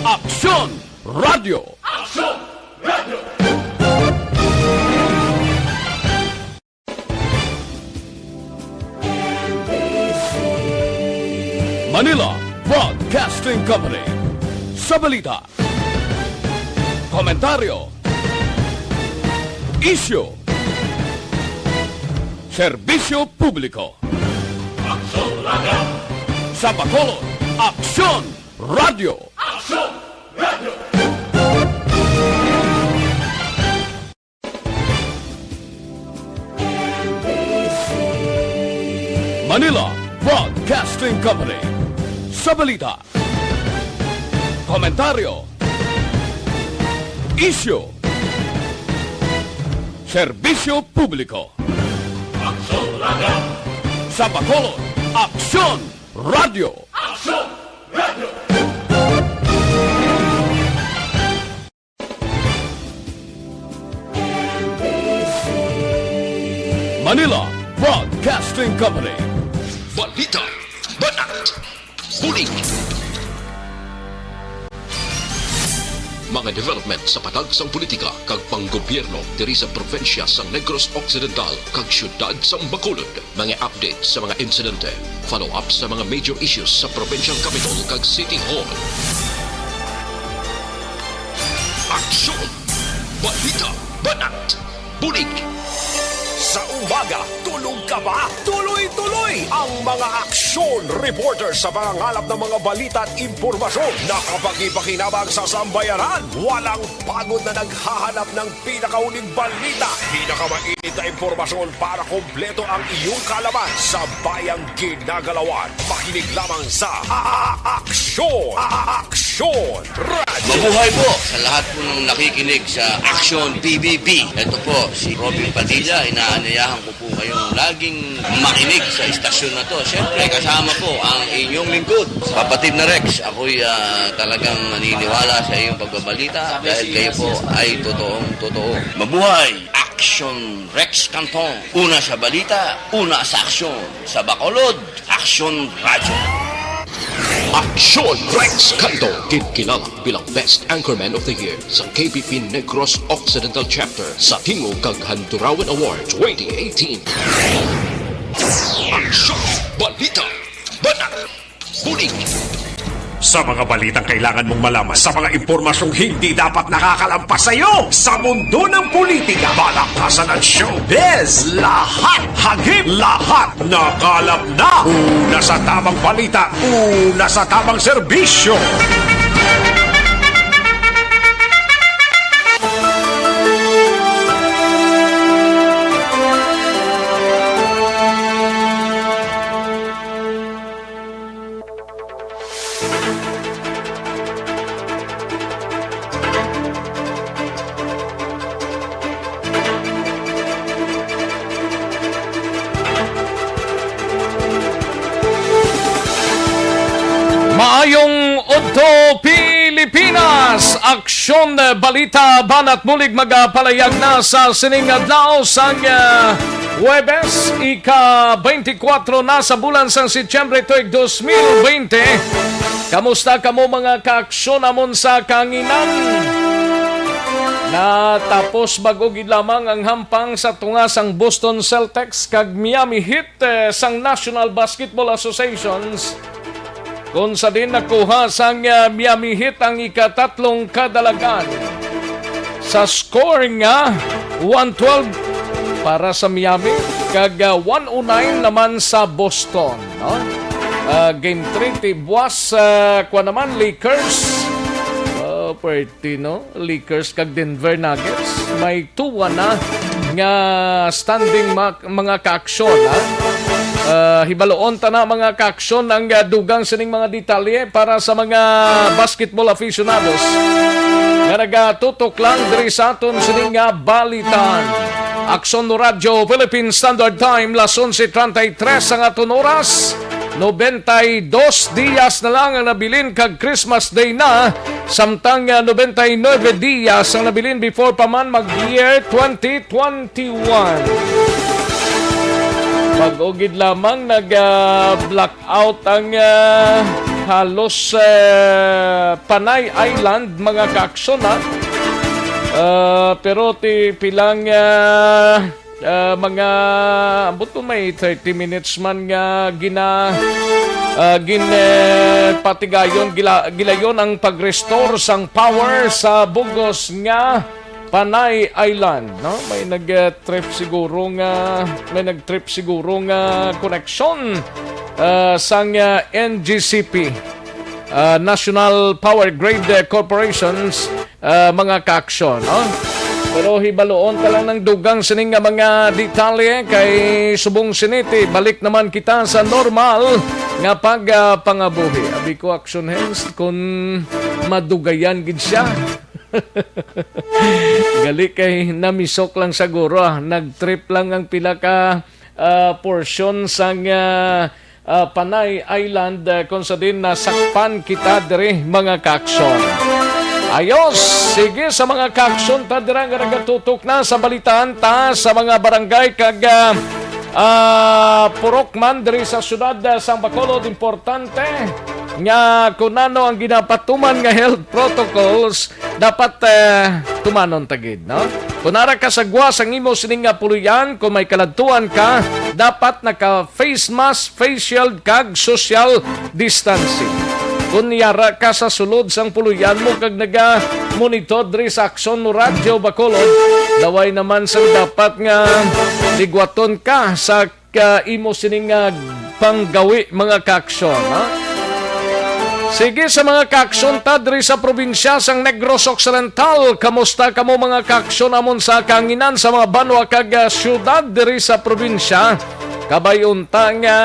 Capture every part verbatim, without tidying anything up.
Aksyon Radio. Aksyon Radio. Manila Broadcasting Company. Sa balita, komentaryo, isyu, serbisyo publiko. Aksyon Radio. Sa Bacolod, Aksyon Radio. Aksyon Radio. Manila Broadcasting Company. Sa balita, komentaryo, isyu, serbisyo publiko. Aksyon Radio. Sa Bacolod, Aksyon Radio. Aksyon Radio. Manila Broadcasting Company. Balita, banat, bulig. Mga development sa patag sang politika kag panggobyerno diri sa probinsya sang Negros Occidental kag siyudad sang Bacolod. Mga update sa mga insidente, follow-up sa mga major issues sa provincial capital kag city hall. Aksyon! Balita! Banat! Bulig! Sa umaga, tulog ka ba? Tuloy-tuloy ang mga aksyon reporter sa pangangalap ng mga balita at impormasyon na kapakipakinabang sa sambayanan. Walang pagod na naghahanap ng pinakauling balita, pinakamainit na impormasyon para kompleto ang iyong kaalaman sa bayang ginagalawan. Makinig lamang sa A-, A-, Aksyon! A-, A-, Aksyon Radio! Mabuhay po sa lahat po ng nakikinig sa Aksyon P B B. Ito po si Robin Padilla. Inaanyayahan ko po kayong laging makinig sa istasyon na to. Siyempre, kasama po ang inyong lingkod, Kapatid na Rex. Ako'y, ah, talagang naniniwala sa iyong pagbabalita dahil kayo po ay totoong totoo. Mabuhay! Aksyon Rex Canton. Una sa balita, una sa aksyon. Sa Bacolod, Aksyon Radyo. Aksyon Rex Canton, ginkilala bilang Best Anchorman of the Year sa K P P Negros Occidental Chapter sa Tingog kag Handurawan Award twenty eighteen. Aksyon! Balita! Banat! Bulig! Sa mga balitang kailangan mong malaman, sa mga impormasyong hindi dapat nakakalampas sa iyo, sa mundo ng politika, balakasan at showbiz, lahat hagip, lahat nakalap na. Una sa tamang balita, una sa tamang serbisyo. Maayong udto, Pilipinas! Aksyon, eh, balita, banat bulig magapalayag na sa sining adlaw sang, eh, Huwebes, ika twenty-four na sa bulan sang Setyembre tuig dos mil bente. Kamusta kamo, mga kaaksyon namon sa kahanginan? Natapos bag-o gid lamang ang hampang sa tunga sang Boston Celtics kag Miami Heat, eh, sang National Basketball Associations, kung sa din nakuha sang, ah, Miami Heat ang ikatatlong kadalagan sa score nga one twelve para sa Miami kag, ah, one oh nine naman sa Boston, no? Ah, game three, tibwas, ah, kwa naman, Lakers. Oh, pwerte, no? Lakers kag Denver Nuggets. May two one na nga standing, ma-, mga kaaksyon, ha? Ah, hibaluon ta na, mga kaaksyon, ang, ah, dugang sining mga detalye para sa mga basketball aficionados nga nagatutok lang diri sa aton sining nga balitaan. Aksyon Radyo Philippine Standard Time, las onse treinta y tres ang aton oras. Noventa y dos dias na lang ang nabilin kag Christmas Day na, samtang, ah, noventa y nueve dias ang nabilin before pa man mag year twenty twenty-one. Bag-o gid lamang nag, ah, blackout ang, ah, halos, eh, Panay Island, mga kaaksyon, ha? Ah, pero ti pilang, ah, ah, mga, ambot ko may thirty minutes man nga gina-, ah, gin-, eh, patigayon, gila-, gilayon ang pag-restore sang power sa bug-os nga Panay Island, no? May nag, eh, trip siguro nga, may nag-trip siguro nga koneksyon, ah, sang, ah, N G C P, ah, National Power Grid, eh, Corporations, ah, mga kaaksyon, no? Pero hibaluon ta lang ng dugang sining nga mga detalye kay subong sini ti balik naman kita sa normal nga pag, ah, pangabuhi. Abi ko, Action Hands, kung madugayan gid siya. Gali kay namisok lang siguro, ah. Nag-trip lang ang pila ka, ah, portion sang, ah, ah, Panay Island, ah, kung sa din nasakpan kita diri, mga kaaksyon. Ayos, sige sa mga kaaksyon ta dira nga nagatutok na sa balitaan ta sa mga barangay kag, ah, ah, purok man diri sa siyudad, ah, sang Bacolod. Importante nga kung ano ang ginapatuman nga health protocols dapat, eh, tumanon ta gid, no? Kung ara ka sa gwa sang imo sining nga puloy-an, kung may kaladtuan ka, dapat naka face mask, face shield, kag social distancing. Kung yara ka sa sulod sang puloy-an mo kag naga-monitor diri sa Aksyon Radyo Bacolod, laway naman sang dapat nga ligwaton ka sa ka imo sining, ah, panggawi, mga kaaksyon, ha? Sige sa mga kaaksyon ta diri sa probinsya sang Negros Occidental. Kamusta kamo, mga kaaksyon, amon sa kahanginan sa mga banwa kag, ah, siyudad diri sa probinsya? Kabay unta nga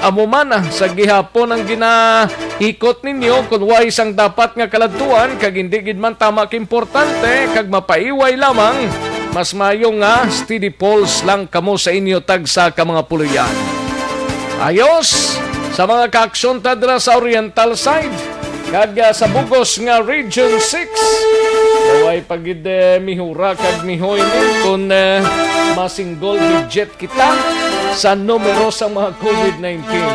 amo man, ah, sa gihapon ang ginaikot ninyo, kun way sang dapat nga kaladtuan kag hindi gid man tama kaimportante kag mapaiway lamang, mas maayo nga steady pulse lang kamo sa inyo tagsa ka mga puloy-an. Ayos, sa mga kaaksyon ta dira sa Oriental side kag, ah, sa bugos nga Region six, way pa gid, eh, mihura kag mihoy ni kun, eh, ma-single digit kita sa numero sa mga covid nineteen.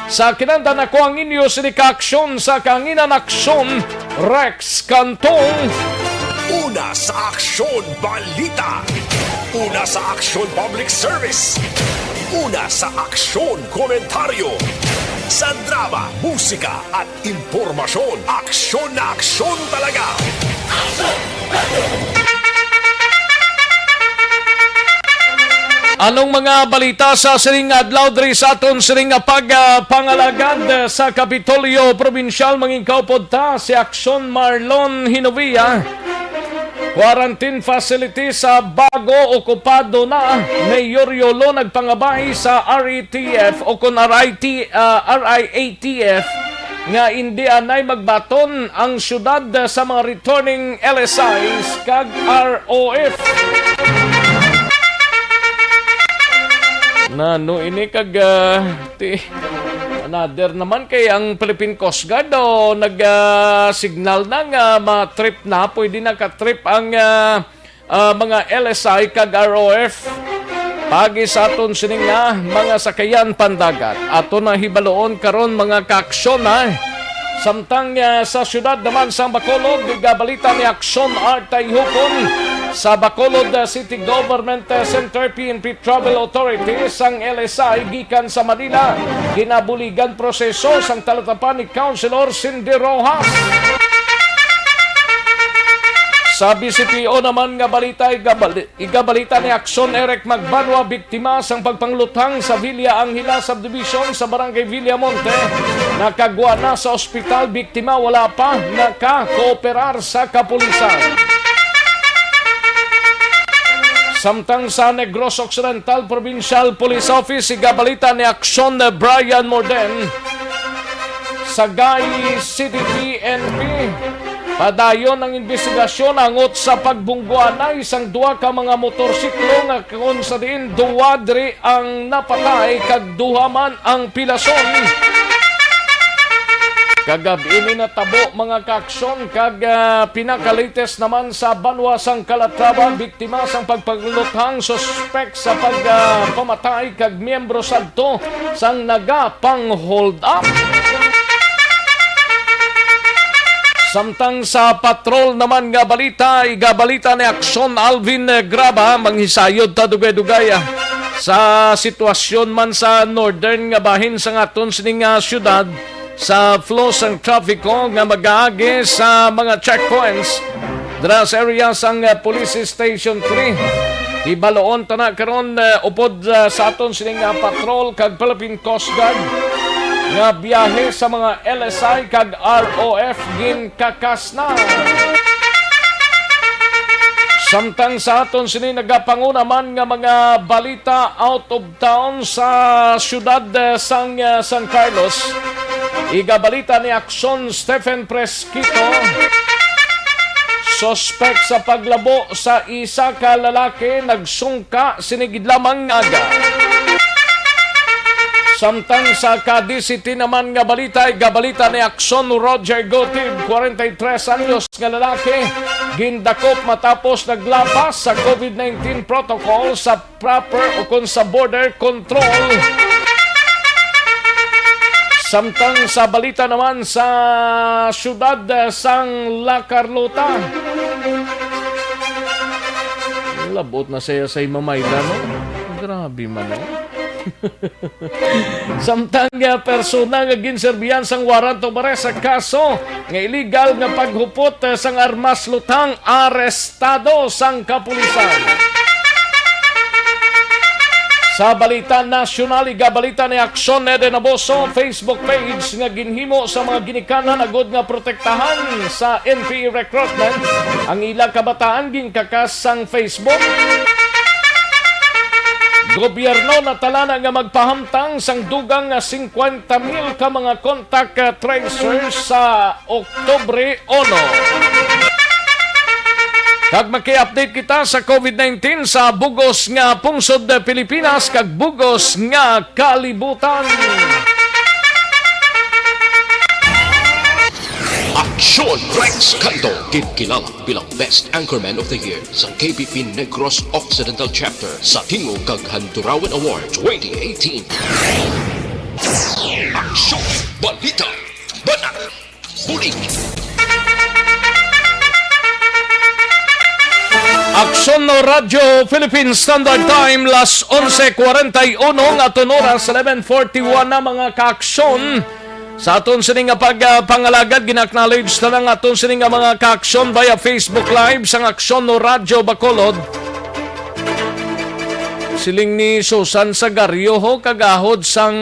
Sa kinandan ako ang inyo sini ka aksyon sa kanginan aksyon, Rex Cantong. Una sa aksyon, balita. Una sa aksyon, public service. Una sa aksyon, komentaryo. Sa drama, musika, at impormasyon, aksyon na aksyon talaga. Anong mga balita sa sining adlaw diri sa aton sining nga pag, ah, pangalagad sa Kapitolyo Probinsyal? Mangin kaupod ta si Aksyon Marlon Hinovia. Quarantine facility sa bago okupado na. Mayor Yolo nagpangabay sa R E T F o kon R I T, ah, R I A T F nga indi anay magbaton ang syudad sa mga returning L S Is kag R O F. Nano ini kag, ah, ti-, another naman kay ang Philippine Coast Guard, o, nag, ah, signal na nga ma-trip na, pwede na ka-trip ang, ah, ah, mga L S I kag R O F. Pagi sa aton sini nga mga sakayan pandagat. Ato na hibaluon karon, mga kaaksyon, ha. Samtang, ah, sa siyudad naman sang Bacolod, igabalita ni Aksyon Art Tayhukon sa Bacolod, ah, City Government, ah, Center, P N P Travel Authority sang L S I gikan sa Manila. Ginabuligan proseso sang talatapan ni Councilor Cindy Rojas. Sa B C P O naman nga balita, igabali-, igabalita ni Aksyon Eric Magbanwa, biktima sang pagpangluthang sa Villa Angela Subdivision sa Barangay Villamonte. Nakagwa na sa ospital, biktima wala pa nakakooperar sa kapulisan. Samtang sa Negros Occidental Provincial Police Office, igabalita ni Aksyon Brian Morden, Sagay City P N P. Padayon ang imbestigasyon angot sa pagbungguanay sang duha ka mga motorsiklo nga kung sa diin duwa diri ang napatay kag duha man ang pilason. Kagab-i ini natabo, mga kaaksyon, kag, ah, pinaka-latest naman sa banwa sang Calatrava, biktima sang pagpangluthang suspek sa pag, ah, pamatay kag miyembro sadto sang nagapang-hold up. Samtang sa patrol naman nga balita, igabalita ni Aksyon Alvin, eh, Graba, manghisayod ta dugay-dugay, ah, sa sitwasyon man sa northern nga bahin sang aton sining, ah, syudad, sa flow sang trafiko nga mag-aagi sa mga checkpoints dira sa area sang, ah, Police Station three. Hibaloon ta na karon, eh, upod, ah, sa aton sining, ah, patrol kag Philippine Coast Guard nga biyahe sa mga L S I kag R O F ginkakas na. Samtang sa aton sini nagapanguna man nga mga balita out of town sa siyudad, eh, sang, eh, San Carlos, igabalita ni Aksyon Stephen Fresquito, suspek sa paglabo sa isa ka lalaki nagsungka sini gid lamang nga aga. Samtang sa Cadiz City naman nga balita, igabalita ni Aksyon Roger Gotib, forty-three anyos nga lalaki, gindakop matapos naglapas sa COVID nineteen protocol sa proper o kon sa border control. Samtang sa balita naman sa siyudad, eh, sang La Carlota, labot na siya sa Himamaylan, no? Grabe man, no? Samtang, ah, persona nga ginserbihan sang warrant of arrest sa kaso nga illegal nga paghupot, eh, sang armas lutang, arestado sang kapulisan. Sa balita nasyonal, igabalita ni Aksyon Eden Abuso Facebook page nga ginhimo sa mga ginikanan agud nga protektahan sa N P A recruitment ang ila kabataan ginkakas sang Facebook. Gobyerno natalana nga magpahamtang sang dugang nga singkwenta mil ka mga contact tracers sa Oktubre uno. Kag maki-update kita sa COVID nineteen sa bug-os nga pungsod Pilipinas kag bug-os nga kalibutan. Aksyon Rex Canto, ginkilala bilang Best Anchorman of the Year sa K P P Negros Occidental Chapter sa Tingog kag Handurawan Award twenty eighteen. Aksyon, balita, banat, bulig. Aksyon no Radyo Philippine Standard Time, las onse cuarenta y uno nga aton oras, eleven forty-one na, mga kaaksyon. Sa aton sini nga pag, ah, pangalagad, gina-acknowledge ta lang aton sini nga mga kaaksyon via Facebook Live sang Aksyon no Radyo Bacolod. Siling ni Susan Sagario, ho, kagahod sang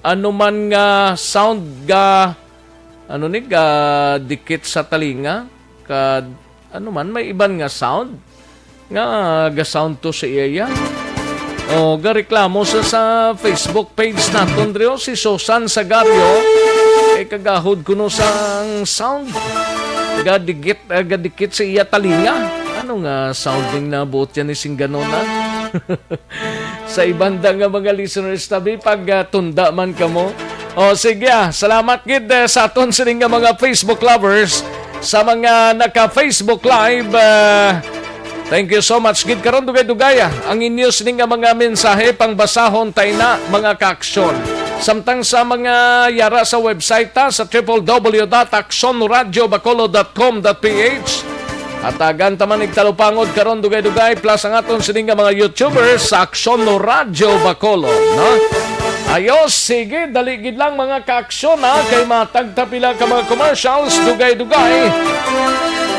anuman nga sound ga, ano ni, ga dikit sa talinga, ka, ano man, may iban nga sound nga ga-sound to sa iya. O, gareklamo sa, sa Facebook page naton, diri, o, si Susan Sagario, kay kagahod kuno sang sound ga dikit, ah, ga dikit sa iya talinga. Ano nga sound ning nabuot yan ni singganona? Sa ibanda nga mga listeners, tabi, pag, ah, tunda man kamo. O, sige, ah, salamat gid, eh, sa aton sining nga mga Facebook lovers, sa mga naka-Facebook Live, ah, thank you so much gid. Karon, dugay-dugay, ah, ang inyo sining nga mga mensahe, pangbasahon ta ina, mga kaaksyon. Samtang sa mga yara sa website ta sa triple W dot aksyon radyo bacolod dot com dot P H, hatagan ta man ning talupangod karon, dugay-dugay, plus ang aton sini nga mga YouTubers sa Aksyon no Radyo Bacolod, no? Ayos, sige, dali gid lang, mga kaaksyon, ha, kay matag ta pila ka mga commercials, dugay-dugay.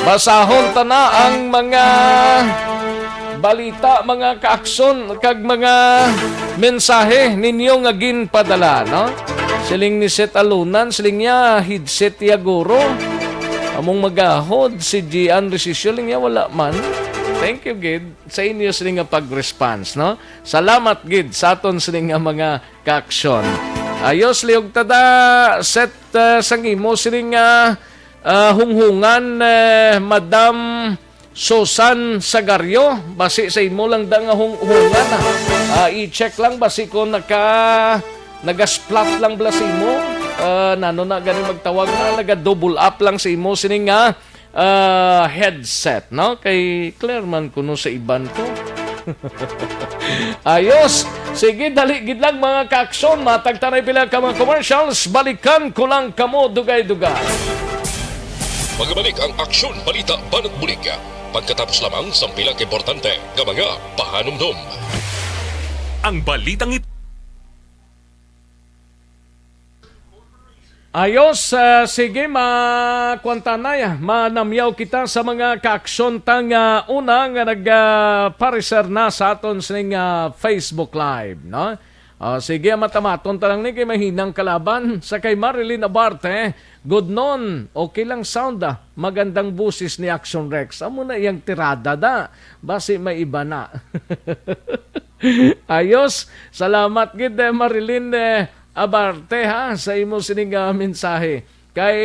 Basahon ta na ang mga balita, mga kaaksyon, kag mga mensahe ninyo nga ginpadala, no? Siling ni Seth Alunan, siling niya, headset ya guro. Among magahod, si Gian Resisio, siling niya, wala man. Thank you gid sa inyo sini nga pag-response, no? Salamat gid sa aton sini nga mga kaaksyon. Ayos, liog tada, Seth, ah, sang imo sini nga, ah, hunghungan, eh, Madam Susan Sagario, basi sa imo lang da nga hung-, hungan, ah. Ah, i-check lang basi kung naka-, naga-splat lang bala sa imo. Ah, nano na gani magtawag na, naga-double up lang sa imo sini nga, ah, headset, no? Kay clear man kuno sa iban ko. Ayos. Sige, dali gid lang, mga kaaksyon. Matag ta na pila ka mga commercials. Balikan ko lang kamo dugay-dugay. Magabalik ang Aksyon Balita Banat Bulig pagkatapos lamang sang pila ka importante nga mga pahanumdom. Ang balitang it- Ayos, ah, sige, makuantanay, manamyaw kita sa mga kaaksyon ta nga una nga nagapariser na sa aton sining, ah, Facebook Live, no? Ah, sige, matamaton ta lang ni kay mahinang kalaban sa kay Marilyn Abarte. Good noon. Okay lang sound, ah. Magandang busis ni Action Rex. Amo na iyang tirada da. Basi may iba na. Ayos. Salamat gid, eh, Marilyn, eh, Abarte, ha, sa imo sining, ah, mensahe. Kay,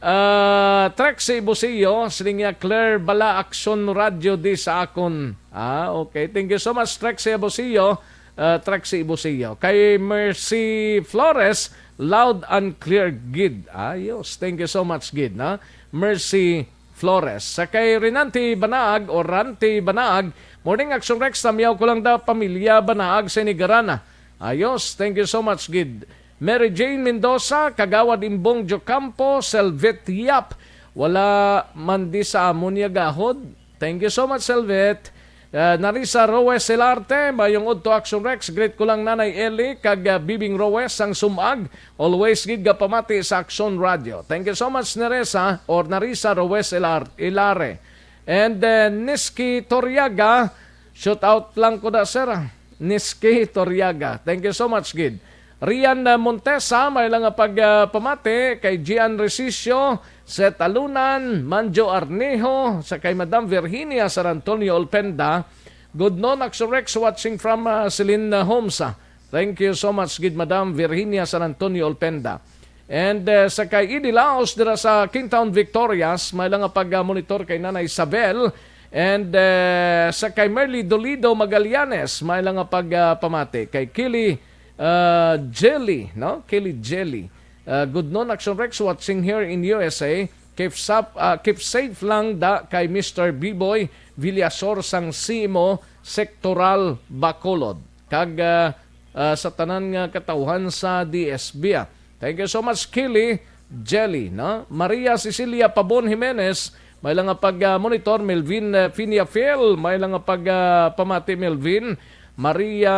ah, Trexie Busio, sining niya, Claire Bala Action Radio di sa akon. Ah, okay. Thank you so much, Trexie Busio. Ah, Trexie Busio. Kay Mercy Flores, loud and clear gid. Ayos. Thank you so much gid, na. Mercy Flores. Sa kay Renante Banaag o Rante Banaag, morning, Action Rex, tamyaw ko lang da pamilya Banaag sa Nigarana. Ayos. Thank you so much gid. Mary Jane Mendoza, Kagawad Imbong Jocampo, Selvette Yap. Wala man di sa amon ya gahod. Thank you so much, Selvette. Uh, Narisa Roes Elarte, mayong udto, Action Rex. Greet ko lang Nanay Eli kag, uh, Bibing Roes sang Sumag. Always gid gapamati sa Action Radio. Thank you so much, Neresa or Narisa Roes Elar-, Elare. And, uh, Niski Toriaga, shout out lang ko na, sir. Niski Toriaga. Thank you so much, gid. Rian, uh, Montesa, may lang nga pag, uh, pamati kay Gian Resicio, Seth Alunan, Manjo Arnejo, sa kay Madam Virginia San Antonio Olpenda. Good noon, Action Rex, watching from, uh, Celine, uh, Homes, ah. Thank you so much, gid, Madam Virginia San Antonio Olpenda. And, uh, sa kay Idi Laos dira sa Kingtown, Victorias, may lang nga pag, uh, monitor kay Nanay Isabel. And, uh, sa kay Merly Dolido Magallanes, may lang nga pag, uh, pamati kay Kili, uh, Jelly, no? Kili Jelly. Uh, good noon, Action Rex, watching here in U S A. Keep sap-, uh, keep safe lang da kay Mister Biboy Villasor sang Simo Sektoral Bacolod. Kag, uh, uh, sa tanan nga katawhan sa D S B, ah. Thank you so much, Kili Jelly, no? Maria Cecilia Pabon Jimenez, may lang nga pag, uh, monitor, Melvin, uh, Finiafiel, may lang nga pag, uh, pamati, Melvin. Maria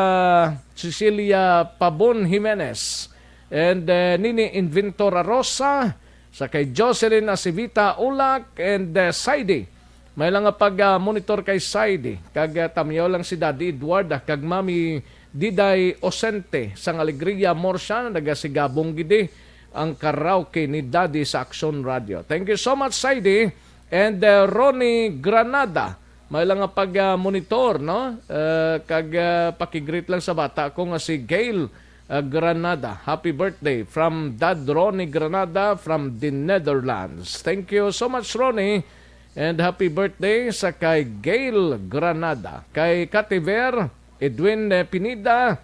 Cecilia Pabon Jimenez, and, uh, Nini Inventor Rosa, sa kay Jocelyn Acivita Ulak, and, uh, Saidi. May lang nga pag, ah, monitor kay Saidi, kag, ah, tamyaw lang si Daddy Edward, ah, kag Mami Diday Osente sang Alegria Morsia, nagasigabong gidi ang karaoke ni Daddy sa Action Radio. Thank you so much, Saidi. And, ah, Ronnie Granada, may lang nga pag, ah, monitor, no? Ah, kag, ah, pakigreet lang sa bata ko nga si Gail, ah, Granada. Happy birthday from Dad Ronnie Granada from the Netherlands. Thank you so much, Ronnie. And happy birthday sa kay Gail Granada, kay Kativer, Edwin, eh, Pineda.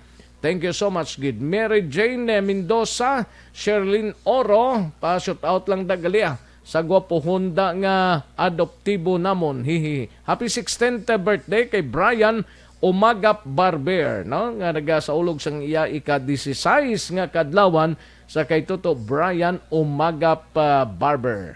Thank you so much gid. Mary Jane, eh, Mendoza, Sherlyn Oro, pa-shout out lang da gali, ah, sa gwapohon da nga adoptibo namon. Hihi. Happy sixteenth birthday kay Brian Umagap Barber, no? Nga nagasaulog sang iya ika-disisais nga kadlawan sa kay Toto Brian Umagap, ah, Barber.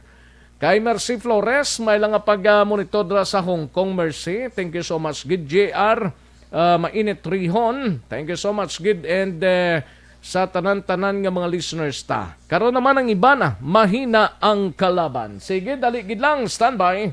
Kay Mercy Flores, may lang nga pag, ah, monitor dira sa Hong Kong, Mercy. Thank you so much gid, J R, ah, Mainit Rihon. Thank you so much gid. And, eh, sa tanan-tanan nga mga listeners ta. Karon naman ang iban, ah, mahina ang kalaban. Sige, dali gid lang. Standby.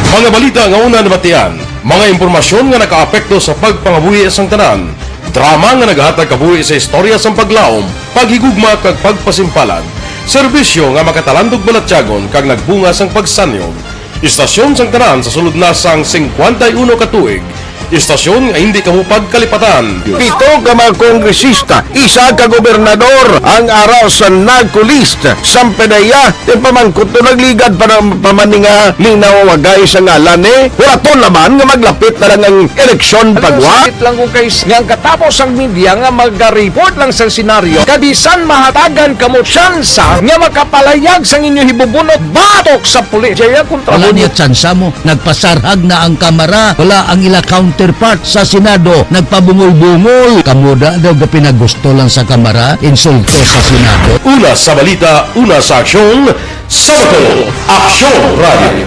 Mga balita nga una nabatian, mga impormasyon nga nakaapekto sa pagpangabuhi sang tanan, drama nga nagahatag kabuhi sa istorya sang paglaom, paghigugma kag pagpasimpalan, serbisyo nga makatalandog balatyagon kag nagbunga sang pagsanyog. Istasyon sang tanan sa sulod na sang singkwenta y uno ka tuig. Istasyon nga hindi kamo pagkalipatan. Pito ka mga kongresista, isa ka gobernador ang ara sa NAGCO list. Sampanaya, ti pamangkot to nagligad pa na pamaninga, linaw wagay sa ngalan ni. Huraton naman nga maglapit na lang ang eleksyon. Alam mo, pagwa. Sakit lang kung kay nga ang katapos ang media nga mag-report lang sa senaryo, kabisan mahatagan kamo tsansa nga makapalayag sang inyo hibubunot batok sa pulis. Jaya kontra. Wala niya tsansa mo. Nagpasarhag na ang kamara. Wala ang ila count. counterpart sa Senado nagpabungol-bungol. Kamo da daw gapinagusto lang sa Kamara, insulto sa Senado. Una sa balita, una sa aksyon, Sabado, Aksyon Radio.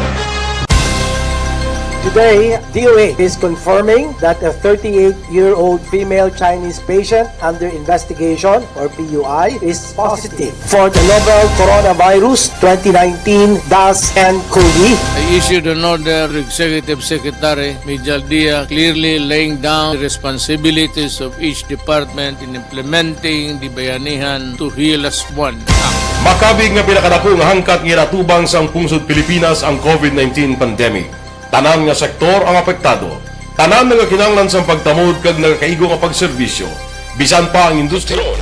Today, D O H is confirming that a thirty-eight-year-old female Chinese patient under investigation, or P U I, is positive for the novel coronavirus twenty nineteen dash N cov. I issued an order to Executive Secretary Mijal Dia, clearly laying down the responsibilities of each department in implementing the Bayanihan to Heal Us One Act. Makabig nga pinakadako nga hangkat nga ginatubang sang pungsod Pilipinas ang covid nineteen pandemic. Tanan nga sektor ang apektado. Tanan nga kinahanglan sang pagtamod kag nagakaigo nga pagserbisyo. Bisan pa ang industriya. Karon,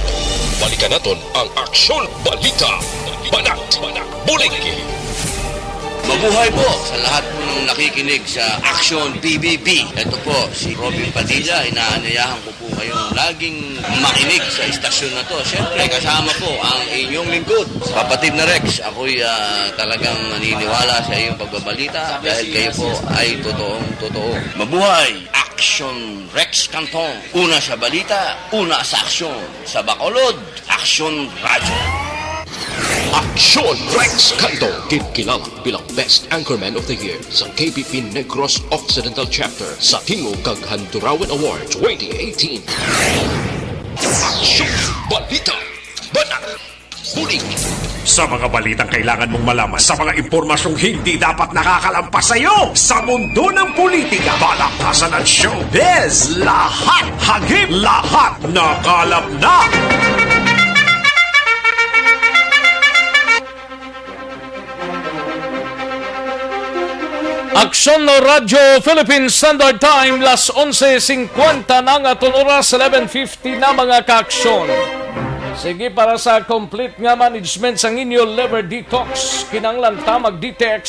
balikan naton ang Aksyon Balita. Banat, Bulig. Mabuhay po sa lahat po ng nakikinig sa Aksyon P B B. Ito po si Robin Padilla. Inaanyayahan ko po kayong laging makinig sa istasyon na to. Siyempre, kasama po ang inyong lingkod, kapatid na Rex. Ako'y, ah, talagang naniniwala sa iyong pagbabalita dahil kayo po ay totoong totoo. Mabuhay! Aksyon Rex Cantong. Una sa balita, una sa aksyon. Sa Bacolod, Aksyon Radyo. Aksyon Rex Cantong, ginkilala bilang Best Anchorman of the Year sa K B P Negros Occidental Chapter sa Tingog kag Handurawan Award twenty eighteen. Aksyon Balita. Banat. Bulig. Sa mga balitang kailangan mong malaman, sa mga impormasyong hindi dapat nakakalampas sa iyo, sa mundo ng politika, palakpasan at showbiz, lahat hagip, lahat nakalap na. Aksyon Radyo Philippine Standard Time, las onse singkwenta na nga aton oras, eleven fifty na, mga kaaksyon. Sige, para sa complete nga management sang inyo liver detox, kinahanglan ta mag-D T X.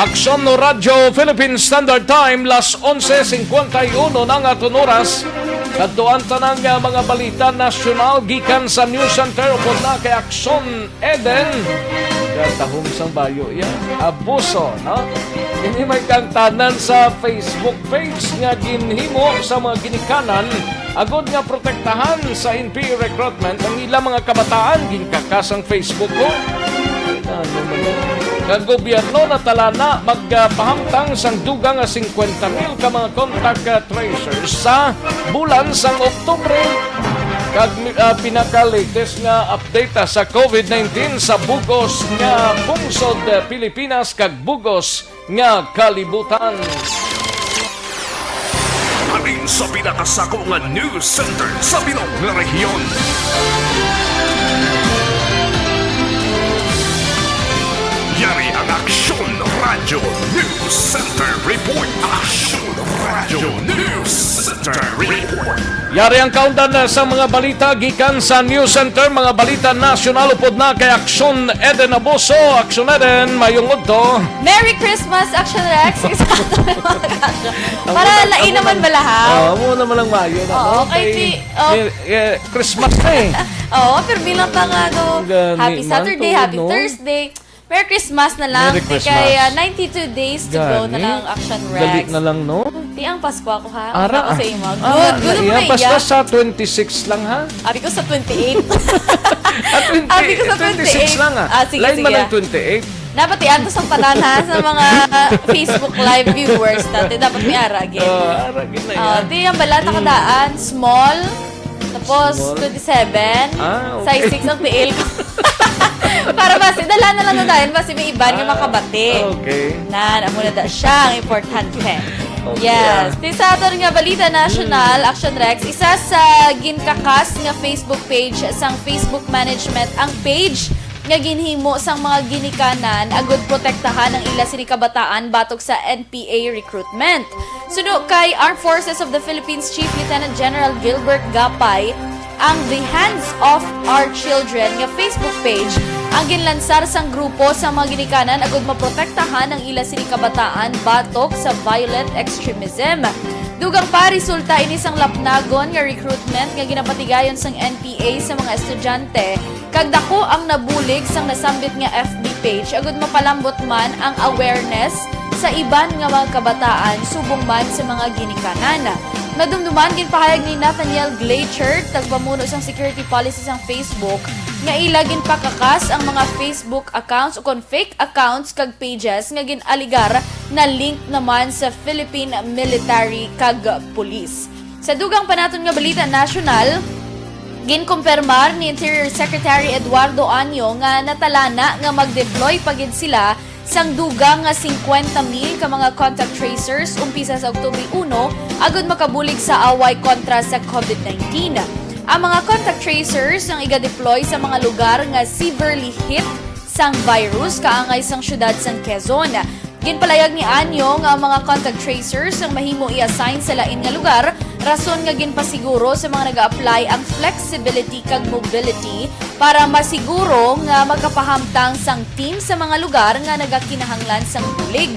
Aksyon Radyo Philippine Standard Time, las onse singkwenta y uno na nga aton oras. Kadtuan tanan nga mga balita nasyonal gikan sa News Center upod na kay Aksyon Eden. Gatahom sang bayo iya. Abuso, no? Ini may kangtanan sa Facebook page nga ginhimo sa mga ginikanan agod nga protektahan sa N P A recruitment ang ilang mga kabataan, ginkaka sang Facebook ko. Ano man yan? Nga gobyerno natalana magpahamtang sang dugang nga singkwenta mil ka mga contact, ah, tracers sa bulan sang Oktubre. Kag, ah, pinaka-latest nga update, ah, sa covid nineteen sa bug-os nga pungsod, ah, Pilipinas kag bug-os nga kalibutan. Halin sa pinakasako nga news center sa bilog nga rehiyon. Yari ang Aksyon Radyo News Center Report. Aksyon Radyo News Center Report. Yari ang kaundan, ah, sa mga balita gikan sa News Center, mga balita nasyonal upod na kay Aksyon Eden Abuso. Aksyon Eden, mayong udto. Merry Christmas, Action Rex! Isa ka to, mga kasya. Para lain naman bala, ha? Oo, amo naman ang maayo na. Oo, kay Kay, ti-, oh. eh, eh, Christmas na eh. Oo, pero bilang pa nga, no, Gani happy man, Saturday, tuod, happy no? Thursday. Merry Christmas na lang. Merry Christmas. Kay, ah, ninety-two days to go na lang, Action Rex. Dali na lang, no? Di ang Pasko ako, ha? Ara, Ako sa ah. imo. Ara, Good, good na naman iya, na basta iya. Sa twenty-six lang, ha? Abi ko sa twenty-eight. Ah, twenty, Abi ko sa twenty-six twenty-eight. Lang, ah. Ah, sige, Lain sige, man ang ah. twenty-eight. Dapat i-add to sa tanan, ha, sa mga Facebook Live viewers natin. Dapat may ara, gid. Ah, ara, gid na Ah, yan. Di ang balata Mm. kadaan, small, tapos Small? twenty-seven, Ah, okay. size six ang tiil ko. Para basi, dala na lang na dayon, basi may iban nga Ah, makabati. Okay. Nan, amo na da siya, ang importante. Okay, Yes. ah. Ti sa aton nga balita national, Hmm. Action Rex, isa sa ginkakas nga Facebook page sang Facebook management ang page nga ginhimo sang mga ginikanan agud protektahan ang ila sini kabataan batok sa N P A recruitment. Suno kay Armed Forces of the Philippines Chief Lieutenant General Gilbert Gapay, ang The Hands of Our Children nga Facebook page ang ginlansar sang grupo sa mga ginikanan agud maprotektahan ang ila sini kabataan batok sa violent extremism. Dugang pa, resulta ini sang lapnagon nga recruitment nga ginapatigayon sang N P A sa mga estudyante, kag dako ang nabulig sang nasambit nga F B page agud mapalambot man ang awareness sa iban nga mga kabataan subong man sa mga ginikanan. Madumduman, ginpahayag ni Nathaniel Glacher, tagpamuno sang security policy sang Facebook, nga ila ginpakakas ang mga Facebook accounts ukon fake accounts kag pages nga gin-alegar na link naman sa Philippine military kag police. Sa dugang pa naton nga balita nasyonal, ginkumpirmar ni Interior Secretary Eduardo Año nga natalana nga mag-deploy pa gid sila sang dugang nga singkwenta mil ka mga contact tracers umpisa sa Oktubre uno agud makabulig sa away kontra sa COVID nineteen. Ang mga contact tracers ang iga-deploy sa mga lugar nga severely hit sang virus kaangay sang siyudad sang Quezon. Ginpalayag ni Anyo nga ang mga contact tracers ang mahimo i-assign sa lain nga lugar, rason nga ginpasiguro sa mga nag-a-apply ang flexibility kag mobility para masiguro nga makapahamtang sang team sa mga lugar nga nagakinahanglan sang bulig.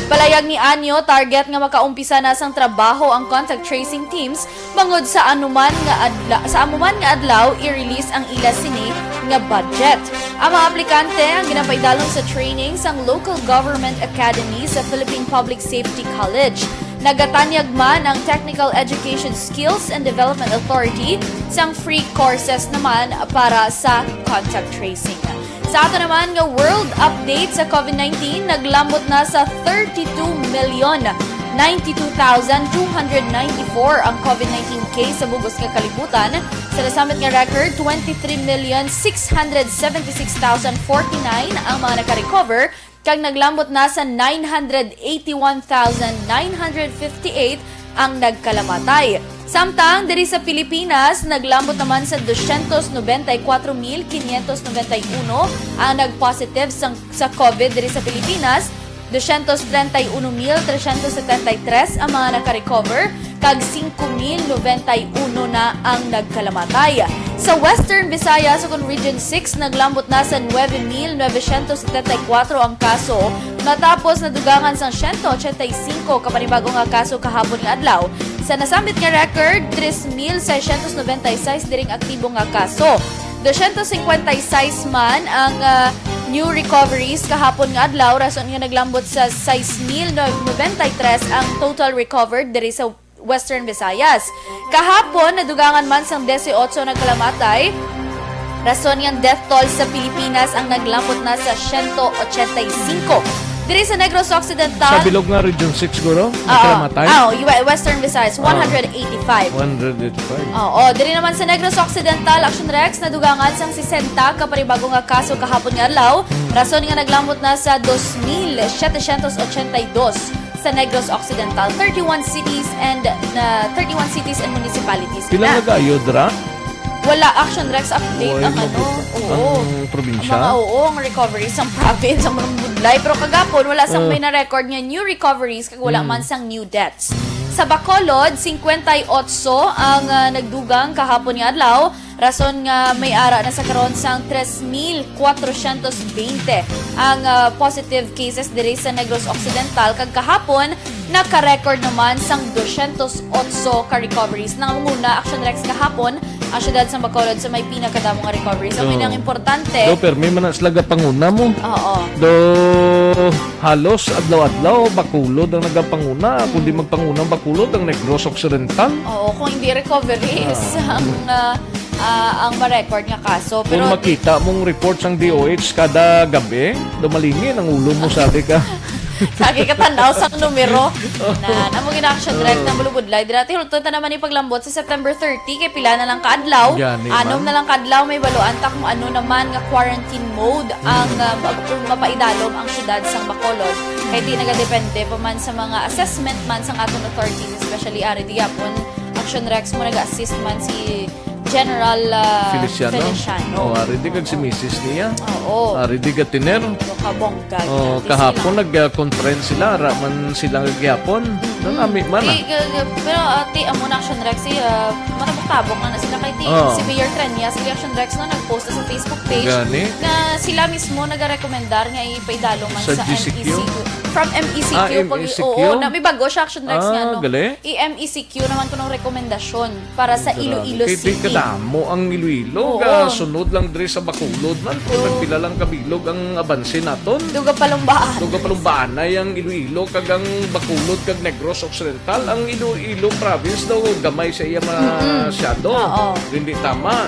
Palayag ni Anyo, target nga makaumpisa na sang trabaho ang contact tracing teams bangod sa anuman nga adla-, sa amuman nga adlaw i-release ang ila sini nga budget. Ang mga aplikante ang ginapaidalom sa training sang Local Government Academy sa Philippine Public Safety College. Nagatanyag man ang Technical Education Skills and Development Authority sang free courses naman para sa contact tracing. Sa ato naman nga world update sa COVID nineteen, naglambot na sa thirty-two million ninety-two thousand two hundred ninety-four ang COVID nineteen case sa bugos nga kalibutan. Sa nasambit nga record, twenty-three million six hundred seventy-six thousand forty-nine ang mga naka-recover, kag naglambot na sa nine hundred eighty-one thousand nine hundred fifty-eight ang nagkalamatay. Samtang diri sa Pilipinas, naglambot naman sa dosyentos nobenta y kuwatro mil kinyentos nobenta y uno ang nag-positive sang, sa COVID diri sa Pilipinas, dosyentos trenta y uno mil tresyentos setenta y tres ang mga naka-recover, kag singko mil nobenta y uno na ang nagkalamatay. Sa Western Visayas, ukon Region six, naglambot na sa nuebe mil novecientos setenta y kuwatro ang kaso, matapos nadugangan sang siyento ochenta y singko ka panibago nga kaso kahapon nga adlaw. Sa nasambit nga record, tres mil seiscientos noventa y seis diri ang aktibo nga kaso. Dosyentos singkwenta y seis man ang, ah, new recoveries kahapon nga adlaw, rason nga naglambot sa sais mil noventa y tres ang total recovered diri sa Western Visayas. Kahapon, nadugangan man sang disiotso nagkalamatay. Rason nga ang death toll sa Pilipinas ang naglambot na sa siyento ochenta y singko. Diri sa Negros Occidental, Sa bilog nga Region six, siguro? Oo. Nagkalamatay? Oo, Western Visayas, Ah. one hundred eighty-five. One hundred eighty-five. Oo, diri naman sa Negros Occidental, Action Rex, nadugangan sang sesenta ka panibago nga kaso kahapon nga adlaw, Hmm. rason nga naglambot na sa dos mil setecientos ochenta y dos sa Negros Occidental, thirty-one cities and, na, thirty-one cities and municipalities Pila na. Nagayo dira? Wala, Action Rex, update Wala ang ano. Mabot. Oo. Ang probinsya? Ang mga, oo, ang recoveries, ang province, ang mga budlay. Pero kagapon, wala sang Ah. may na-record nga new recoveries, kag wala Hmm. man sang new deaths. Sa Bacolod, singkwenta y otso ang, ah, nagdugang kahapon nga adlaw, rason nga may ara na sa karon sang tres mil kwatrocientos veinte ang, ah, positive cases diri sa Negros Occidental, kag kahapon naka-record naman sang dosyentos otso ka recoveries. Nanguna, Action Rex, kahapon ang siyudad sa Bacolod sa may pinakadamo nga recoveries. Ang Oo. Ang importante, Do, permi man na sila gapanguna mo. Oo. Do, halos adlaw-adlaw, Bacolod ang nagapanguna. Hmm. Kung di magpanguna ang Bacolod, ang Negros Occidental. Oo, kung hindi recoveries, Ah. ang, ah, ah, ang ma-record nga kaso. Kung Pero makita mong report sang D O H kada gabi, dumalingin ang ulo mo, sabi ka. Sa gikatanaw sang numero. Na, namo gina-action direct na bulubudlay. Dira, ti, hulto ta naman ni paglambot sa September thirty, kay pila na lang ka adlaw. Gani, Anom ma'am. na lang ka adlaw, may baluan ta kung ano naman nga quarantine mode ang, ah, mag-, kung mapaidalom ang syudad sang Bacolod. Kay di nagadepende pa man sa mga assessment man sang aton authorities, especially ari di gyapon, Action Rex mo nag-assist man si General, ah, Feliciano? Feliciano. Oh, ari di kag si Oo. misis niya. Oo. Ari di gatiner. Ano ka, bongga, Oh, grabe kahapon sila. nag-conference sila, ara man sila gyapon. Mm. Nanami man, Di, ah. g-, g-, pero, ah, ti, amo na Action Rex, eh, ah, matabok-tabok na, na sila kay ti, Oh. si Mayor Treñas, si Action Rex, no, nag-post sa Facebook page Gani? nga sila mismo nagarekomendar nga ipaidalo man Sa sa G C Q? M E C Q. From M E C Q, Ah, pag, M E C Q? oo, na, may bago siya, Action Rex, Ah, nga, no? gali? I-M E C Q naman kuno ang rekomendasyon para sa Grabe. Iloilo Kay di City. kadamo ang Iloilo, Oo. ga sunod lang diri sa Bacolod man, pero Oo. nagpila lang kabilog ang abanse naton. Duga palumbaan. Duga palumbaan na yang Iloilo, kag ang Bacolod, kag Negros Occidental. Ang Iloilo province daw gamay sa iya Mm-mm. masyado. Oo. Hindi tama.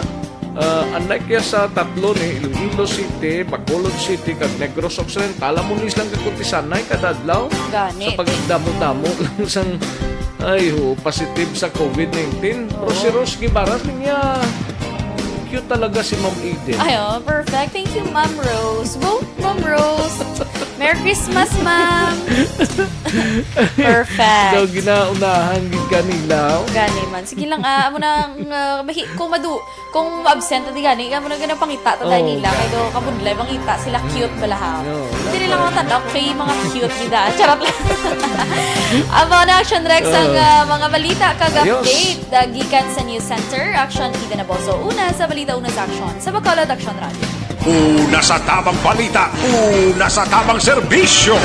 Ah, unlike ya sa tatlo ni Iloilo City, Bacolod City, kag Negros Occidental, amo ni silang kakuntisanay kada adlaw. Gani. Sa pagdamo-damo lang sang, ay, ho, positive sa covid nineteen. Pero Oo. si Rose Guevara, niya, cute talaga si Ma'am Eden. Ay, oh, perfect. Thank you, Ma'am Rose. Woo, Ma'am Rose. Merry Christmas, Ma'am. Perfect. Daw ginaunahan gid kanila, oh. Gani man. Sige lang, ah, amo na ang, ah, mahi-, kung madu-, kung absent na di gani, amo na ganang pangita ta Oh, dahil nila. gani. Kay do kabudlay, mangita sila Mm. cute bala, ha? No, Hindi nila that's mga tanda, okay, mga cute gid, ah. Charot lang. Amo na, Action Rex, ang, Oh. ah, mga balita kag Ayos. update, ah, gikan sa News Center. Action, Eden Aboso. Una sa balita, una sa aksyon. Sa Bacolod Action Radio. Una sa tamang balita, una sa tamang serbisyo.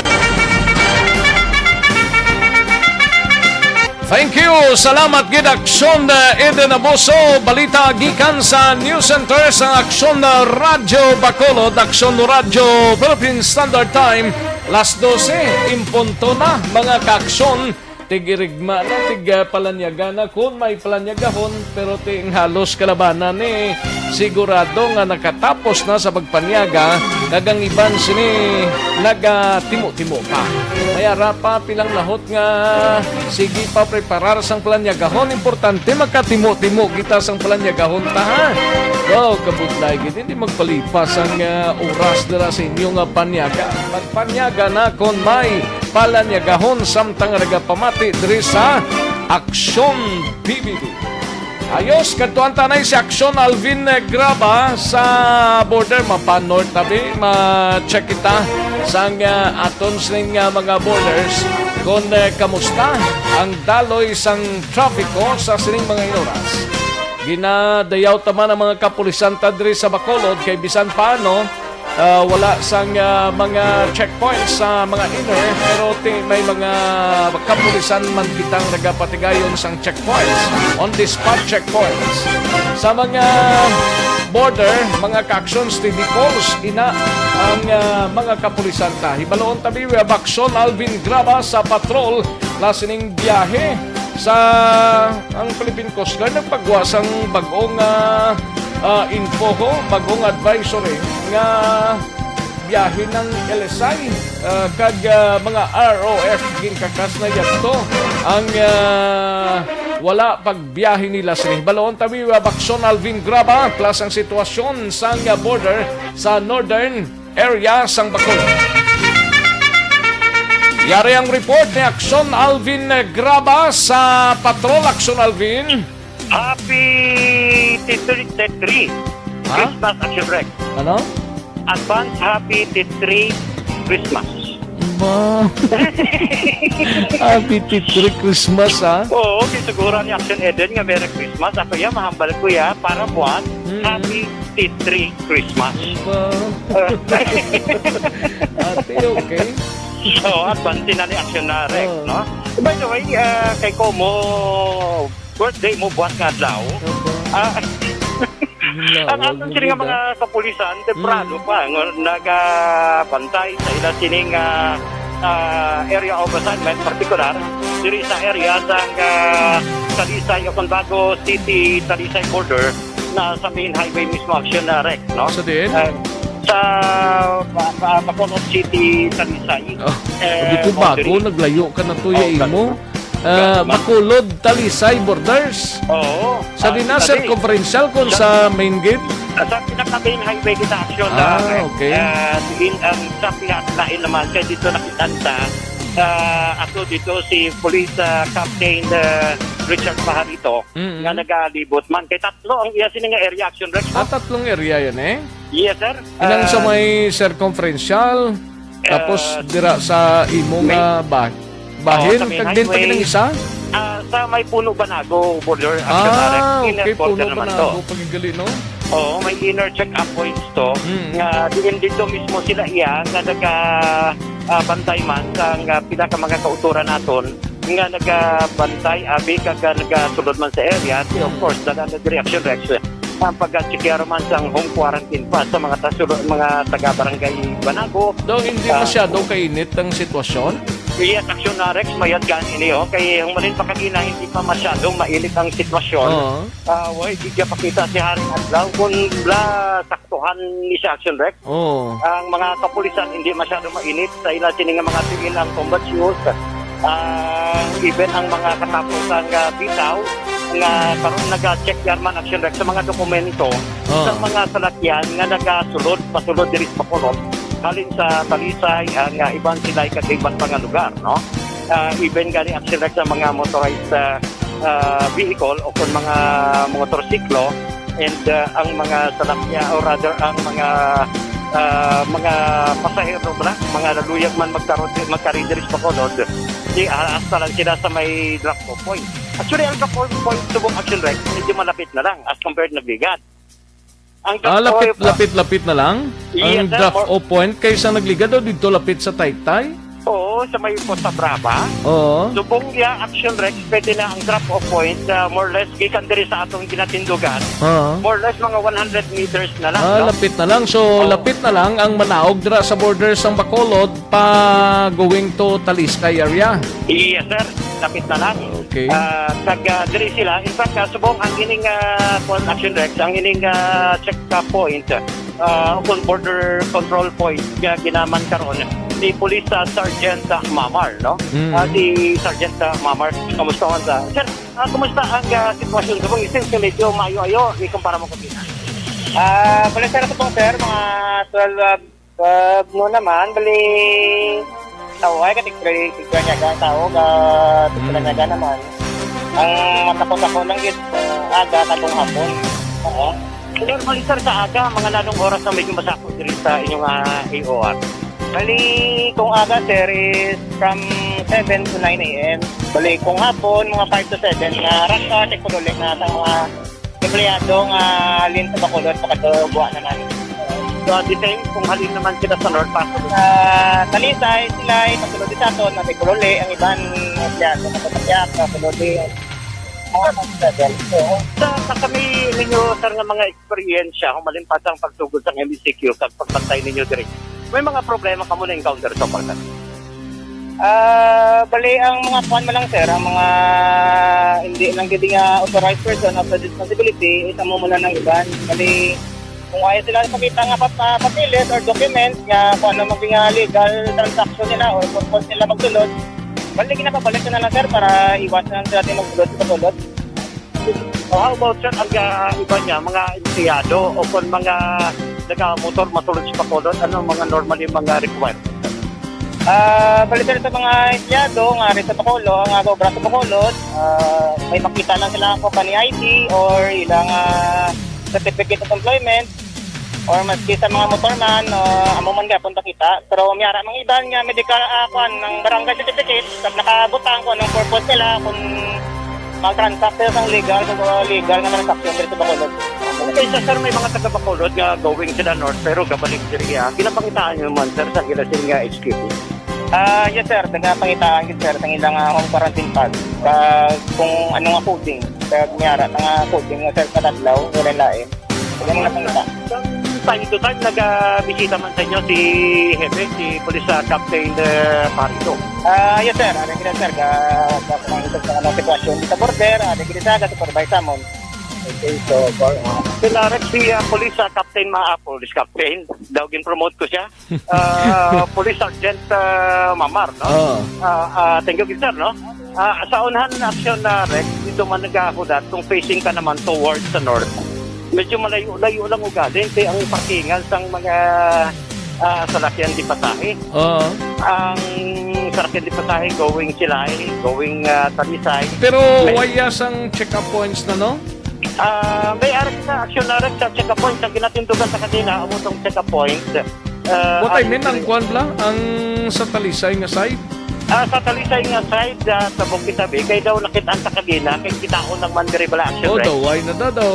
Thank you. Salamat gid, Aksyon, uh, Eden Aboso. Balita gikan sa News Center sa Aksyon, uh, Radyo Bacolod, Aksyon Radyo Philippine Standard Time. Las dose, impunto na, mga kaaksyon. Tig-irigma na, tig, uh, palanyaga na kun may palanyagahon, pero ti ang halos kalabanan ni sigurado nga nakatapos na sa pagpanyaga, kag ang iban sini nagatimo-timo pa. May ara pa pilang nahot nga sige pa preparar sang palanyagahon. Importante makatimo-timo kita sang palanyagahon ta, ha? Wow, kabudlay gid, hindi magpalipas ang, ah, oras dira sa inyo nga panyaga. Magpanyaga na kon may palanyagahon samtang nagapamati diri sa Aksyon P B B. Ayos, kadtuan ta anay si Aksyon Alvin, eh, Graba sa border. Mapa-north tabi, ma-check kita sang, ah, aton sining, ah, mga borders kon, eh, kamusta ang daloy sang trapiko sa sining mga inoras. Ginadayaw ta man ang mga kapulisan ta diri sa Bacolod kay bisan paano, ah, wala sang, ah, mga checkpoints sa mga inner, pero ti-, may mga kapulisan man kitang nagapatigayon sang checkpoints, on the spot checkpoints. Sa mga border, mga ka-aksyon, steady calls, ina ang, ah, mga kapulisan ta. Hibaluon tabi, we have Aksyon Alvin Graba sa patrol na sining biyahe sa ang Philippine Coast Guard nagpagwa sang bag-ong, ah, ah, info ho, bag-ong advisory nga biyahe ng L S I, ah, kag, ah, mga R O F ginkakas na yadto ang, ah, wala pagbiyahe nila sini. Balon tabi, ah, Bakson Alvin Graba, plus ang sitwasyon sang, ah, border sa northern area sang Bacolod. Yari ang report ni Aksyon Alvin Graba sa Patrol. Aksyon Alvin. Happy T three, T three Ha? Christmas, Action Rex. Ano? Advance Happy T three Christmas. Ba? Happy T three Christmas, ha? Oo, gisugura ni Action Eden nga Merry Christmas. Ako ya, mahambal ko ya, para buwan, Mm. Happy T three Christmas. Ba? Ate, okay. So, advance na ni Action na, Rex, Oo. no? By the way, ah, kay Como, birthday mo buwas nga adlaw. Opo. Ah, Yun lang, ang wag atong mo sini nga gid, mga ah. kapulisan, temprano Mm. pa, nga nagabantay sa ila sining, ah, ah, area of assignment, partikular diri sa area sang, ah, Talisay, Oconbago City, Talisay border, na sa main highway mismo, Action na, Rex, no? Sa diin? Ah, sa Ba-, Ba-, Bacolod City, Talisay. Oh, Eh, di ko bago, Monterey. Naglayo ka na to, Oh, ya imo. Ganun. Ah, Ganun man. Bacolod, Talisay, borders. Oo. Sa Ah, di na, sir, sabi. Circumferential kung Sa sa main gate? Ah, sa pinaka-main highway kita, action Ah, na, okay. Ah, in, ang sa pinaka-lain naman, kaya dito nakita sa, ah, ato dito si Police, ah, Captain, ah, Richard Pajarito, Mm-mm. nga nagalibot man. Kay tatlo ang iya sini nga area, action, Rex, no? Ah, tatlong area yan, eh? Yes, sir. Inang sa Ah, may circumferential, tapos ah, dira sa imo may nga ba-, bahin, Oo, sa may kag din pa highway. Kinang isa? Ah, sa may Puno Banago border, actually, Ah, inner okay, border Puno naman to. Banago, pagigali, no? Oo, may inner check-up points to, Mm. nga diin dito mismo sila iya, nga naga, ah, bantay man sa nga pila ka mga kauturan naton, nga nagabantay, abi, kag, ah, nagasulod man sa area. Di, of Mm. course, dala na diri, action, Rex, ang pagkatsikya man sang home quarantine pa sa mga tasulo-, mga taga Barangay Banago. Daw hindi Ah. masyado kainit ang sitwasyon? Yes, action na, Rex, mayad gani ini, oh. Kay ang malin pa kagina, hindi pa masyado mainit ang sitwasyon. Oo. Ah, way, di siya pakita si Haring Adlaw. Kung bla, saktuhan ni siya, action, Rex. Oo. Ang mga kapulisan hindi masyado mainit sa ila sini nga mga tiil ang combat shoes. Ah, even ang mga katapos ang, ah, bitaw nga karon naga-check yan man, action, Rex, sa mga dokumento Oo. sa mga salakyan nga nagasulod, pasulod diri sa Bacolod, halin sa Talisay, ang, ah, iban sila kag iban pa nga lugar, no? Ah, even gani, action, Rex, sa mga motorized, ah, ah, vehicle o kung mga motorsiklo, and, ah, ang mga salakya, or rather, ang mga, ah, mga pasahero na, mga naluyag man magkaro-, magkari diri sa Bacolod, di, ah, hasta lang sila sa may drop-off point. Actually, ang drop-off point subong, action, Rex, medyo malapit na lang as compared nagligad. Ang Ah, drop-off lapit, point, lapit, lapit na lang Yes, ang sir. Drop-off point kaysa nagligad o dito lapit sa Taytay? Oo, sa may Costa Brava. Oo. Subong niya, action, Rex, pwede na ang drop-off point, ah, more or less, gikan diri sa atong ginatindugan. Oo. More or less, mga one hundred meters na lang, Ah, no? Lapit na lang. So, Oo. Lapit na lang ang manaog dira sa border sang Bacolod pa going to Talisay area. Yes, sir. Lapit na lang. Okay. Ah, kag, ah, diri sila. In fact, ah, subong ang ining, ah, kuwan, action, Rex, ang ining, ah, check, ah, point, ah, kung border control point nga ginaman karon ni Police, ah, Sergeant, ah, Mamar, no? Mm. Ah, si Sergeant, ah, Mamar, kamusta man sa, sir, ah, kumusta ang, ah, sitwasyon sa mga isip nga medyo maayo-ayo ikumpara mo kanina? Ah, bali, sir, sa pong, sir, mga twelve, ah, twelve no naman, bali, tao ay katigpre-, tigpre niya ka, tao ka, tigpre Mm. niya ka naman. Ang matakot ako lang is, ah, aga, katong hapon. Oo. So, normally, sir, sa aga, mga nanong oras na medyo masakot diri sa inyong, ah, A O R? Bali, kung aga, sir, is from seven to nine A M. Bali, kung hapon, mga five to seven, na rush hour, check ko ulit na sa mga empleyado nga halin sa Bacolod, pakatubuan naman. So, at the same, kung halin naman sila sa North Paso. Sa Talisay, sila ay pasulod sa aton, na may kululi, ang iban, empleyado, na papakyat, pasulod, eh. Mga seven. Oo. Sa, sa kami ninyo, sir, nga mga eksperyensya, humalin pa sa ang pagsugod sa M E C Q, kag pagbantay ninyo diri, may mga problema kamo na-encounter so far, sir? Ah, bali, ang mga kuwan man lang, sir, ang mga hindi lang gid nga authorized person of the responsibility, is amo man lang ang iban. Bali, kung ayaw sila pakita nga pap-, ah, papeles or documents nga kung ano man nga legal transaction nila or purpose nila magsulod, bali, ginapabalik na lang, sir, para iwas na lang sila din magsulod sa sulod. O how about, sir, ang, ah, iba niya, mga empleyado o kung mga nagamotor masulod sa Bacolod, ano mga normally mga requirements? Ah, bali, sir, sa mga empleyado nga rin sa Bacolod, nga gaobra sa Bacolod, ah, may makita lang sila ang company I D or ilang, ah, certificate of employment, or maski sa mga motorman, ah, amo man gapon pakita. Pero may ara mga iban nga medical, ah, kuwan, ng barangay certificate, kag nakabutang kung anong purpose nila, kung mag-transact sila sang legal, kung, ah, legal nga transaction diri sa Bacolod. Okay, sa, sir, may mga taga Bacolod nga going sila north, pero gabalik diri, ah. Ginapangitaan niyo man, sir, sa ila sila nga H Q P? Ah, yes, sir. Nagapangitaan gid, sir, sang ilang, ah, home quarantine pass. Kag kung ano nga coding, kag may ara nga coding nga, sir, kada adlaw, wala lain. Wala na pangita. From time to time, nagabisita man sa inyo si Hepe, si Police, ah, Captain, eh, Parito? Ah, yes, sir. Ano gid, sir? Ga, ga, kung ano sa mga sitwasyon sa border, ano gid, sir, ga-supervise sa amon. Okay, so, bar, ah, Action Rex, si, ah, Police, ah, Captain Ma-, ah, Police Captain. Daw gin-promote ko siya. Ah, Police Sergeant, ah, Mamar, no? Oo. Ah, ah, thank you, sir, no? Ah, sa unahan, Action, ah, Rex, dito man nagahulat kung facing ka naman towards sa north. Medyo malayo-layo lang ugalin kay ang parkingan sang mga, ah, salakyan di pasahe. Oo. Ang salakyan di pasahe going Silay, going, ah, Talisay. Pero May wala sang check-up points na, no? Ah, may ari sa Action Rex sa check-up point. Ang ginatindugan sa kanila, amo tong check-up point. Ah, What I ang mean, ang kwan bla, ang sa Talisay nga side? Ah, sa Talisay nga side, ah, sa Bukid Tabi, kay daw nakit-an sa kagina, kay kitaon lang man diri bala, Action Oh, Rex. Daw, ay na da, daw,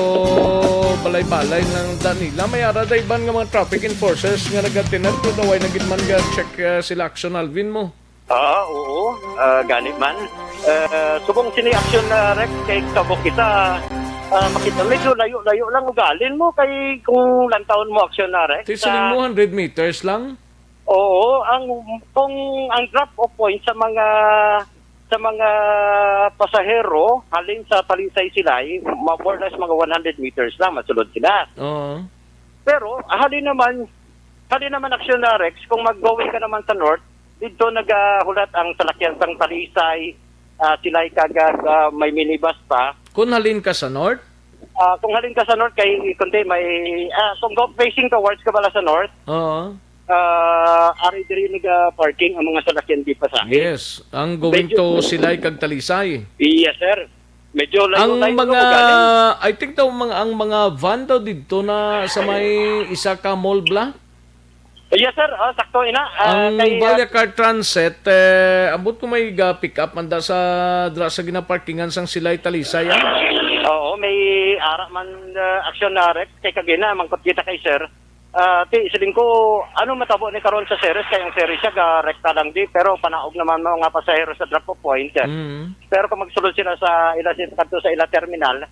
balay-balay lang da nila. May ara da iban nga mga traffic enforcers nga nagatinan, pero daw ay na gid man ga check, ah, sila Action Alvin mo. Ah, oo. Ah, gani man. Ah, subong sini Action, ah, Rex, kay kabok kita, ah, makita medyo layo-layo lang ugalin mo kay kung lantawon mo Action, ah, Rex, Ti siling ah, mo hundred meters lang? Oo, ang, kung ang drop off point sa mga, sa mga pasahero halin sa Talisay Silay, ma-, more or less mga one hundred meters lang masulod sila. Oo. Pero halin naman, halin naman Action, ah, Rex, kung mag-going ka naman sa north, dito nagahulat ang salakyan sang Talisay, ah, Silay kag, ah, may minibus pa. Kung halin ka sa north? Ah, kung halin ka sa north, kay kundi may, ah, kung go facing towards ka bala sa north, Oo. ah, ari diri naga-parking ang mga salakyan di pasahe. Yes, ang going Medyo to Silay kag Talisay. Yes, sir. Medyo layo-layo Ang mga, ugalin. I think daw, mga, ang mga van daw didto na sa may isa ka mall bla? Yes, sir. Ah, sakto ina. Ah, Ang kay, ah, Vallecar Transit, eh, ambot ko may ga-pick up man da sa, dra sa ginaparkingan sang Silay Talisay, ah? Oo, may ara man, ah, Action, ah, Rex, kay kagina, mangkot kita kay sir. Ah, ti, siling ko, ano matabo ni karon sa Ceres? Kay ang Ceres siya, ga rekta lang di, pero panaog naman mga pasahero sa drop off point. Mm. Pero kung magsulod sila sa ila, sa, kadto sa ila terminal,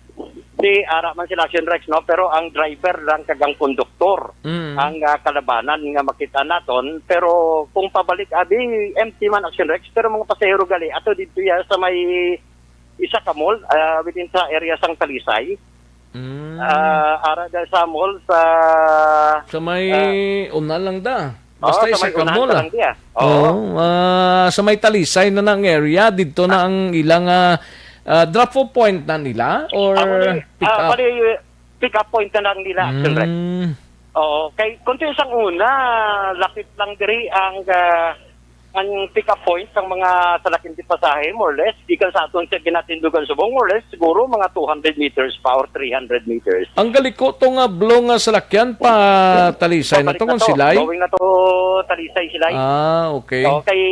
di ara man sila Action Rex, no? Pero ang driver lang kag ang konduktor Mm. ang, ah, kalabanan nga makita naton. Pero kung pabalik, abi, empty man Action Rex, pero mga pasahero gali, ato dito ya sa may isa ka mall, ah, within sa area sang Talisay. Mm. Ah, ara da sa mall sa, Sa may ah, una lang da. Basta oo, sa isa may ka unahan mall, ka ah. lang diya. Oo. Oo, ah, sa may Talisay na nang area, dito na ang ilang, ah, ah, drop off point na nila or Ako ni, pick ah, up? Pali, pick up point na lang nila, Action Rex. Mm. Oo, kay kung sa isang una, lapit lang diri ang, ah, ang pick up point sang mga salakyan di pasahe, more or less, gikan sa aton sa ginatindugan subong, more or less, siguro mga two hundred meters pa or three hundred meters. Ang galiko to nga blue nga salakyan pa Talisay na Pabalik to, na kung to. Silay? Going na to Talisay, Silay. Ah, okay. Okay,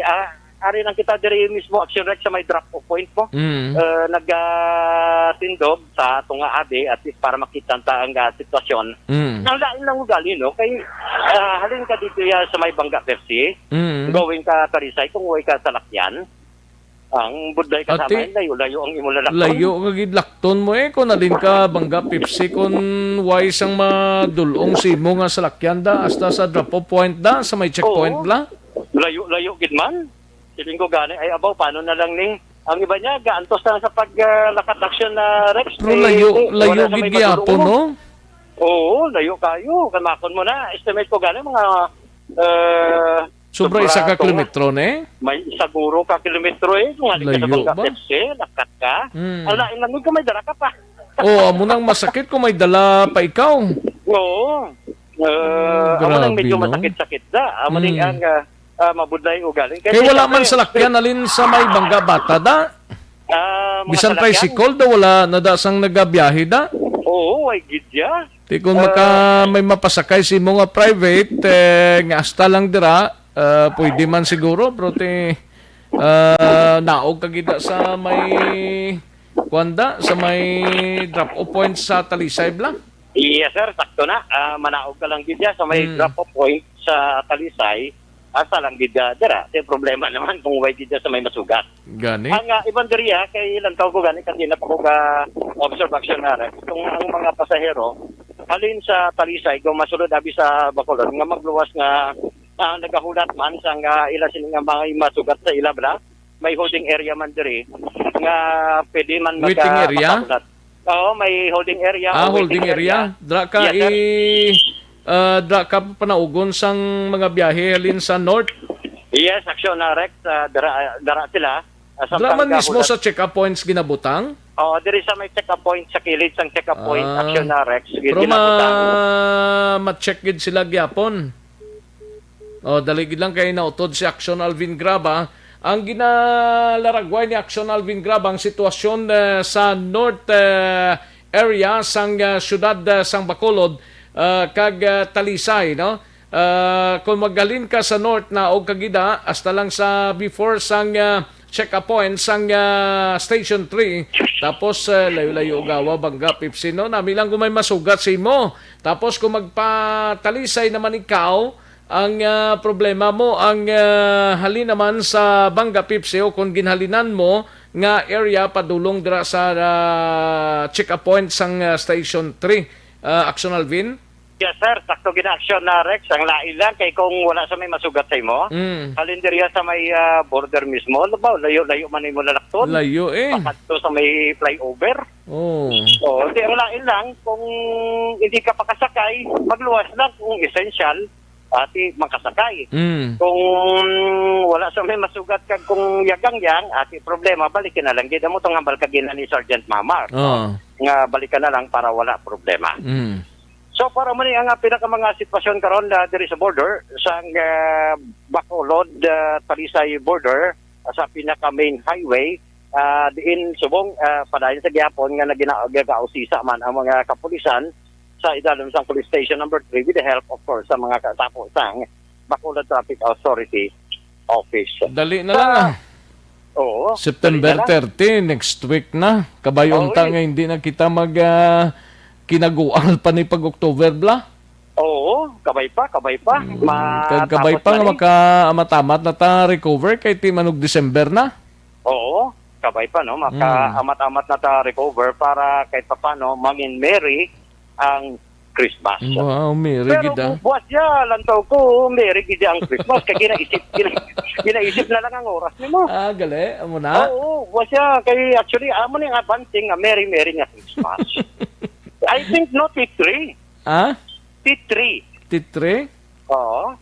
ah, ari lang kita diri mismo, Action Rex, sa may drop off point mo. Mm. Eh, nagtindog sa ato nga abi, at least para makita ta ang, ah, sitwasyon. Mm. Ang lain lang ugali, no? Kay, ah, halin ka dito ya sa may Bangga Pepsi, Mm. going ka Talisay, kung way ka salakyan, ang budlay ka sa Ate, may layo-layo ang imo lalakton. Layo ka gid lakton mo eh. Kung nalin ka Bangga Pepsi, kung way sang madulong sa imo nga salakyan da, hasta sa drop off point da, sa may checkpoint Oo. la. Layo-layo gid man. Siling ko gani, ay abaw, paano na lang ni? Ang iba niya, gaantos na sa pag, ah, lakat Action na Rex. Pero Eh, layo, eh, layo wala sa may gid gyapon, madulong mo. No? Oo, layo kayo. Kamakon mo na. Estimate ko gani, mga, ah, Sobra isa sobra ka to, kilometro, ne? May isa guro ka kilometro, eh. Kung halin ka sa Layo Bangga ba? Pepsi, lakat ka. Hmm. Ang lain lang, kung may dala ka pa. Oo, amo nang masakit kung may dala pa ikaw. Oo. Ah, Hmm, amo nang grabe, medyo no? masakit-sakit na. Amo ning Hmm. ang, ah, ah, mabudlay ugaling. Kay Kasi wala man syempre, salakyan alin sa may Bangga Bata da. Ah, mga Bisan salakyan. tricycle da, wala na da sang nagabiyahe da. Oo, ay gidya. Ti kung Ah. maka-, may mapasakay sa imo nga private, eh, nga hasta lang dira, ah, pwede man siguro, pero ti, ah, naog ka gid da sa may, kuwan da, sa may drop-off point sa Talisay, bla? Yes, sir. Sakto na. Ah, manaog ka lang gid ya sa may Hmm. drop-off point sa Talisay. Hasta lang gid, ah, dira. Ti problema naman kung way gid ya sa may masugat. Gani? Ang, ah, iban diri, ah, kay lantaw ko gani, kasi napako ka observation na rin. Kung ang mga pasahero, halin sa Talisay, kung masulod abi sa Bacolod, nga magluwas nga, ah, nagahulat man sa nga ila sini nga may masugat sa ila, bala, may holding area man diri, nga pwede man Waiting maga-, area? makahulat. Oo, may holding area Ah, o waiting holding area. area. Dra ka Yes, sir. i ah, dra ka panaugon sang mga biyahe halin sa north. Yes, Action, ah, Rex, ah, dara, dara sila. Ah, sa Dra man mismo Panggahulat. sa check-up points ginabutang? Oo, diri sa may check-up point, sa kilid sang check-up point, Ah, Action, ah, Rex, gi-, pero ginabutang. ma-, ma-check gid sila gyapon. Oh, dali gid lang kay nautod si Action Alvin Graba. Ang ginalaragway ni Action Alvin Graba ang sitwasyon, eh, sa north, eh, area sang, eh, siyudad, eh, sang Bacolod, eh, kag, eh, Talisay, no? Eh, kung maghalin ka sa north na og kagida, hasta lang sa before sang, eh, check-up point sang, eh, Station three, tapos, eh, layo-layo Ugawa, Banga, Pipsin, no? Nami lang kung may masugat sa imo. Tapos kung magpatalisay naman ikaw, ang, ah, problema mo, ang, ah, halin naman sa Banga Pipsi o kung ginhalinan mo nga area padulong dira sa, ah, check-up point sang, ah, Station three. Ah, Action Alvin? Yes, sir. Sakto gina-action na, Rex. Ang lain lang kay kung wala sa may masugat sa imo, Mm. halin diriya sa may, ah, border mismo. Ano ba? Layo-layo man imo lalakton. Layo eh. Pakadto sa may flyover. Oh. Oo, di ang lain lang, kung hindi ka pakasakay, magluwas lang kung essential, ati makasakay. Mm. Kung wala sa may masugat kag kung yagang-yang, ati problema, balik ka na lang. Gid mo tong hambal kagina ni Sergeant Mamar, Oh. nga balik ka na lang para wala problema. Mm. So, para mo ni ang, ah, pinaka mga sitwasyon karon na diri sa border, sang, ah, Bacolod, ah, Talisay border, ah, sa pinaka main highway, ah, diin subong, ah, padayon sa gihapon nga nagina-, nagausisa man ang mga kapulisan sa idalom sang Police Station Number Three with the help, of course, sa mga katapo sang Bacolod Traffic Authority Office. Dali na Sa lang, ah. Oo, September dali na lang. thirty, next week na. Kabay Oo, unta eh. nga hindi na kita mag, ah, kinagual pa ni pag-October, bla? Oo, kabay pa, kabay pa. Mm, Ma-, kag kabay tapos pa na nga ni. Maka-amat-amat na ta recover kay ti manog December na. Oo, kabay pa, no? Mm. Maka-amat-amat na ta recover para kahit papano mangin merry ang Christmas. Wow, merry Pero gid, ah. bu-, buwas ya, lantaw ko, merry gid ang Christmas. Kay ginaisip, gina-, ginaisip na lang ang oras nimo. Ah, gali, amo na? Oo, buwas ya. Kay actually, amo ni nga advancing nga merry, merry nga Christmas. I think no, T three. Ah? T three. T three? Oo.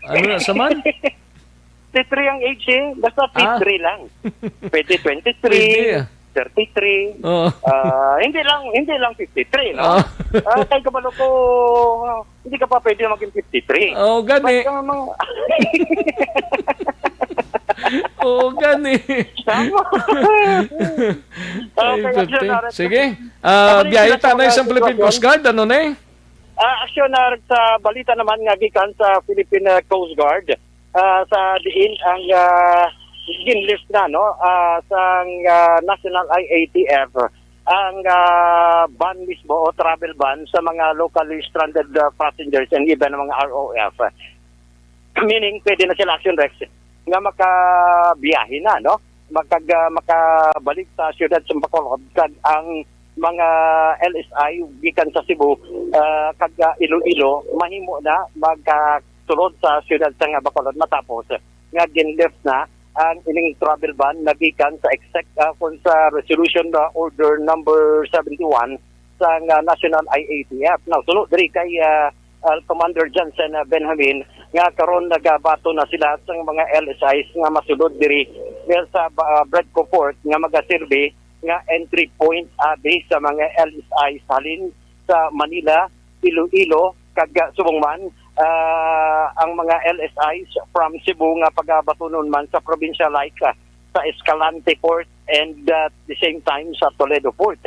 Ano na sa man? T three ang age eh. Basta Ah. T three lang. Pwede twenty-three, Pwede, ah. thirty-three. Oo. Ah, hindi lang, hindi lang fifty-three, no? Oo. Ah, kay kabalo ko, ah, hindi ka pa pwede maging fifty-three. Oo, gani. Pag, ah, mga Oo, gani. Tama. Ay, Okay, pwede. Action Narek. Sige. Ah, Ako rin biyahe sila ta sa na mga isang Philippine sitwasyon. Coast Guard, ano na eh? Ah, Action Narek, sa balita naman nga gikan sa Philippine, ah, Coast Guard, ah, sa diin ang, ah, ginlift na, no, ah, sang, ah, National I A T F ang, ah, ban mismo o travel ban sa mga locally stranded, ah, passengers and even mga R O F. Meaning, pwede na sila, Action Rex, nga makabiyahe na, no? Makag-, ah, makabalik sa siyudad sa Bacolod, kag ang mga L S I gikan sa Cebu, ah, kag, ah, Iloilo, mahimo na magkasulod sa siyudad sa nga Bacolod matapos nga ginlift na ang ining travel ban nagikan sa exec-, ah, kun sa resolution, ah, order number seventy-one sa nga National I A T F. Now, suno diri kay, ah, ah, Commander Johnson, ah, Benjamin, nga karon nagabaton na sila sa mga L S Is nga masulod diri sa, ah, Bredco Port nga magaserbi nga entry point abi sa mga L S Is halin sa Manila, Iloilo, kag, ah, subong man, ah, ang mga L S Is from Cebu nga pagabatunon man sa probinsya like, ah, sa Escalante Port and, ah, at the same time sa Toledo Port.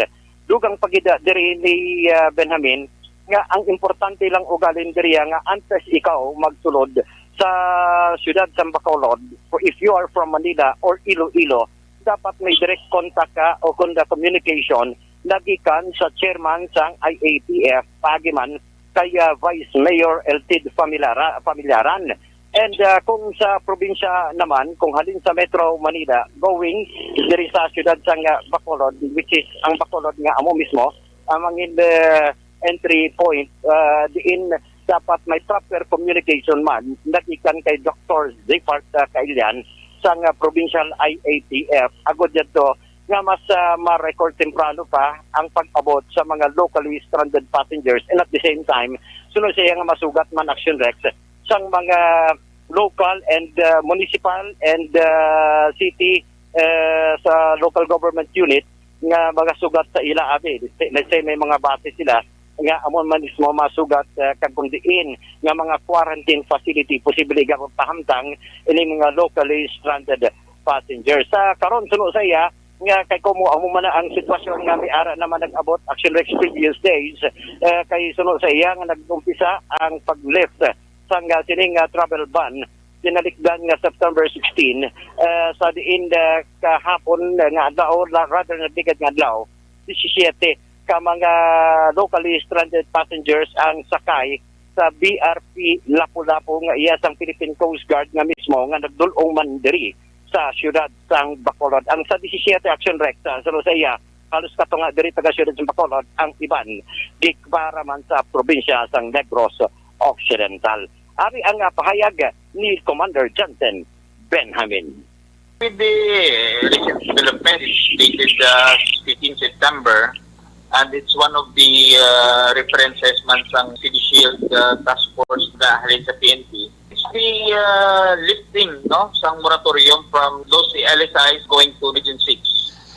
Dugang pa gid, ah, diri ni, ah, Benjamin nga ang importante lang ugalin diri nga antes ikaw magsulod sa siyudad sa Bacolod, if you are from Manila or Iloilo, dapat may direct contact ka o kung the communication nagikan sa chairman sang I A T F, paagi man kay, ah, Vice Mayor Eltid Familiara-, Familiaran. And, ah, kung sa probinsya naman, kung halin sa Metro Manila, going diri sa siyudad sang, ah, Bacolod, which is ang Bacolod nga amo mismo, ang mangin, ah, entry point, ah, diin dapat may proper communication man nagikan kay Doktor Zephyr, ah, Kailian sang, ah, Provincial I A T F agud didto nga mas, ah, ma-record temprano pa ang pag-abot sa mga locally stranded passengers, and at the same time, suno sa iya nga masugat man, Action Rex, sang mga local and, ah, municipal and, ah, city, eh, sa local government unit nga mga sugat sa ila abi. Let's say, let's say may mga base sila nga amo man mismo masugat, ah, kag kung diin nga mga quarantine facility posible nga pahamtang ini mga locally stranded passengers. Sa karon, suno sa iya, nga kay kumo amo man na ang sitwasyon nga may ara naman nag-abot, Action Rex, previous days, eh, kay suno sa iya nga nag-umpisa ang pag-lift sang, ah, sining, ah, travel ban tinalikdan nga September sixteen, eh, sa diin, eh, kahapon, eh, nga adlaw, la-, rather, nga ligad nga adlaw, disisiyete ka mga locally stranded passengers ang sakay sa B R P Lapu-Lapu nga iya sang Philippine Coast Guard nga mismo nga nagdul-ong man diri sa siyudad sang Bacolod. Ang sa disisiyete, Action Rex, ah, suno sa iya, halos katunga diri taga siyudad sang Bacolod, ang iban gikbara man sa probinsya sang Negros Occidental. Ari ang, ah, pahayag ni Commander Johnson Benjamin. With the recent development, it's dated, uh, fifteen September, and it's one of the, uh, references man sang CityShield, uh, Task Force nga halin sa P N P. It's the, uh, lifting, no, sang moratorium from those L S Is going to Region six.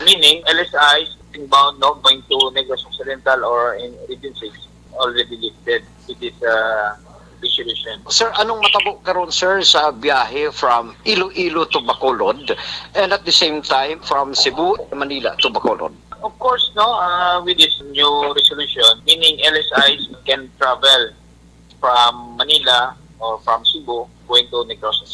Meaning, L S Is inbound, no, going to Negros Occidental or in Region six, already lifted with this, uh, resolution. Sir, anong matabo karon, sir, sa biyahe from Iloilo to Bacolod and at the same time from Cebu, Manila to Bacolod? Of course, no, uh, with this new resolution, meaning L S Is can travel from Manila or from Cebu going to Negros.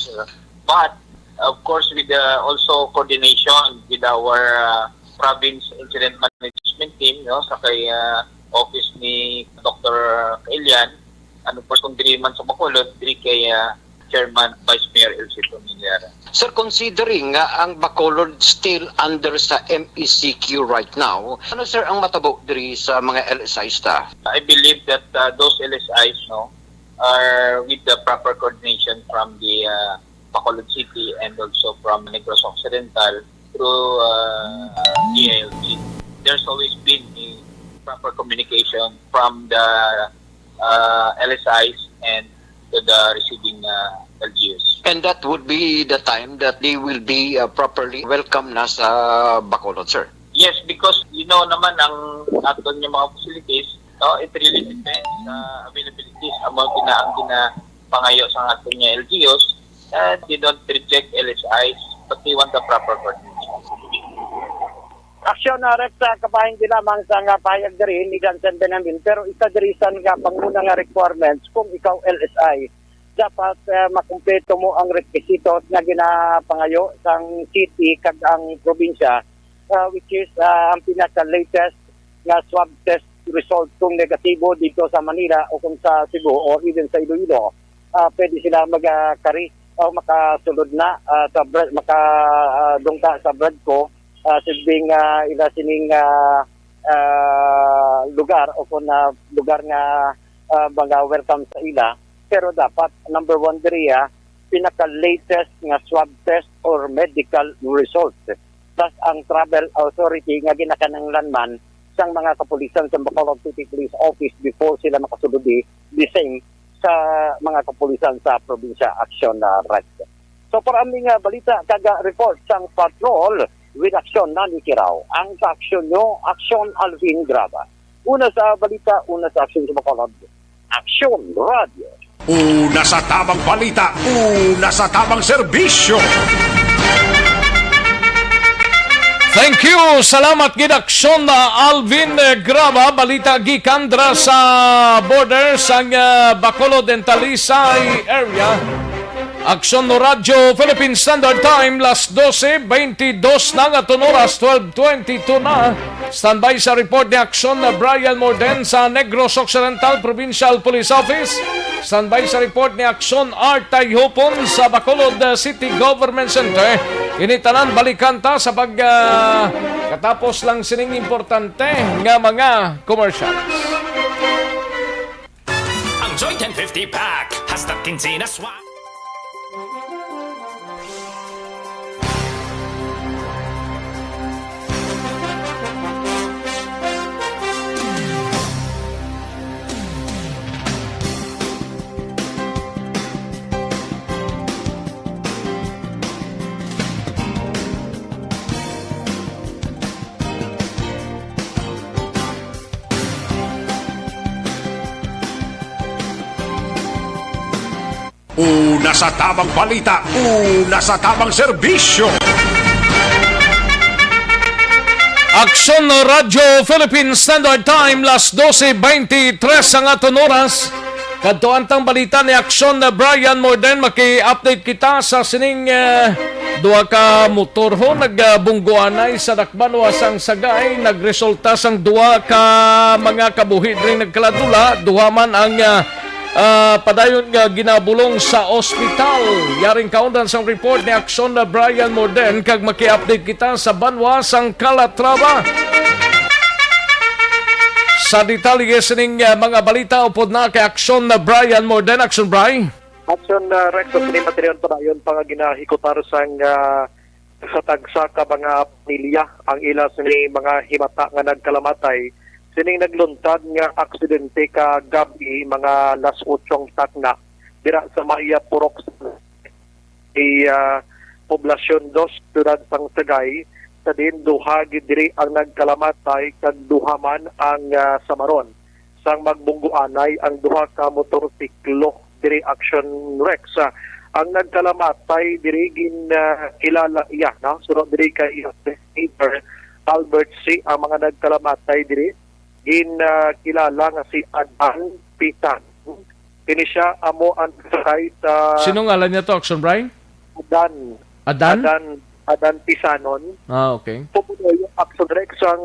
But, of course, with the also coordination with our, uh, province incident management team, no, sa kay, uh, office ni Doctor Kailian, and of course, kung diri man sa Bacolod, diri kay, uh, Chairman Vice Mayor Elcito Villar. Sir, considering nga ang Bacolod still under sa M E C Q right now, ano, sir, ang matabo diri sa mga L S Is ta? I believe that, uh, those L S Is, no, are with the proper coordination from the, uh, Bacolod City and also from Negros Occidental through, uh, D I L G. There's always been a proper communication from the, uh, L S Is and to the receiving, uh, L G Us. And that would be the time that they will be, uh, properly welcome na sa Bacolod, sir? Yes, because you know naman ang aton nga mga facilities, no, it really depends sa availabilities. Amo gina-, ang ginapangayo sa aton nga L G Us, and they don't reject L S Is, but they want the proper coordination. Action, uh, Rex, uh, kabahin din lamang sa nga pahayag diri ni Johnson Benjamin, pero isa diri sa nga panguna nga requirements kung ikaw L S I, dapat, uh, makumpleto mo ang requisitos nga ginapangayo sang city kag ang probinsya, uh, which is, uh, ang pinaka-latest nga swab test result. Kung negatibo dito sa Manila o kung sa Cebu or even sa Iloilo, uh, pwede sila mag-, uh, kari o makasulod na, ah, sa Bra-, maka, ah, dungka sa Bradco, ah, sigbing, ah, ila sining, ah, ah, lugar o kung, ah, lugar nga, ah, mga welcome sa ila. Pero dapat, number one diri, ah, pinaka-latest nga swab test or medical result. Plus ang travel authority nga ginakinahanglan man sang mga kapulisan sa Bacolod City Police Office before sila makasulod di, the same sa mga kapulisan sa probinsya. Action, ah, Rex. So, para ang mga balita kag, ah, report sang patrol with Action Nani Kiraw, ang sa aksyon nyo, Action Alvin Graba. Una sa balita, una sa aksyon sa Bacolod. Action Radio. Una sa tabang balita, una sa tabang serbisyo. Thank you. Salamat gid, Aksyon na Alvin, eh, Graba. Balita gikan dra sa border sang, ah, Bacolod and Talisay area. Aksyon no Radyo Philippine Standard Time, las doce veintidós na nga aton oras, twelve twenty-two na. Standby sa report ni Aksyon na Brian Morden sa Negros Occidental Provincial Police Office. Standby sa report ni Aksyon Art Tayhupon sa Bacolod, uh, City Government Center. Ini tanan balikan ta sa pag, ah, katapos lang sining importante nga mga commercials. Ang Joy ten fifty Pack, hasta quince na swag. Una sa tamang balita, una sa tamang serbisyo. Aksyon Radyo Philippine Standard Time, las dose beintitres ang aton oras. Kadto ang tang balita ni Aksyon na Brian Morden. Maki-update kita sa sining, eh, duha ka motor ho nagbungguanay sa Dakbanwa sang Sagay. Nagresulta sang duha ka mga kabuhi diri nagkaladula. Duha man ang, ah, ah, padayon nga ginabulong sa ospital. Yaring kaundan sang report ni Aksyon na Brian Morden, kag maki-update kita sa banwa sang Calatrava. Sa detalye sining, ah, mga balita, upod na kay Aksyon na Brian Morden. Aksyon, Bri. Aksyon, ah, Rex, sa sini material padayon pa nga ginahikutar sang, ah, sa tagsa ka mga pamilya ang ila sini mga himata nga nagkalamatay sining nagluntad nga aksidente kagab-i, mga las otsong takna, dira sa may purok sa, ah, Poblacion Dos, siyudad sang Sagay, sa diin duha gid diri ang nagkalamatay kag duha man ang, ah, samaron sang magbungguanay ang duha ka motorsiklo diri, Action Rex. Ah, ang nagkalamatay diri gin, ah, kilala iya, no? Suno diri kay iya driver, Albert C. Ang mga nagkalamatay diri gin, ah, kilala nga si Adan Pitan. Kini siya amo ang sakay sa Sino ngalan niya to, Action Brian? Adan. Adan? Adan, Adan Pisanon. Ah, okay. Pumunoy Action Rex ang,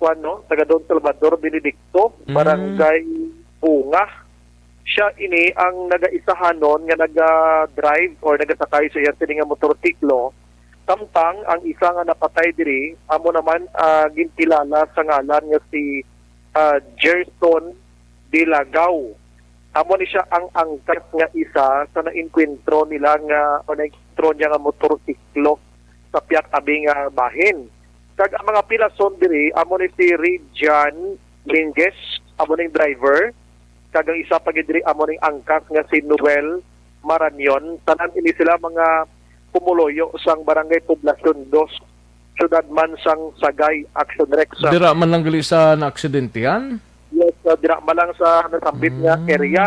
kuwan, no, taga Don Salvador Benedicto, Mm. Barangay Bunga. Siya ini ang nagaisahanon nga naga-drive or nagasakay sa iya sini nga motorsiklo. Samtang ang isa nga napatay diri, amo naman, ah, ginkilala sa ngalan nga si, ah, Gerson Dilagaw. Amo ni siya ang angkas nga isa sa nainkwentro nila nga, o nainkwentro niya nga motorsiklo sa piyak abi nga bahin. Kag ang mga pilason diri, amo ni si Rijan Minguez, amo ning driver, kag ang isa pa gid diri, amo ning angkas nga si Noel Marañon. Tanan ini sila mga pumuloyo sang Barangay Poblacion Dos, siyudad man sang Sagay, Action Rex. Dira man lang gali sa naaksidentihan? Yes, uh, dira man lang sa nasambit nga Mm. area.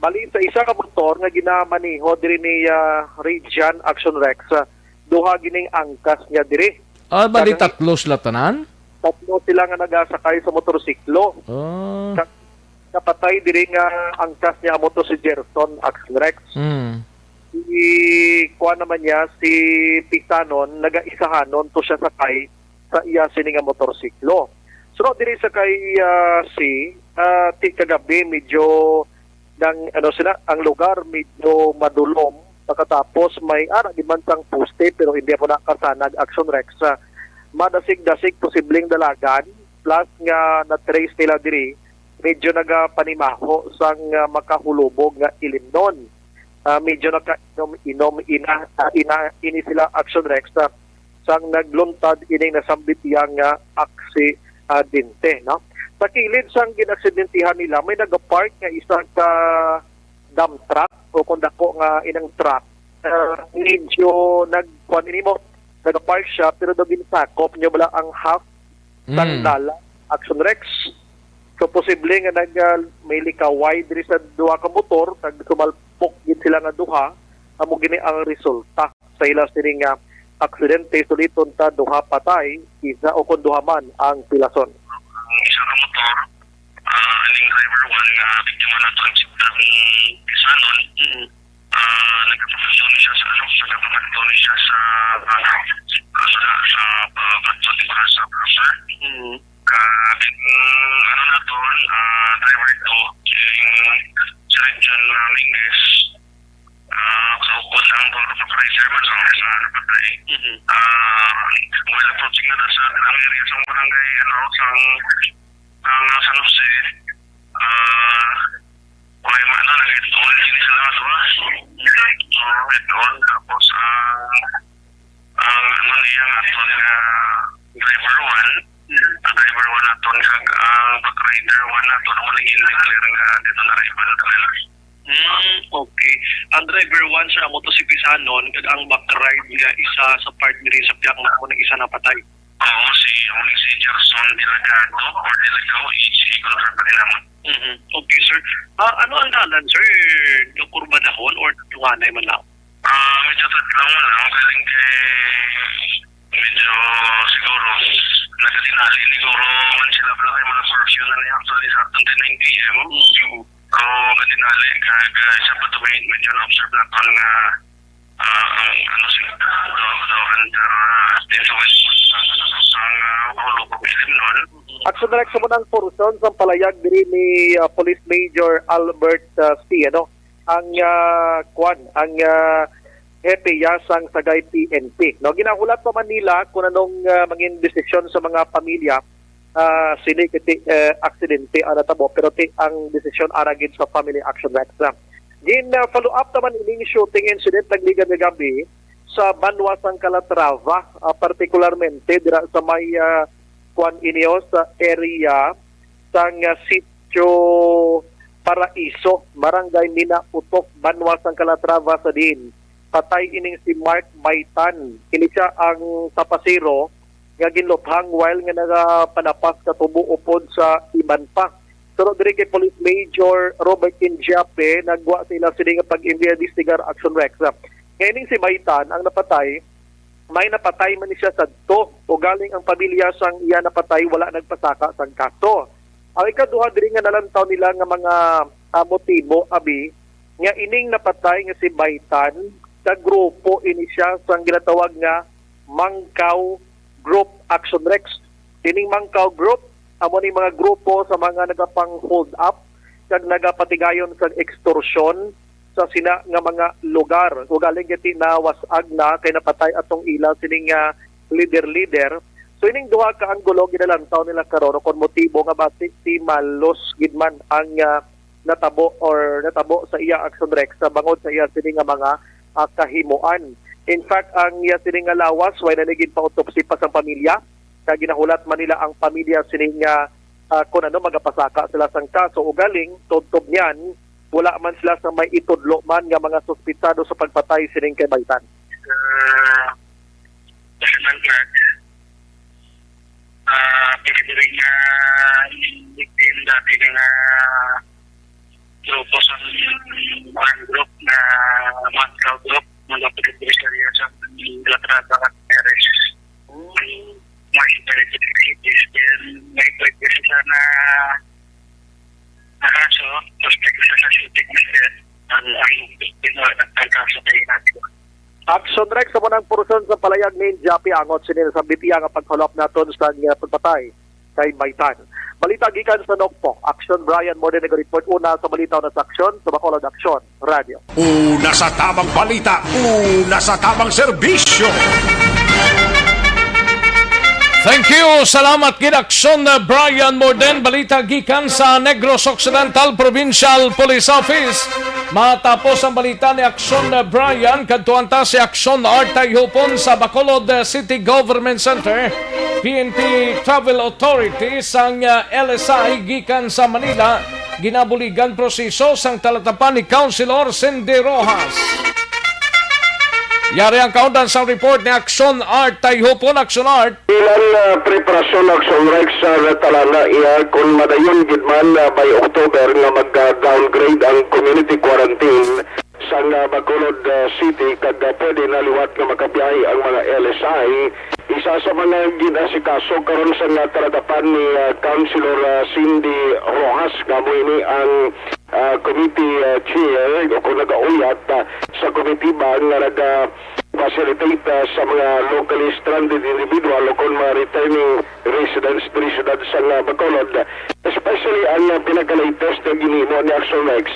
Bali, sa isa ka motor nga ginamaneho diri ni, ah, Rijan, Action Rex, ah, duha gining angkas niya diri. Ah, bali Kag tatlo sila tanan? Tatlo sila nga nagasakay sa motorsiklo. Ah. Ka-, kapatay diri nga angkas niya amo to si Gerson, Action Rex. Mm. Si, kuwan naman niya, si Pisanon, nagaisahanon to siya sakay sa iya sini nga motorsiklo. So, diri sa kay, ah, si, ah, ti kagabi, medyo nang, ano sila, ang lugar medyo madulom. Pagkatapos may ara di man sang poste, pero hindi mo nakasanag, Action Rex. Ah, madasig-dasig posibleng dalagan, plus nga na-trace nila diri, medyo nagapanimaho sang, ah, makahulubog nga ilimnon. Ah, medyo nakainom-inom ina, ah, ina, ini sila, Action Rex, ah, sang nagluntad ining nasambit iya nga aksidente, no? Sa kilid sang ginaksidentehan nila, may nagapark nga isa ka dump truck o kung dako nga inang truck. Ah, medyo nag-, kuwan ini mo, nagapark siya, pero daw ginsakop niya bala ang half sang Mm. dalan, Action Rex. So, posible nga nag, ah, may likaway diri sa duha ka motor, kag sumalpok gid sila nga duha, amo gini ang resulta sa ila sini nga aksidente. Suliton ta, duha patay, isa o kon duha man ang pilason. Ang isa ka motor, ah, aning driver one nga biktima nato ang si Pisanon. Mm. Ah, nagkapasyon siya sa, ano, nagkapasyon siya sa, ano, sa, sa, ah, pagpatyon para sa crosser. Mm. Ka, mm, ano na to, ah, driver to, si, si Regine Ramirez, ah, kaupod ang pag-, pag-, driver man, so, sa, ano, patay. Mm. Ah, while approaching na sa, ang area sa barangay, ano, sa, sa San Jose, ah, May mga ano, nag-head-on din sila nga duha. So, head-on, tapos ang, ang ano niya nga aton nga driver one, ang driver one aton kag ang back rider one aton amo nang in-declare nga dead on arrival. Mm, okay. Ang driver one, sir, amo to si Pisanon, kag ang back ride nga isa sa part diri sa piyak na amo nang isa napatay. Oo, si, amo ni si Gerson Delgado or Delgado, H A ko na pa rin naman. Mhm. Okay, sir. Ah, ano ang dalan, sir? Doktor ba dahon or tunganay man lang? Ah, medyo tadlaw man lang. Galing kay medyo siguro nagkadinali siguro man sila pala kay mga curfew na niya actually sa twenty-nine P M. Mm. So, nagkadinali kag, ah, sa patuloy medyo na-observe naton nga, ah, ang ano sila, do, do, under, ah, influence ang, ang, ah, ulo ko ilim nun. Action Direct, sa munang portion sa palayag diri ni, ah, Police Major Albert, ah, C, ano, ang, ah, kwan, ang, ah, hepe ya sang Sagay P N P. No, ginahulat pa man nila kung anong, ah, mangin desisyon sa mga pamilya, ah, sini kay ti, eh, aksidente ang natabo, pero ti ang desisyon ara gid sa Family Action Rex na. Gin, ah, follow up naman ining shooting incident nagligan nga gabi sa banwa sang Calatrava, ah, partikularmente dira sa may, ah, kwan inyo sa area sang, ah, Sitio Paraiso, Barangay Mina Utok, banwa sang Calatrava, sa diin patay ining si Mark Baitan. Ini sia ang tapasero nga ginluthang while nga nagapalapas katubo upod sa iban pa. Suno diri kay Police Major Robert Injape, nagwa sa ila sini nga pag-imbestigar, Action Rex, nga ining si Baitan ang napatay, may napatay man ni siya sadto, ugaling ang pamilya sang iya napatay wala nagpasaka sang kaso. Ang ikaduha diri nga nalantaw nila nga mga, ah, motibo, abi, nga ining napatay nga si Baitan, ka grupo ini siya sang ginatawag nga Mangkaw Group, Action Rex. Ining Mangkaw Group, amo ni mga grupo sa mga nagapang-hold up kag nagapatigayon sang extortion sa sina nga mga lugar. Ugaling gati nawas-ag na kay napatay atong ila sining, ah, leader-leader. So, ining duha ka anggulo ginalantaw nila karon kon motibo nga basi ti malos gid man ang, ah, natabo or natabo sa iya, Action Rex, sa bangod sa iya sini nga mga, ah, kahimuan. In fact, ang iya sini nga lawas, way na ni ginpa-autopsy pa sang pamilya. Kag ginahulat man nila ang pamilya sini nga, ah, kun ano, magapasaka sila sang kaso. Ugaling, tubtob niyan, wala man sila sa may itudlo man nga mga suspitsado sa pagpatay sining kay Baitan. Ah, personal charge. Ah, pwede rin nga victim dati nga grupo sa one group na one group, mga pagkakulisarya sa Latrada at Perez. May pwede, then may pwede siya na nakaso, suspect siya sa shooting incident. Ang, ang, ang, ang kaso kay Ignacio. Action Rex, sa munang portion sa palayag ni Japi Angot, sini sa bitiya nga paghalap naton sa, uh, pagpatay kay Baitan. Balita gikan sa Nokpo. Action Brian Morden nag-report una sa balita na sa aksyon sa Bacolod Aksyon Radio. Una sa tamang balita, una sa tamang serbisyo. Thank you. Salamat gid, Aksyon, uh, Brian Morden. Balita gikan sa Negros Occidental Provincial Police Office. Matapos ang balita ni Aksyon, uh, Brian, kadtuan ta si Aksyon Art Tayhupon sa Bacolod, uh, City Government Center. P N P Travel Authority sang, uh, L S I gikan sa Manila, ginabuligan proseso sang talatapan ni Councilor Cindy Rojas. Yari ang kaundan sang report ni Aksyon Art Tayhupon. Aksyon Art. Bilang, ah, preparasyon, Action Rex, sa natalana iya kon madayon gid man, ah, by October nga mag-downgrade ang community quarantine sa, ah, Bacolod, ah, City, kag, ah, pwede na liwat nga makabiyahe ang mga L S I. Isa sa mga gin-asikaso karon sa nga talatapan ni, ah, Councilor, ah, Cindy Rojas, nga amo ini ang, ah, committee, ah, chair o kung nagauyat, ah, sa komitiba nga naga-facilitate, ah, sa mga locally stranded individual o kung mga returning residents diri sa siyudad sa, ah, Bacolod, especially ang, ah, pinaka-latest nga ginhimo ni Action Rex,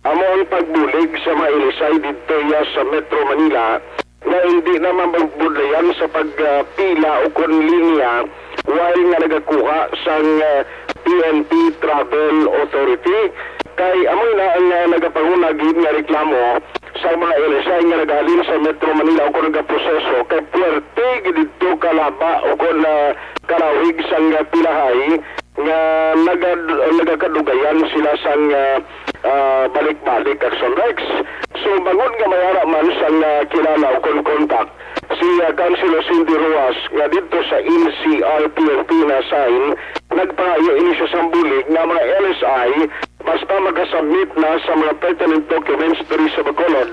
amo ang pagbulig sa mga L S I didto iya sa Metro Manila nga hindi na mabudlayan sa pagpila o kon linya while nga nagakuha sang, ah, P N P Travel Authority. Kay amo na ang, ah, nagapanguna gid nga reklamo sa mga L S I nga naghalin sa Metro Manila o kon nagaproseso kay puwerte gid didto kalaba o kon, ah, kalawig sang, ah, pilahay nga nagad-, nagakadugayan sila sang, ah, ah, balik-balik, Action Rex. So, bangod nga may ara man sang, ah, kilala o kon kontak, si, ah, Councilor Cindy Rojas nga didto sa N C R P N P na-assign, nagpangayo ini siya sang bulig nga mga L S I, basta makasubmit na sa mga pertinent documents diri sa Bacolod,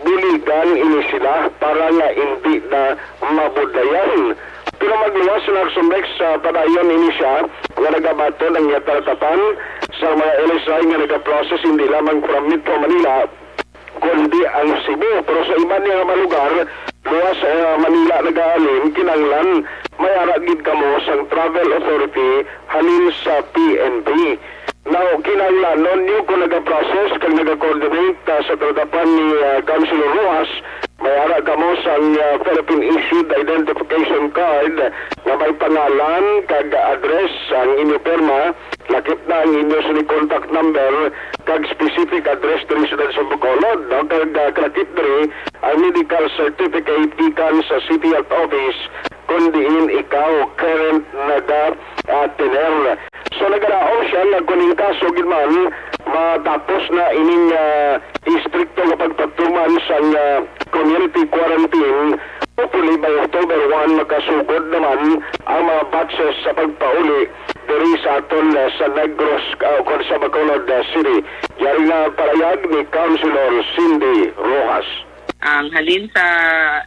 buligan ini sila para nga indi na mabudlayan. Pero magluwas na, Action Rex, sa padayon ini siya nga nagabaton ang iya talatapan sa mga L S I nga nagaprocess hindi lamang from Metro Manila, kundi ang Cebu. Pero sa iban niya nga mga lugar, luwas sa, ah, Manila nagaalin, kinahanglan may ara gid kamo sang travel authority halin sa P N P. Now, kinahanglanon niyo kung nagaprocess kag nagakoordinate, ah, sa talatapan ni, ah, Councilor Rojas, may ara kamo sang, ah, Philippine Issued Identification Card nga may pangalan kag address ang inyo pirma, lakip na ang inyo sini contact number kag specific address diri sa siyudad sa Bacolod, no? Kag, ah, kalakip diri ang medical certificate gikan sa City Health Office kon diin ikaw current naga, ah, tener. So, nagalaom siya nga kung in kaso gid man matapos na ining, ah, istrikto nga pagpatuman sang, ah, community quarantine, hopefully by October one, makasugod naman ang mga batches sa pagpauli diri sa aton, ah, sa Negros, ah, ukon sa Bacolod, ah, City. Yari nga parayag ni Councilor Cindy Rojas. Ang halin sa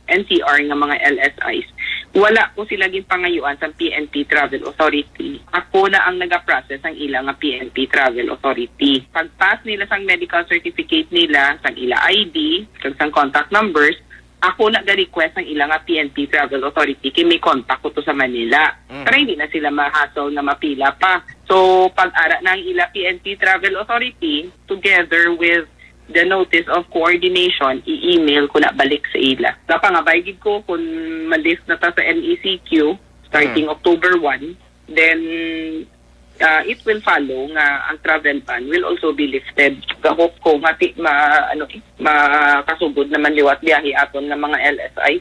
N C R nga mga L S Is, wala ko sila ginpangayuan sa P N P Travel Authority. Ako na ang nagaprocess ang ila nga P N P Travel Authority. Pagpas nila sang medical certificate nila, sang ila I D, kag sang contact numbers, ako na ga-request ang ila nga P N P Travel Authority kay may contact ko to sa Manila. Mm. Para hindi na sila ma-hassle na mapila pa. So, pag ara na ang ila P N P Travel Authority, together with the notice of coordination, i-email ko na balik sa ila. Napangabay gid ko kung ma-lift na ta sa M E C Q starting Hmm. October one, then, ah, it will follow nga ang travel ban will also be lifted. Ga-hope ko nga ti-, ma-, ano, eh, makasugod naman liwat biyahe aton nga mga L S I.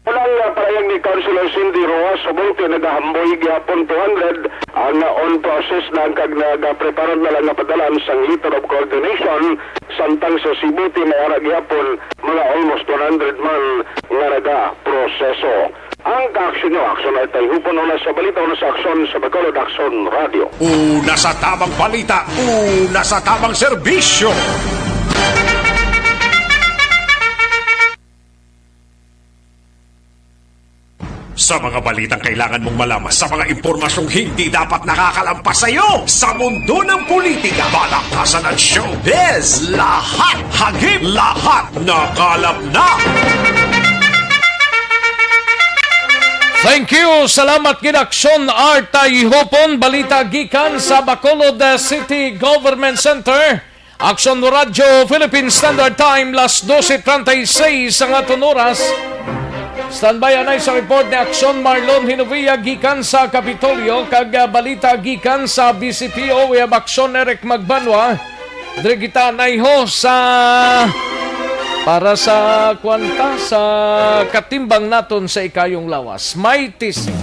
Unang, ah, parayag ni Councilor Cindy Rojas, subong ti nagahamboy gihapon two hundred ang, ah, on process na kag nagaprepara na lang nga padalan sang letter of coordination, samtang sa Cebu ti may ara gihapon mga almost one hundred man nga nagaproseso. Ang kaaksyon nyo, Aksyon Artay Hupon, una sa balita, una sa aksyon, sa Bacolod Aksyon Radio. Una sa tamang balita, una sa tamang serbisyo. Sa mga balitang kailangan mong malaman, sa mga impormasyong hindi dapat nakakalagpas sa iyo, sa mundo ng politika, balaktasan at showbiz, lahat hagip, lahat nakalap na. Thank you. Salamat gid, Aksyon Artay Hupon. Balita gikan sa Bacolod, uh, City Government Center. Aksyon Radyo Philippine Standard Time, las doce treinta y seis ang aton oras. Standby anay sa report ni Aksyon Marlon Hinovia gikan sa Kapitolyo kag, ah, balita gikan sa B C P O. We have Aksyon Eric Magbanwa. Diri kita anay ho sa, para sa kwanta, sa katimbang naton sa ikayong lawas. May tisi.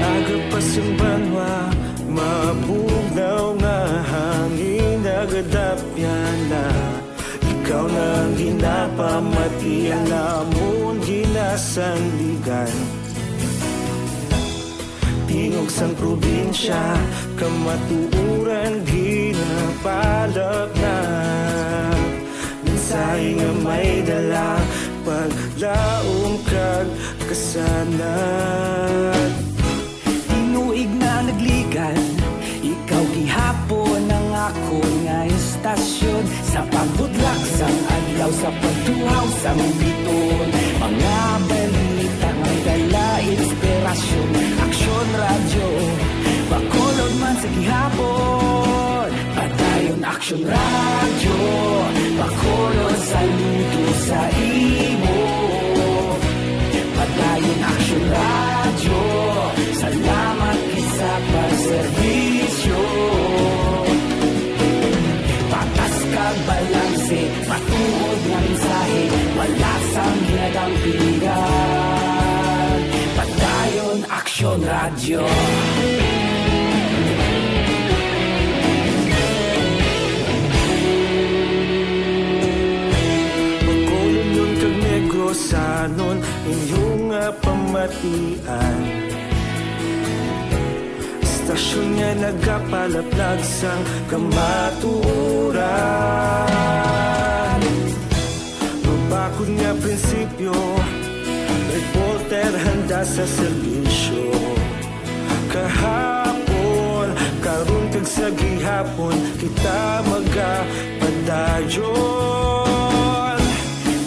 Agapas ang banwa, mabugnaw nga hangin, nagadapyan na. Ikaw na ang ginapamati, ang amon ginasandigan. Tingog sang probinsya, kamatuoran ginapalapnap. Mensahe nga may dala, paglaom kag kasanag. Tinuig na nagligan, ikaw gihapon ang akon nga istasyon. Sa pagbudlak sang adlaw, sa pagtuhaw sang biton, mga balita nga dala inspirasyon. Aksyon Radyo, Bacolod man sa gihapon. Padayon Aksyon Radyo, Bacolod, saludo sa imo. Padayon Aksyon Radyo, Bacolod kag Negrosanon, inyo nga pamatian. Istasyon nga nagapalaplag sang kamatuoran. Mabakod nga prinsipyo, reporter handa sa serbisyo. Kahapon, karon kag sa gihapon, kita magapadayon.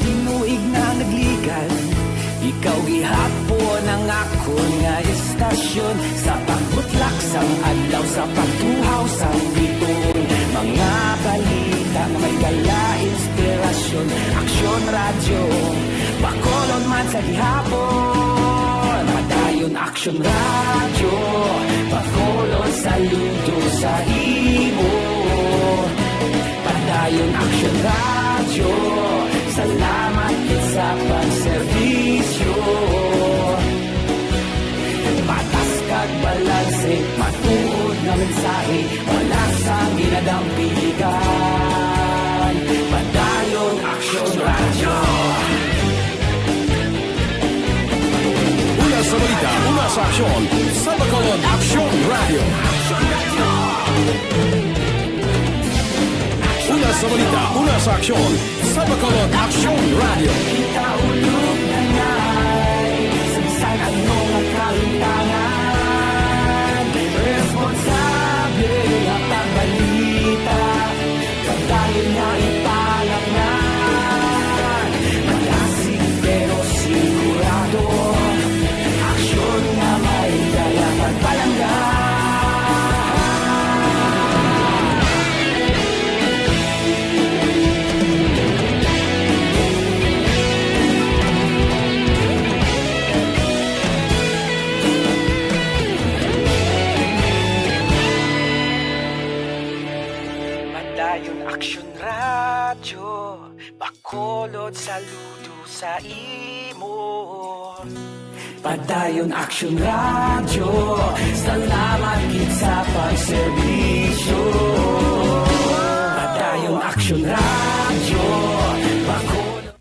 Tinuig na nagligan, ikaw gihapon ang akon nga istasyon. Sa pagbutlak sang adlaw, sa pagtuhaw sang biton, mga balita nga may dala inspirasyon. Aksyon Radyo, Bacolod man sa gihapon. Padayon Aksyon Radyo, Bacolod saludo sa imo. Padayon Aksyon Radyo, salamat gid sa pagserbisyo. Patas kag balanse, matuod nga mensahe, wala sang ginadampigan. Padayon Aksyon Radyo. Una sa balita, una sa aksyon, sa Bacolod Aksyon Radyo. Una sa balita, una sa aksyon, sa Bacolod Aksyon Radyo. Kita ulog na ngay, sa bisan ano nga kalimtangan, responsable nga pagbalita. Padayon nga ipalaknag, malasig pero sigurado. Aksyon nga may dala pagpalangga. Padayon Aksyon Radyo, Bacolod saludo sa imo. Padayon Aksyon Radyo, salamat gid sa pagserbisyo. Padayon Aksyon Radyo, Bacolod.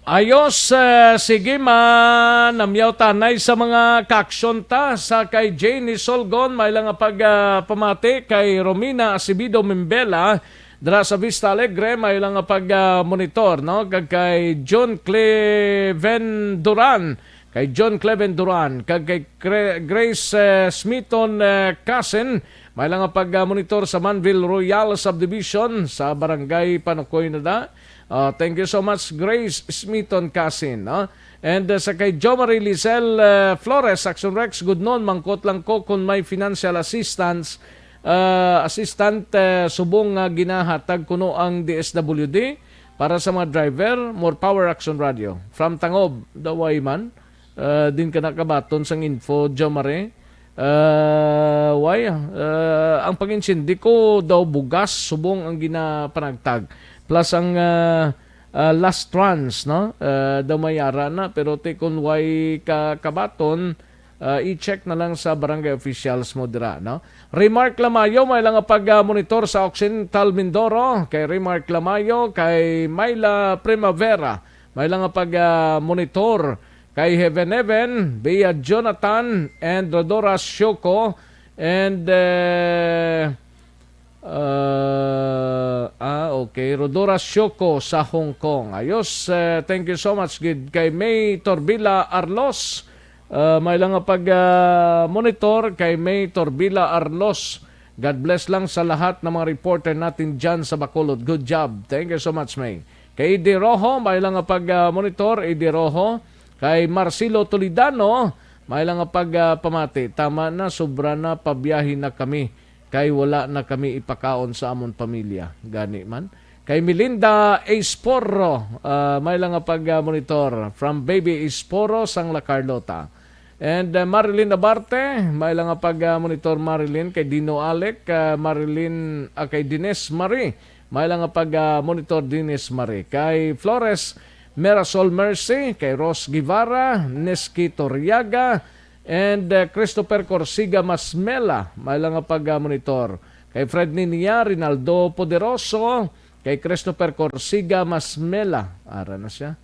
Ayos, eh, sige, ma-, namyaw tanay sa mga kaaksyon ta. Sa kay Janie Solgon, may lang nga pag, ah, pamati. Kay Romina Acevedo Mimbela, dira sa Vista Alegre, may lang nga pag, ah, monitor, no? Kag kay John Cleven Duran, kay John Cleven Duran, kag kay Gre-, Grace, eh, Smithon, eh, Casen, may lang nga pag, ah, monitor sa Manville Royal Subdivision, sa Barangay Panukoy na da. Ah, thank you so much, Grace Smithon Casen, no? And, uh, sa kay Jo Marie Lizelle, uh, Flores, Action Rex, good noon, mangkot lang ko kung may financial assistance, uh, assistant, uh, subong nga ginahatag kuno ang D S W D para sa mga driver. More power, Action Radio. From Tangob, Daway man. Uh, din ka nakabaton sang info, Jo Marie. Uh, why? Uh, ang pag-insindi ko daw bugas, subong ang ginapanagtag. Plus ang, uh, uh, last runs, no? Uh, daw may ara na, pero ti kun way ka kabaton, uh, i-check na lang sa barangay officials mo dira, no? Remark Lamayo, may lang nga pag, uh, monitor sa Occidental Mindoro, kay Remark Lamayo, kay Myla Primavera, may lang nga pag, uh, monitor, kay Heaven Heaven, Bea Jonathan, and Rodora Shoko, and, uh, Uh, ah, okay. Rodora Shoko sa Hong Kong. Ayos. Uh, thank you so much gid kay May Torbila Arlos. Uh, may lang nga pag, uh, monitor kay May Torbila Arlos. God bless lang sa lahat ng mga reporter natin dyan sa Bacolod. Good job. Thank you so much, May. Kay Eddie Rojo, may lang nga pag, uh, monitor, Eddie Rojo. Kay Marcelo Toledano, may lang nga pag, uh, pamati. Tama na, sobra na, pabiyahe na kami. Kay wala na kami ipakaon sa amon pamilya. Gani man. Kay Melinda Esporro, ah, may lang nga pag, ah, monitor. From Baby Esporro, sang La Carlota. And, ah, Marilyn Abarte, may lang nga pag, ah, monitor Marilyn. Kay Dino Alec, ah, Marilyn, ah, kay Dines Marie, may lang nga pag, ah, monitor Dines Marie. Kay Flores, Mirasol Mercy, kay Ros Guevara, Neski Torriaga, and, uh, Christopher Corsiga Masmela, may lang nga pag-, uh, monitor. Kay Fred Ninia, Rinaldo Poderoso, kay Christopher Corsiga Masmela, ara na siya.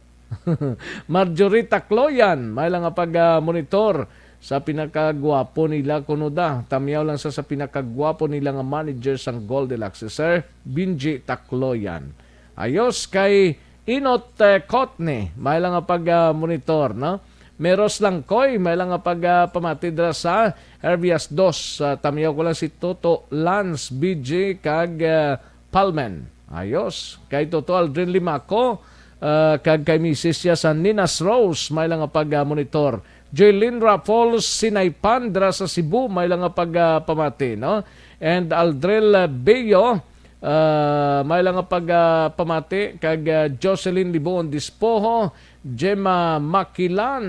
Marjorie Tacloyan, may lang nga pag, uh, monitor sa pinakagwapo nila, kuno da. Tamyaw lang sa, sa pinakagwapo nila nga manager sang Goldilocks, si Sir Benji Tacloyan. Ayos, kay Inot, eh, Kotne, may lang nga pag, ah, monitor, no? Meros Langkoy, may lang nga pag, ah, pamati dira sa Herbias dos. Ah, tamyaw ko lang si Toto, Lance, B J, kag, ah, Palmen. Ayos. Kay Toto Aldrin Limaco, ah, kag kay misis siya sa Ninas Rose, may lang nga pag, ah, monitor. Joylin Raffles Sinaypan dira sa Cebu, may lang nga pag, ah, pamati, no? And Aldril, ah, Bello, ah, may lang nga pag, ah, pamati kag, ah, Jocelyn Libuon Dispoho, Gemma Makilan,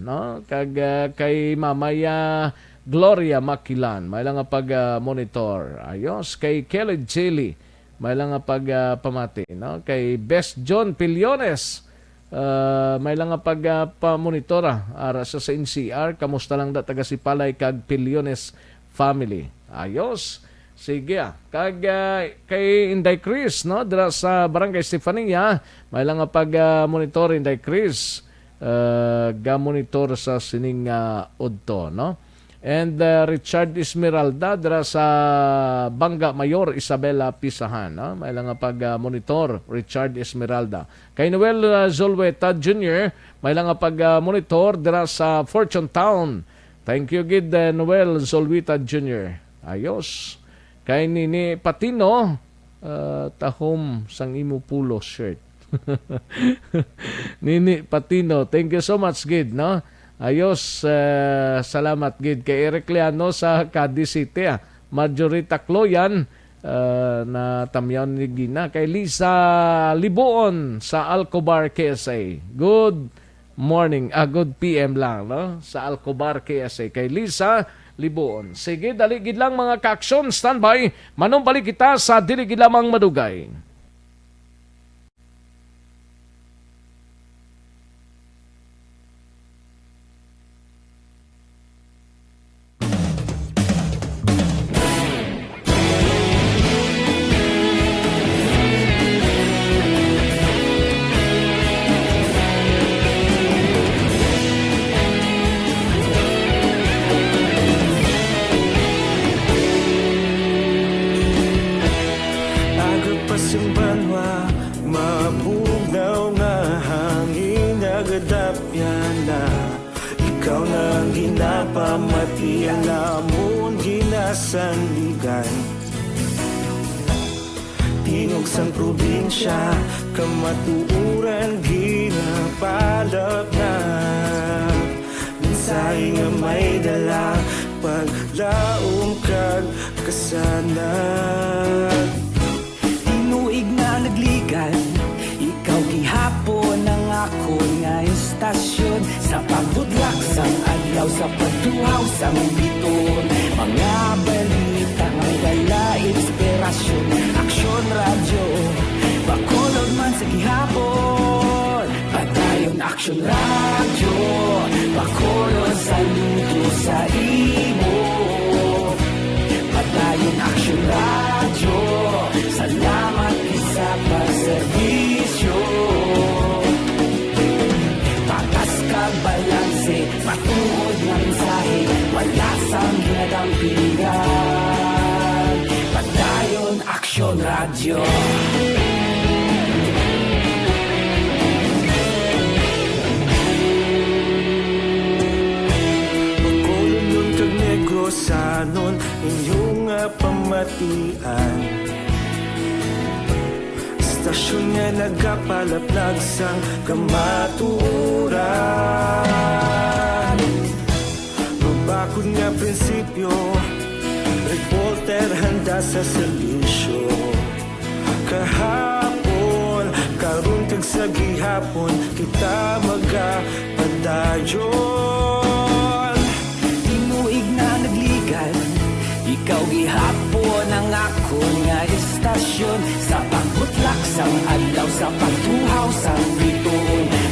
no? Kag, ah, kay Mamaya Gloria Makilan, may lang nga pag, ah, monitor. Ayos, kay Kelly Chili, may lang nga pag, ah, pamati, no? Kay Best John Pillones, ah, may lang nga pag, ah, pamonitora, ara sa, sa N C R, kamusta lang da taga Sipalay kag Pillones family. Ayos. Sige, ah. Kag, ah, kay Inday Chris, no, dira sa Barangay Stefania, may lang nga pag, ah, monitor, Inday Chris. Ah, ga-monitor sa sining, ah, udto, no? And, ah, Richard Esmeralda dira sa Banga Mayor, Isabela, Pisahan, no? May lang nga pag, ah, monitor, Richard Esmeralda. Kay Noel, ah, Zulueta Junior, may lang nga pag, ah, monitor dira sa Fortune Town. Thank you gid, eh, Noel Zulueta Junior. Ayos. Kay Nini Patino, ah, tahom sang imo polo shirt. Nini Patino, thank you so much gid, no? Ayos, eh, salamat gid kay Eric Liano sa Cadiz City, ah. Marjorie Tacloyan, ah, na tamyaw ni Gina. Kay Lisa Libuon sa Alcobar, K S A. Good morning, ah, good P M lang, no? Sa Alcobar, K S A, kay Lisa Libuon. Sige, dali gid lang, mga ka-aksyon, standby. Manumbalik kita sa dili gid lamang madugay. Agod pa sing banwa, mabugnaw nga hangin, nagadapyan na. Ikaw na ang ginapamati, ang amon ginasandigan. Tingog sang probinsya, kamatuoran ginapalapnap. Mensahe nga may dala, paglaom kag kasanag. Tinuig na nagligan, ikaw gihapon ang akon nga istasyon. Sa pagbudlak sang adlaw, sa pagtuhaw sang bituon, mga balita nga dala inspirasyon. Aksyon Radyo, Bacolod man sa gihapon. Padayon Aksyon Radyo, Bacolod, saludo sa imo. Padayon Aksyon Radyo, salamat gid sa pagserbisyo. Patas kag balanse, matuod nga mensahe, wala sang ginadampingan. Padayon Aksyon Radyo. Bacolod kag Negrosanon, inyo nga pamatian. Istasyon nga nagapalaplag sang kamatuoran. Mabakod nga prinsipyo, reporter handa sa serbisyo. Kahapon, karon kag sa gihapon, kita magapadayon. Tinuig na nagligan, ikaw gihapon ang akon nga istasyon. Sa pagbutlak sang adlaw, sa pagtuhaw sang bituon,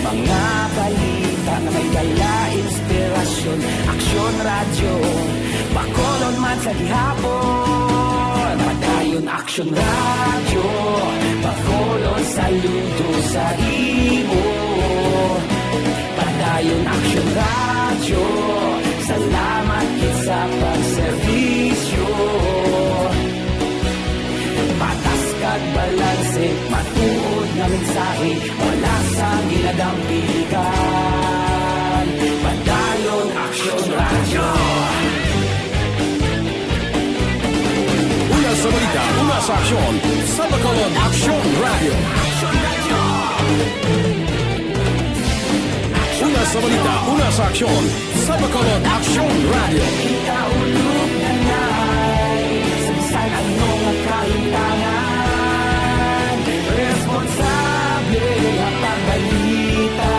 Radyo, Bacolod man sa gihapon. Padayon Aksyon Radyo, Bacolod saludo sa imo. Padayon Aksyon Radyo, salamat gid sa pagserbisyo. Patas kag balanse, matuod nga mensahe, wala sa ginadampigan. Padayon Aksyon Radyo. Una sa balita, una sa aksyon, sa Bacolod Aksyon Radyo. Una sa balita, una sa aksyon, sa Bacolod Aksyon Radyo. Ikaulog na na'y sa bisan ano nga kahitangan. Responsable nga pagbalita,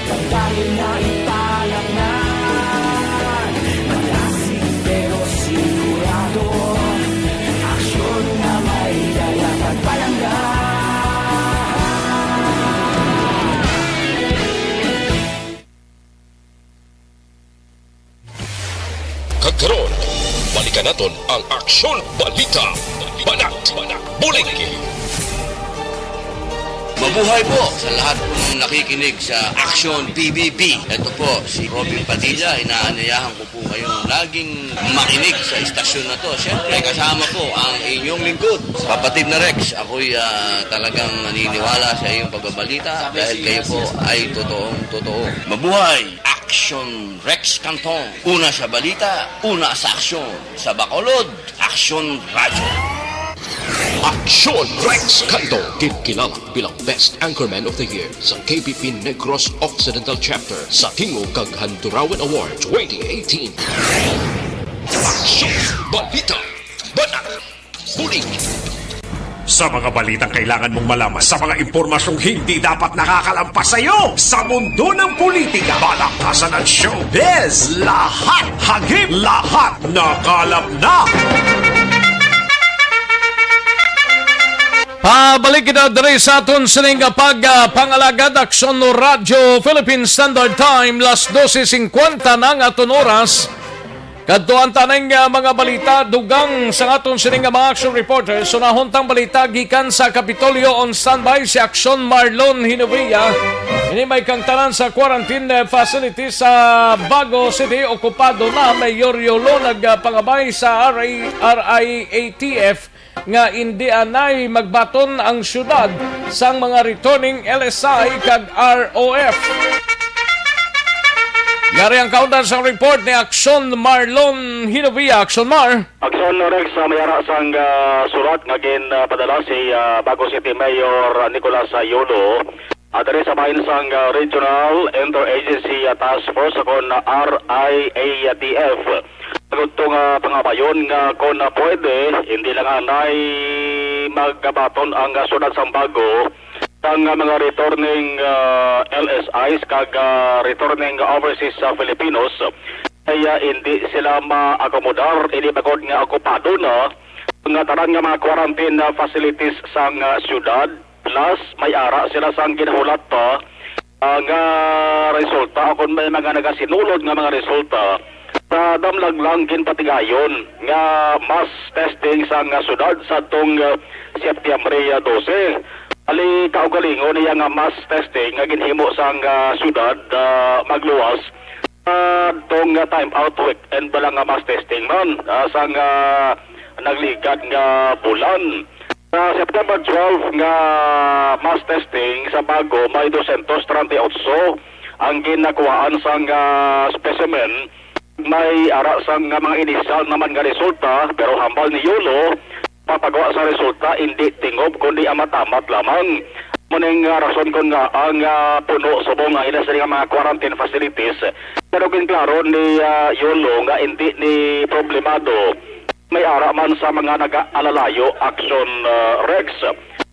pagdahil nga italaknan. Malasig pero sigurado, aksyon nga may dala kag palangga. Kag karon, balikan naton ang Aksyon Balita. Banat, bulig. Mabuhay po sa lahat pong nakikinig sa Aksyon P B B. Ito po si Robin Padilla, inaanyayahan ko po kayong laging makinig sa istasyon na to. Siyempre, kasama po ang inyong lingkod, kapatid na Rex. Ako'y ah, talagang naniniwala sa iyong pagbabalita dahil kayo po ay totoong totoo. Mabuhay! Aksyon Rex Canton. Una sa balita, una sa aksyon. Sa Bacolod, Aksyon Radyo. Aksyon Rex Canton, ginkilala bilang Best Anchorman of the Year sa K P P Negros Occidental Chapter sa Tingog kag Handurawan Award twenty eighteen. Aksyon Balita. Banat. Bulig. Sa mga balitang kailangan mong malaman, sa mga impormasyong hindi dapat nakakalampas sa iyo, sa mundo ng politika, balaktasan at showbiz, lahat hagip, lahat nakalap na. Pabalik kita diri sa aton sining pagpangalagad, Aksyon Radyo Philippine Standard Time, las dose singkwenta na ang aton oras. Kadtuan ta ning, ah, mga balita, dugang sa aton sining nga mga action reporters. Unahon tang balita gikan sa Kapitolyo, on standby si Aksyon Marlon Hinovia. Ini may kangtanan sa quarantine, eh, facility sa Bago City, okupado na. Mayor Yolo nagpangabay sa R I, R I A T F nga indi anay magbaton ang syudad sang mga returning L S I kag R O F. Yari ang kaundan sang report ni Aksyon Marlon Hinovia. Aksyon Mar. Aksyon Rex, ah, may ara sang, ah, surat nga gin, ah, padala si, ah, Bago City Mayor Nicolas, ah, Yolo. Ah, diri sa bahin sang, ah, Regional Interagency, ah, Task Force, kon R I A T F. Agud to nga pangabayon nga kon, ah, pwede, hindi lang anay magbaton ang, ah, syudad sang Bago sang, ah, mga returning, ah, L S Is kag, ah, returning overseas, ah, Filipinos, kaya hindi sila ma-akomodar, hindi bagod nga okupado na nga tanan nga mga quarantine, ah, facilities sang, ah, syudad. Plus, may ara sila sang ginahulat pa, ah, nga resulta, o kon may mga nagasinulod nga mga resulta, sa damlag lang ginpatigayon nga mass testing sang, ah, syudad sa tong, ah, Setyembre, ah, dose. Ali, kaugalingon niya nga mass testing nga ginhimo sang, ah, syudad, ah, magluwas sa tong, ah, time out weekend bala nga mass testing man, ah, sang, ah, nagligad nga bulan. Sa September twelve nga mass testing sa Bago, may dosyentos treinta y ocho ang ginakuhaan sang, ah, specimen. May ara sang, ah, mga inisyal naman nga resulta, pero hambal ni Yolo, papagawa sa resulta indi tingob kundi amat-amat lamang. Amo ning, ah, rason kon ngaa ang, ah, puno subong ang ila sini nga mga quarantine facilities. Pero ginklaro ni, ah, Yolo nga indi ni problemado may ara man sa mga nag-aalalayo. Aksyon, ah, Rex.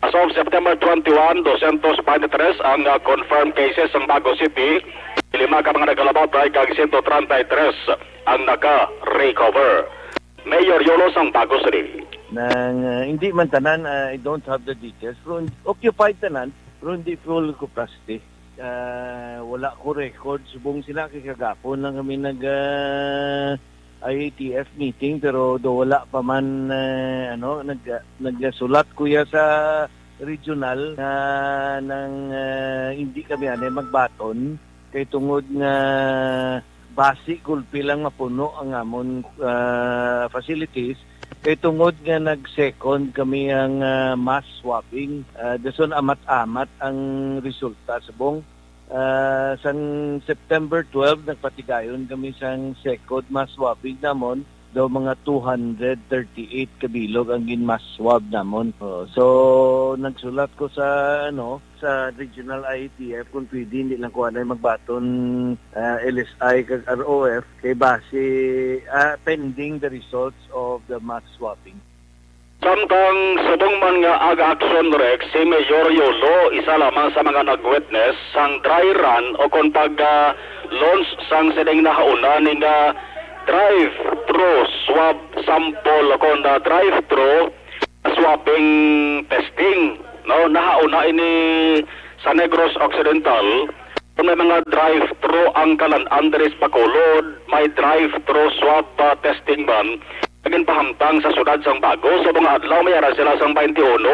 As of September twenty-one, dosyentos twenty-three ang, ah, confirmed cases sang Bago City, lima ka mga nagkalamatay kag sento treinta y tres ang naka-recover. Mayor Yolo sang Bago City. Nang, ah, hindi man tanan, ah, I don't have the details, pero occupied tanan, pero hindi full capacity. Ah, wala ko record. Subong sila kay kagapon lang kami nag, ah, I A T F meeting, pero do wala pa man, eh, ano, nag-, nagasulat ko ya sa regional nga nang, ah, hindi kami anay magbaton kay tungod nga basi gulpi lang mapuno ang amon, ah, facilities kay tungod nga nag-second kami ang, ah, mass swabbing. Ah, dason amat-amat ang resulta subong. Ah, sang September twelve, nagpatigayon kami sang second mass swabbing namon. Daw mga two hundred thirty-eight ka bilog ang gin-mass swab namon. Oh, so, nagsulat ko sa, ano, sa regional I A T F kung pwede, hindi lang ko anay magbaton, ah, L S I kag R O F kay base, ah, pending the results of the mass swabbing. Samtang subong man nga aga-aksyon, Rex, si Mayor Yolo isa lamang sa mga nag-witness sang dry run o kon pag, ah, launch sang sining nahauna ni nga drive-through swab sample o kon, ah, drive-through swabbing testing, no? Nahauna ini sa Negros Occidental. Kung may mga drive-through ang Kalan-an diri sa Bacolod, may drive-through swab, ah, testing man nga ginpahamtang sa siyudad sang Bago. Sa mga adlaw, may ara sila sang twenty-one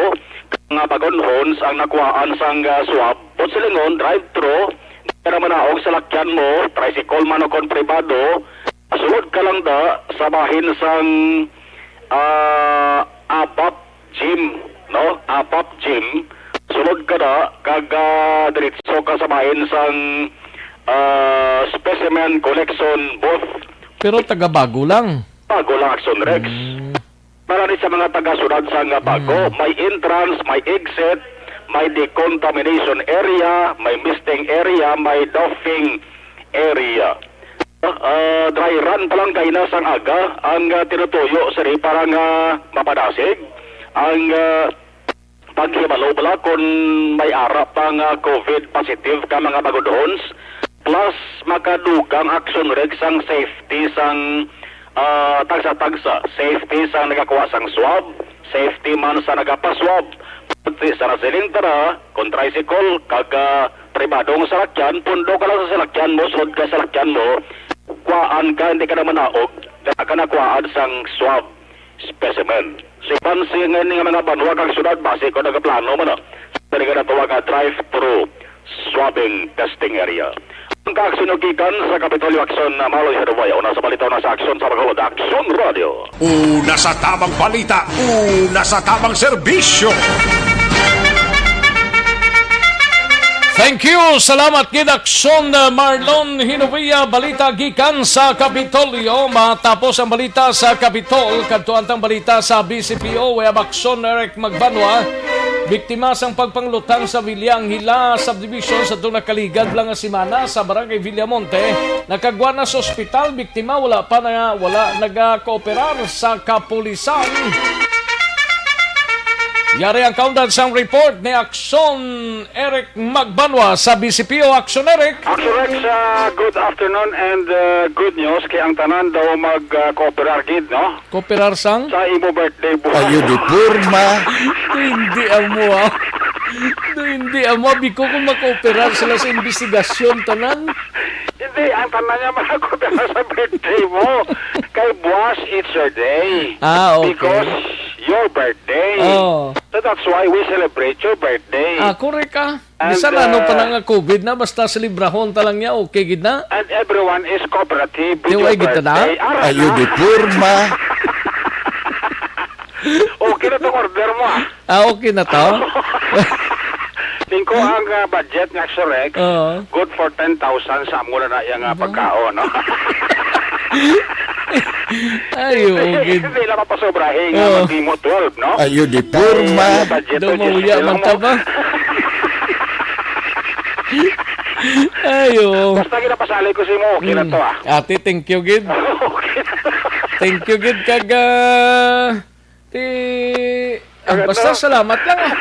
nga bagunhons ang nakuhaan sang, ah, swab. Buot silingon, drive-through, di ka na manaog sa lakyan mo, tricycle man o kon pribado, sulod ka lang da sa bahin sang, ah, Abap Gym, no? Abap Gym. Sulod ka na, kag, ah, diretso ka sa bahin sang, ah, specimen collection booth. Pero taga Bago lang. Bago lang, Action Rex. Mm. Para ni sa mga taga-siyudad sang Bago, Mm. may entrance, may exit, may decontamination area, may misting area, may doffing area. Ah, dry run pa lang kaina sang aga ang, ah, tinutuyo sini para nga mapadasig ang, ah, paghibalo bala kon may ara pa nga COVID positive ka mga bagunhons. Plus, makadugang, Action Rex, ang safety sang, ah, tagsa-tagsa. Safety sang nagakuha sang swab, safety man sa nagapaswab. Pati sa nasiling tana, kon tricycle, kag, ah, pribadong salakyan, pundo ka lang sa salakyan mo, sulod ka sa salakyan mo, kuhaan ka, hindi ka na manaog, dala ka na kuhaan sang swab specimen. Sa iban sing ini nga mga banwa kag syudad, basi kon nagaplano man na, dali ka natawag nga drive-through swabbing testing area. Ang kaaksyon gikan sa Kapitolyo, Action, na Marlon Herboy. Una sa balita, una sa aksyon sa Bacolod, Action Radio. Una sa tamang balita, una sa tamang serbisyo. Thank you. Salamat gid, Aksyon, uh, Marlon Hinovia. Balita gikan sa Kapitolyo. Matapos ang balita sa Kapitol, kadto ang balita sa B C P O. We have Aksyon, Eric Magbanwa. Biktima sang pagpanglutang sa Villa Angela Subdivision sa tuna kaligad lang nga semana sa Barangay Villamonte. Nakagwa na sa ospital. Biktima wala pa na, wala nagakooperar sa kapulisan. Yari ang kaundan sang report ni Aksyon Eric Magbanwa sa B C P O. Aksyon, Eric. Aksyon, Rex, ah, good afternoon and, ah, good news kay ang tanan daw mag, ah, kooperar gid, no? Kooperar sang? Sa imo birthday buwas. Ayo, di porma. Hindi amo, ah. Hindi amo, abi ko kung makooperar sila sa investigasyon, tanan. Hindi, ang tanan niya makakooperar sa birthday mo. Kay buwas, it's your day. Ah, okay. Because your birthday. Oh. So that's why we celebrate your birthday. Ah, correct, ah. And, Bisan ano pa uh, na nga COVID na, basta selebrahon ta lang niya, okay gid na. And everyone is cooperative with Di your wa gid na? birthday. Ara Ayo, na. di porma. Okay na tong order mo, ah. Ah, okay na to? Tingko ang, uh, budget nga Action Rex, Oo. good for ten thousand sa amo na na yung, uh, Ba? pagkaon, no? Ayo, Hindi, gid. hindi lang mapasobrahin nga Oo. maghimo twelve, no? Ayo, di Dahil porma. yung budget Daw mo, mauya diyes man lang ta mo. ba? Ayo. Basta ginapasali ko sa imo, okay na Hmm. to, ah. Ate, thank you, gid. Okay na. Thank you, gid, kag, ah, ti-, ah, Ano basta to? salamat lang, ah.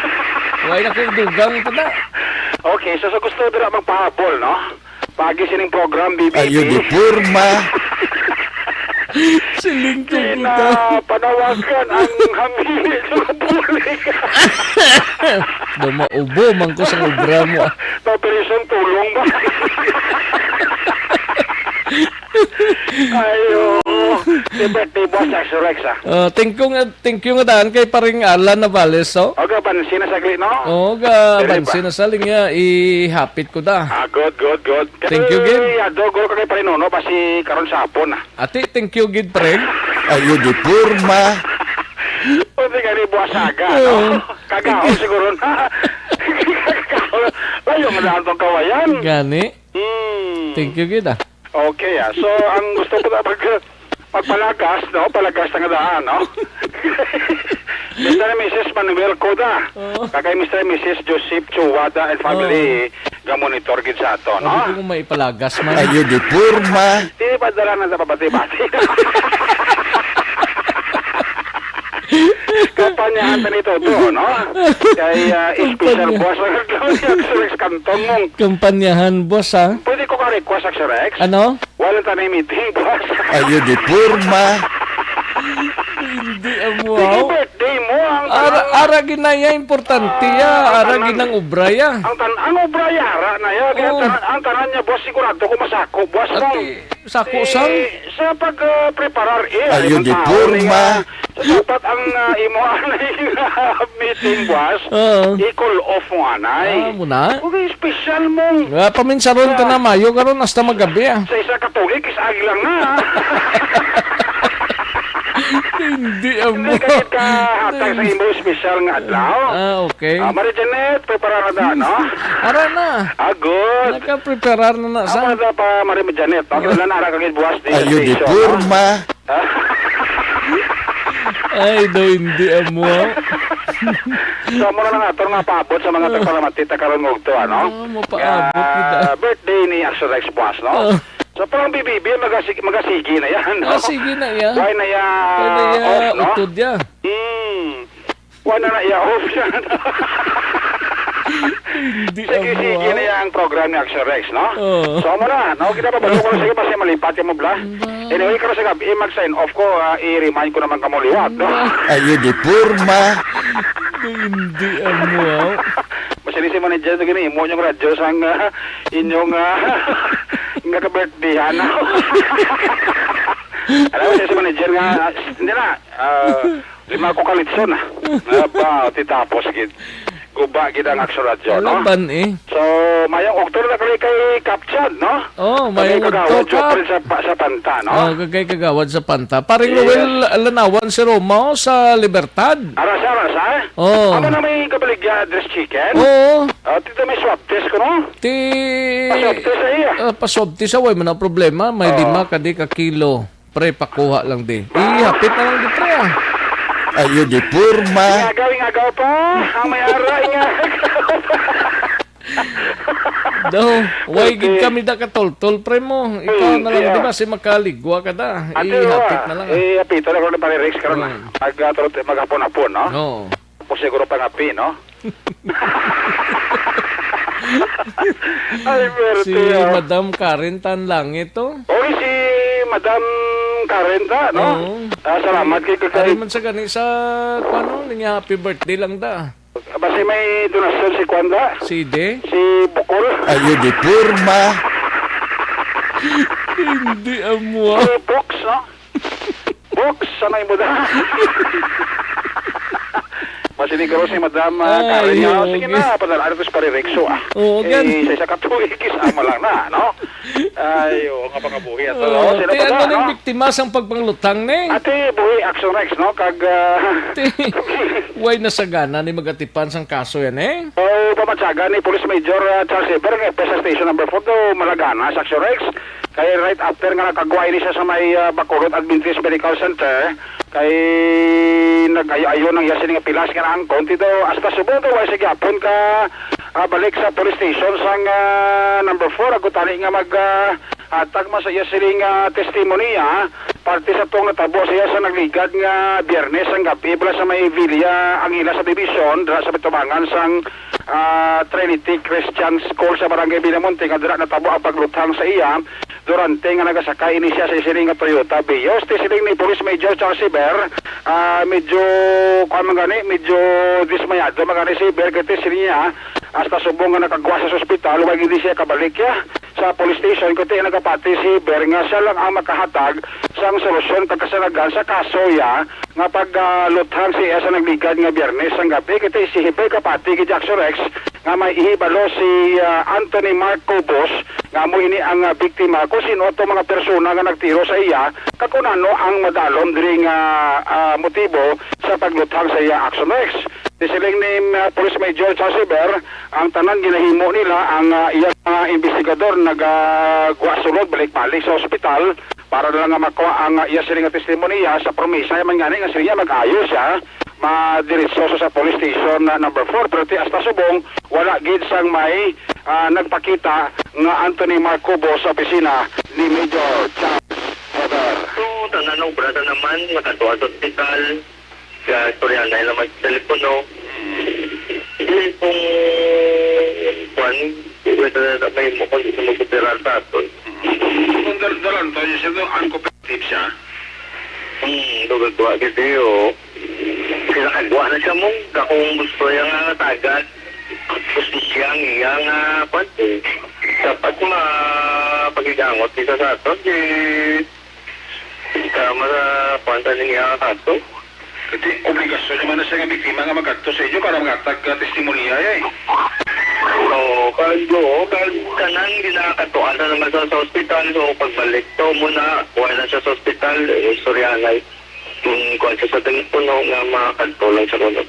Wala na ko dugang pa na. Okay, so sa gusto dira magpahabol, no? Pagi sining program, B B P. Ayo, di porma. Siling ko, puta. Pinapanawagan ang hamili sa publika. Daw maubo man ko sa obra mo, ah. Operation to Tulong ba? Ayo. Happy birthday, boss, Axel Rex, ah. Oh, thank you nga, thank you nga daan kay paring Alan Navales, oh. O, ga, bansi na sagli, no? Oh, ga, Dili bansi ba? na sa linya, ihapit ko da. Ah, good, good, good. Thank you, Gid. Kay, ah, do, guro ka kay Pare Nono, basi karon sa hapon, ah. Ati, thank you, Gid, pre. Ayo di porma. O, di ka ni buwasaga, no? Oo. Kagahon siguro na. Layo nga daan tong kawayan. Gani. Hmm. Thank you, Gid, ah. Okay, ah. So, ang gusto ko na mag-, magpalagas, no? Palagas na nga daan, no? Mister and Missus Manuel Coda. Oo. Kag kay Mister and Missus Joseph Chuwada and family, Oo. ga-monitor gid sa ato, no? Sabi ko kung may ipalagas man. Ayo di porma. Di ba dala na sa pabati-bati? Kampanyahan na nito to, no? Kay, ah, special Kampanya. boss ang Claudia Surex Cantong mong Kampanyahan, boss, ha? Pwede ko ka request, Sir Rex? Ano? Wala ta na meeting, boss. Ayo di porma. Hindi amo, Sige, aw. birthday mo. Ang Ara, tanang, ara ginaya, importante ya. ah, Ara tanang, ginang obra ya. ang tan-, ang obra ya, ara na ya. Kaya Oo. tanan, ang tanan niya, boss, sigurado ko masako, boss, Ate, mong, sako eh, sang? sa pag, ah, preparar, eh, Ayo ay, di ang tao porma. niya, So, dapat ang, ah, imo anay nga meeting, boss, Oo. i-call off mo anay. Ah, muna? Okay, special mong Ah, paminsaron ka Ah. na, Mayo, karon hasta magabi, ah. Sa isa ka tuig, is agi lang na. Hindi, amo. Hindi ka kita hatag sa Hindi. imo special nga adlaw. Ah, okay. Ah, Maria Janet, prepara na da, no? Ara na. Ah, good. Nakapreparar na na Amo sa na pa, Maria Janet, no? Kinahanglan ara ka gid buwas di Ayo di station, no? porma. Ay, daw hindi amo. So, mura lang ato nga paabot sa mga tagpalamati ta karon nga udto, ano? Ah, mapaabot Nga gid, ah. birthday ni Axel Rex Buas, no? Ah. So, parang B B B, magasig-, magasigi na yan, no? Ah, sige na, ya. Why na ya Why na ya off, no? utod, ya? Hmm. Wala na iya off siya. Hindi Sige, amo, sige ah. na iya ang program ni Action Rex, no? Oo. So, amo na, no? Kita pa, balo ko na sige, basta malipat yung mabla. Ba? Anyway, karon sa gabi, mag-sign off ko, ah, i-remind ko naman kamo liwat, no? Ba? Ayo di porma. Hindi amo, ah. Basta ni si manager, sige na, imo yung radyo sang, ah, inyong, ah, nga ka-birthday, ano? Alam mo, si manager nga, ah, hindi na, ah, Lima ko kalitson, ah. Aba, ti tapos gid. Guba gid ang Action Radio, no? Laban, eh. So, mayong ugto na kami kay Kapchan, no? Oh, Kami mayong kagawad ugto, Kap. Jopel sa pa-, sa Panta, no? Oh, kag kay kagawad sa Panta. Paring Yes. Noel Lanawan si Roma, oh, sa Libertad. Arasa, arasa? Oh. Amo na may kabaligya address chicken? Oo. Ah, tito, may swab test ko, no? Ti-, Pa-swab test sa iya. ah, pa-swab test sa, way man ang problema. May Oo. lima ka di ka kilo. Pre, pakuha lang di. Ihapit na lang di, pre, ah. Ayo di porma. Ingagaw, ingagaw pa. Ang may ara, ingagaw pa. Daw, way gid Okay. kami da katultol, pre mo. Ikaw Hmm, na lang, di ba, si makaligwa ka da. Ate, Ihapit wa. na lang, ah. Eh, apito na ko ng pare Rex karon, ah. Hmm. Mag, ah, turot-, maghapon-hapon, no? Oo. Tapos siguro pangapi, no? Ay, perte, Si ah. Madam Karen Tan Langit, oh. Oy, si Madam Karen ta, no? Oo. Ah, salamat kay Kagay. Ari man sa gani sa, kuwan, no? Niya happy birthday lang da. Basi may donasyon si kuwan da? Si De? Si Bukol. Ayo di porma. Hindi amo, ah. Si Box, no? Box, sanay mo da. Masiniguro si Madam, ah, Ay, Karen, ah, oo, sige okay. na, padala ko sa pare Rexo, ah. Oo, Eh, gan- sa isa ka tuig, isa mo lang na, no? Ay, oo, nga pangabuhi ato, Oo, no? Sino ti pa ano na, ning no? biktima sang pagpanglutang ni? Ate, buhi, Action Rex, no? Kag, ah, Ti, way na sa gana ni magatipan sang kaso yan, eh? So, pamatyagan ni Police Major, ah, Charles Eber, nga F S S Station number four, do, malagana sa Action Rex. Kay right after nga nakagwa ini siya sa may, ah, Bacolod Adventist Medical Center, kay nag-ayo-ayo nang iya sini nga pilas nga naangkon, ti daw hasta subong daw wala siya gyapon ka, ah, balik sa police station sang, ah, number four, agud tani nga mag, ah, hatag man sa iya sini nga testimonya, parte sa tong natabo sa iya sa nagligad nga Biyernes ang gabi, bala sa may Villa Angela sa Division, dira sa may tubangan sang ah, Trinity Christian School sa Barangay Villamonte nga dira natabo ang pagluthang sa iya durante nga nagasakay ini siya sa sining nga Toyota Vios. Ti siling ni Police Major Charles Siber, ah, medyo, kuwan man gani, medyo dismayado man gani si Siber kay ti siling niya, hasta subong nga nakagwa sa ospital, wa gid siya kabalik ya sa police station, kundi nagapati si Heber nga siya lang ang makahatag sang solusyon kag kasanagan sa kaso ya nga pagluthang sa iya sa nagligad nga Biyernes sang gabi. Kundi si Heber kapati kay Jackson Rex nga may ihibalo si, ah, Anthony Mark Cobos nga amo ini ang, ah, biktima kung sino ato mga persona nga nagtiro sa iya kag kung ano ang madalom diri nga, ah, motibo sa pagluthang sa iya, Action Rex. Siling ni, ah, Police Major Charles Eber, ang tanan ginahimo nila ang, ah, iya mga investigador nagagwa sulod balik-balik sa ospital para na lang nga makuha ang, ah, iya siling nga testimonya sa promesa man gani nga siling niya mag-ayo siya, madiretso sa, sa police station na number four, pero ti hasta subong wala gid sang may, ah, nagpakita nga Anthony Mark Cobos sa opisina ni Major Charles Eber. So, tanan obra na naman, nakadto sa ospital, sa istoryahanay lang mag-telepono. Dili kung, kwan, pwede na may mo kung gusto mo operar sa aton. Kung dal-, dalan to, yung siyempre, uncooperative siya. Hmm, dugag-dugag gid, oo. Kinakagwa na siya mo, kung gusto niya nga tagad, gusto siya ang iya nga, kwan, eh. Dapat ma-, pagigangot kita sa aton, eh. Tama sa kwan sa niya kaso. Kasi obligasyon naman na siya nga biktima nga magkadto sa inyo para maghatag, ah, testimonya, eh. Oo, kag, oo, kag kanang ginakatuan na naman sa, sa ospital, so pagbalik to muna, kuha na siya sa ospital, eh, istoryahanay. Kung kuha siya sa telepono nga makadto lang sa kuno.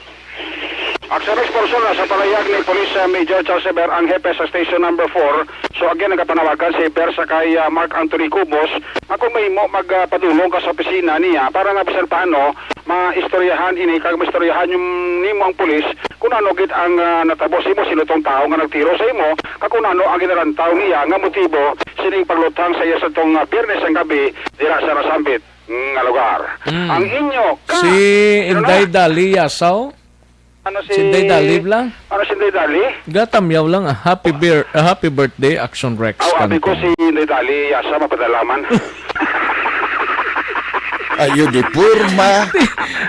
Action Response na sa palayag ni Police, uh, Major Charles Eber, ang hepe sa Station Number four. So again, nagapanawagan si Eber sa kay, uh, Mark Anthony Cubos nga kung mahimo magpadulong ka sa opisina niya para nga bisan paano maistoryahan ini kag maistoryahan yung nimo ang pulis kung ano gid ang, uh, natabo sa imo, sino tong tao nga nagtiro sa imo, kag kung ano ang ginalantaw niya nga motibo sining pagluthang sa iya sa tong, uh, Biyernes ang gabi dira sa nasambit nga lugar. Mm. Ang inyo ka, Si sino na? Inday Dali Yasaw? Ano si Si Inday Dali lang? Ano si Inday Dali? Gatamyaw lang, ah. Happy bir-, ah, happy birthday, Action Rex Aw, abi ko Canton. Si Inday Dali Yasaw, mapadalaman. Ayo di porma.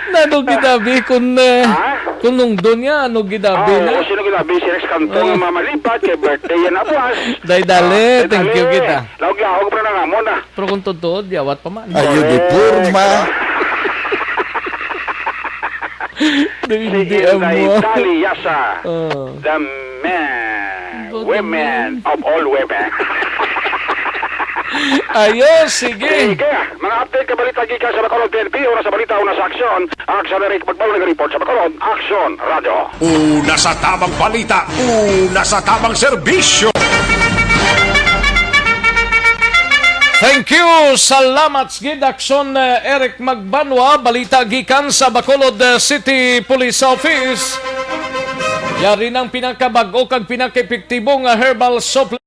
Nano gidabi kun, eh, Ha? Kun nung doon niya, ano gidabi Aw, na? Sino gidabi? Si Rex Canton Oh. Nga mamalipat, kay birthday yan na buwas. Day Dali, Ah, Day thank you Dali. Kita. Laog-laog pa na nga mo na. Pero kung totoo, diyawat pa man. Ayo di Correct. Porma. Di, Si hindi Inday amo. Dali Yasa, Oh. The man, But the women man. Of all women. Ayos, sige. Sige, mga update ka balita gikan sa Bacolod P N P, una sa balita, una sa aksyon. Aksyon Eric Magbaw nag-report sa Bacolod, Aksyon Radyo. Una sa tamang balita, una sa tamang serbisyo. Thank you. Salamat gid, Aksyon, eh, Eric Magbanwa. Balita gikan sa Bacolod, eh, City Police Office. Yari ng pinakabag-o kag pinakaepektibo nga herbal supplement.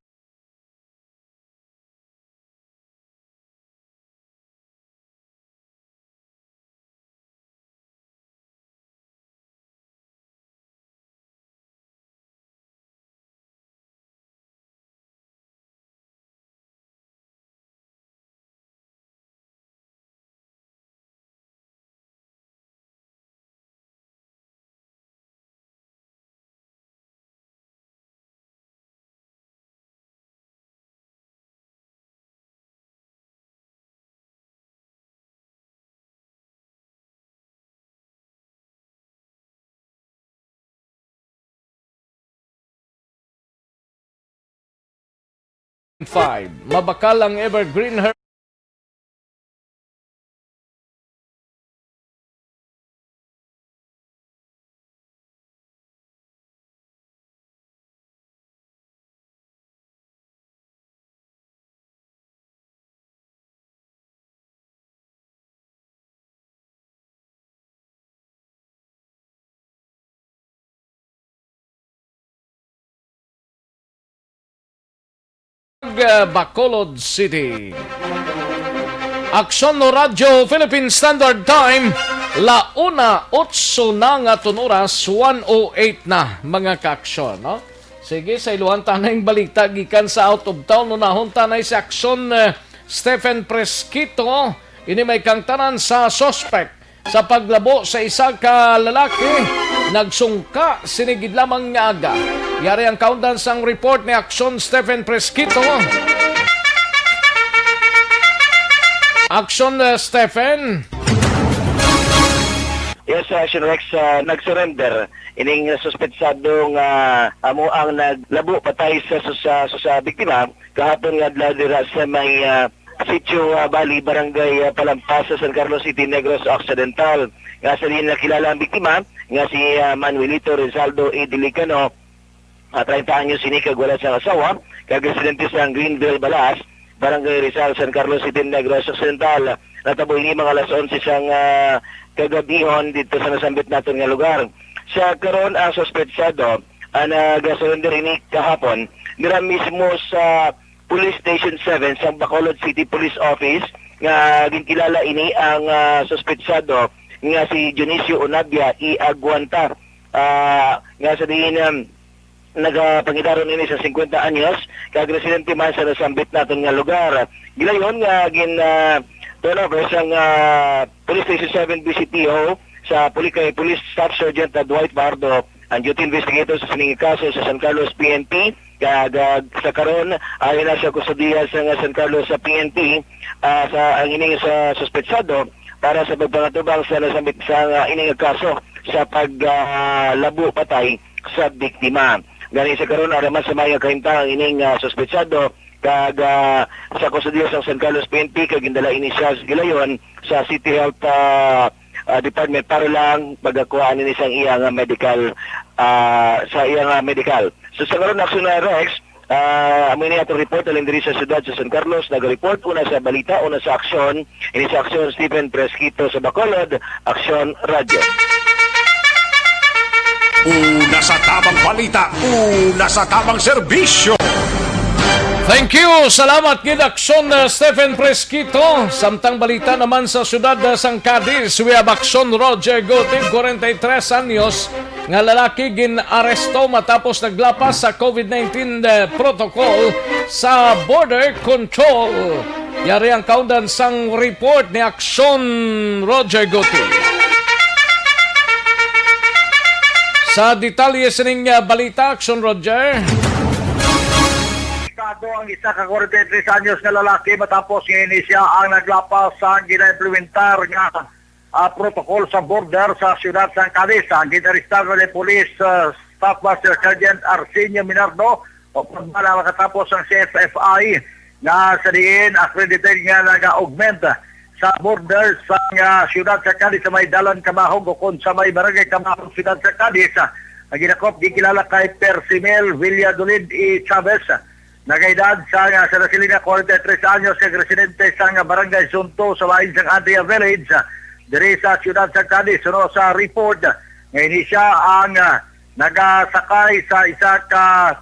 Five. Mabakal ang evergreen her- Bacolod City. Aksyon no Radyo Philippine Standard Time, la una otso na nga tun oras, one oh eight na, mga kaaksyon, no? Sige, sa iluhan tanay balita gikan sa out of town, unahon tanay si Aksyon, eh, Stephen Presquito. Ini may kangtanan sa suspect sa paglabo sa isa ka lalaki, nagsungka sini gid lamang nga aga. Yari ang kaundan sang report ni Aksyon Stephen Presquito. Aksyon, uh, Stephen. Yes, uh, Action Rex, uh, nag-surrender ining suspetsado nga amo ang naglabo patay sa, sa, sa, sa biktima kahapon nga adlaw dira sa may, ah, Sitio, ah, Bali, Barangay, ah, Palampas sa San Carlos City, Negros Occidental. Nga sa diin nakilala ang biktima nga si, ah, Manuelito Rizaldo A. Delicano, ah, treinta anyos ini kag wala sang asawa, kag residente sa Greenville, Balas, Barangay Rizal, San Carlos City, Negros Occidental. Natabo ini mga alas onse sang, ah, kagabihon dito sa nasambit naton nga lugar. Sa karon, ang suspetsado, ah, nag-surrender ini kahapon dira mismo sa Police Station seven sa Bacolod City Police Office, nga ginkilala ini ang, ah, suspetsado nga si Dionisio Unabia i Aguanta, ah, nga sa diin, um, nagapangidaron ini sa singkwenta anyos, kag residente man sa nasambit naton nga lugar. Gilayon nga gin, ah, turn over sang, ah, Police Station seven B C P O sa Puli-, kay Police Staff Sergeant Dwight Bardo ang duty investigator sa sining kaso sa San Carlos P N P, kag, ah, sa karon, ayon na sa kustodiya sa nga San Carlos sa P N P, ah, sa ang ining sa suspetsado para sa pagpangatubang sa nasambit sa nga ining kaso sa pag, ah, labo patay sa biktima. Gani sa karon, ara man sa maayo nga kahimtang ang ining, ah, suspetsado kag, ah, sa kustodiya sa San Carlos P N P kag gindala ini siya sa gilayon sa City Health, ah, ah, Department para lang pagkakuhaan ini sang iya nga medical, ah, sa iya nga medical. So, sa karon, Action Rex, ah, amo ini atong report, halin diri sa siyudad sa San Carlos, naga-report una sa balita, una sa aksyon, ini sa aksyon, Stephen Presquito sa Bacolod, Aksyon Radyo. Una sa tabang balita, una sa tabang serbisyo. Thank you. Salamat gid, Aksyon, uh, Stephen Presquito. Samtang balita naman sa siyudad, uh, sang Cadiz, we have Aksyon Roger Guti, forty-three anyos, nga lalaki gin-aresto matapos naglapas sa COVID nineteen, uh, protocol sa border control. Yari ang kaundan sang report ni Aksyon Roger Guti. Sa detalye sining, uh, balita, Aksyon Roger. Arestado ang isa ka forty-three anyos nga lalaki matapos nga ini siya ang naglapas sa ginaimplementar nga, ah, protocol sa border sa siyudad sang Cadiz. Ang ginarestar ni Police, ah, Staff Master Sergeant Arsenio Minardo, o pagmala makatapos ang C F F I nga sa diin accredited nga naga-augment sa border sa nga siyudad sa Cadiz sa may Dalan Camahog o kon sa may Barangay Camahog, siyudad sa Cadiz, ah, ang ginakop gikilala kay Persimil Villadolid E. Chavez, nagaedad sa nga sa nasilinga forty-three anyos, kag residente sa nga Barangay Sunto sa bahin sang Andrea Village, ah, diri sa siyudad sa Cadiz. Suno sa report nga ini siya ang, ah, nagasakay sa isa ka,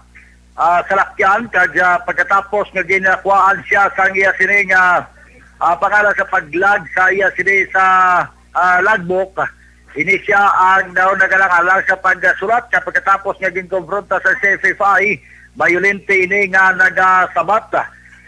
ah, salakyan, kag, ah, pagkatapos nga ginakuhaan siya sang iya sini nga, ah, pangalan sa paglag sa iya sini sa, ah, logbook, ini siya ang daw nagalang-alang sa pagsulat, kag pagkatapos nga ginkompronta sa C F F I, bayolente ini nga nagasabat.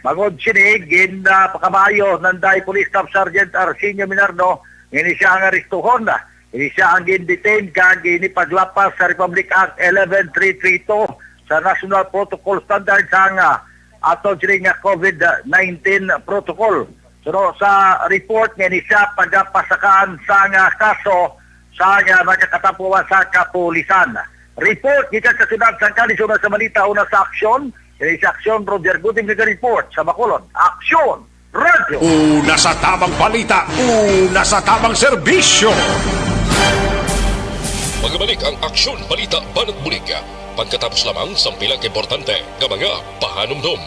Bangod sini, gin, ah, pakamayo nanday Police Staff Sergeant Arsenio Minardo, ini siya ang aristuhon. Ini siya ang gin-detain kag ini paglapas sa Republic Act eleven three three two sa National Protocol Standards ang, ah, aton sini nga COVID nineteen protocol. Suno sa report nga ini siya pagapasakaan sa nga kaso sa nga nagakatapuan sa kapulisan. Report gikan sa siyudad sang Cadiz, una sa balita, una sa aksyon. Ini sa aksyon, Roger Guting naga-report sa Bacolod. Aksyon! Radyo. Una sa tabang balita, una sa tabang serbisyo. Magbalik ang Aksyon Balita Banat Bulig. Pagkatapos lamang sang pila ka importante nga mga pahanumdom.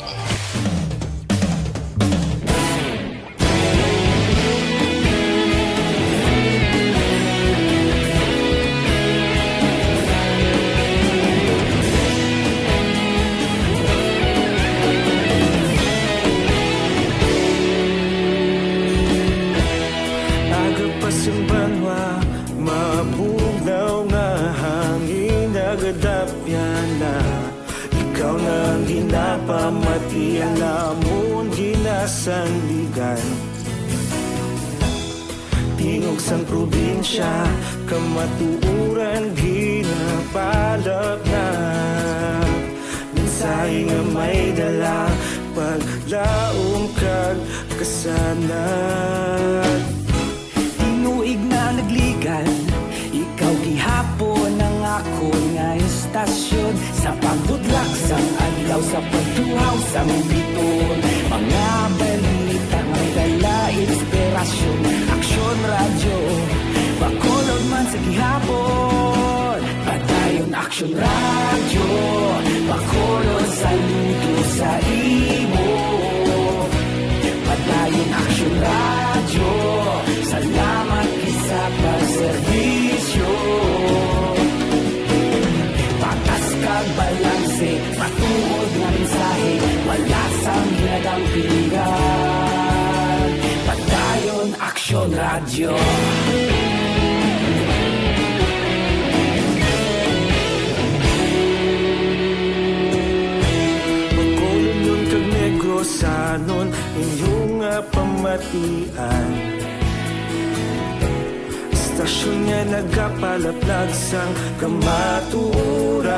Aga pa sa banwa, mabugnaw nga hangin nagadapyan na. Ikaw na ang ginapamati, ang amon ginasandigan. Tingog sang probinsya, kamatuoran ginapalapngan. nga may dala paglaom kag kasanag. Tinuig na nagligan, ikaw gihapon ang akon nga istasyon. Sa pagbudlak sang adlaw, sa pagtuhaw sang biton, mga balita may dala inspirasyon. Aksyon Radyo, Bacolod man sa gihapon. Padayon Aksyon Radyo, Bacolod, saludo sa imo. Padayon Aksyon Radyo, salamat gid sa pagserbisyo. Patas kag balanse, matuod nga mensahe, wala sang ginadampigan. Padayon Aksyon Radyo. Bacolodnon kag Negrosanon, inyo nga pamatian. Istasyon nga nagapalaplag sang kamatuoran.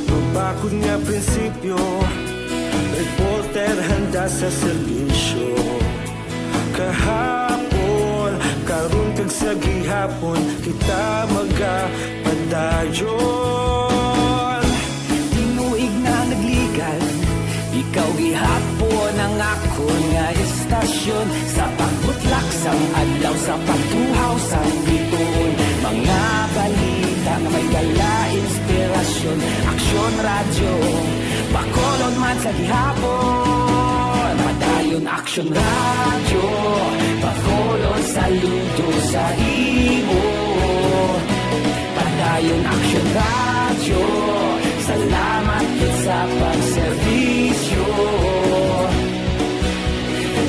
Mabakod nga prinsipyo, reporter handa sa serbisyo. Kahapon, karon kag sa gihapon, kita magapadayon. Tinuig na nagligan, ikaw gihapon ang akon nga istasyon. Sa pagbutlak sang adlaw, sa pagtuhaw sang bituon, mga balita nga may dala inspirasyon. Aksyon Radyo, Bacolod man sa gihapon. Padayon Aksyon Radyo, Bacolod, saludo sa imo. Padayon Aksyon Radyo, salamat gid sa pagserbisyo.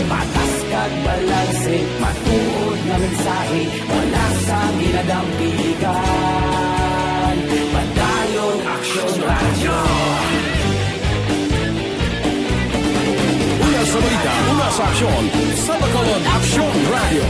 Patas kag balanse, matuod nga mensahe, wala sang ginadampigan. Padayon Aksyon Radyo. Una sa balita, una sa aksyon, sa Bacolod Aksyon Radyo.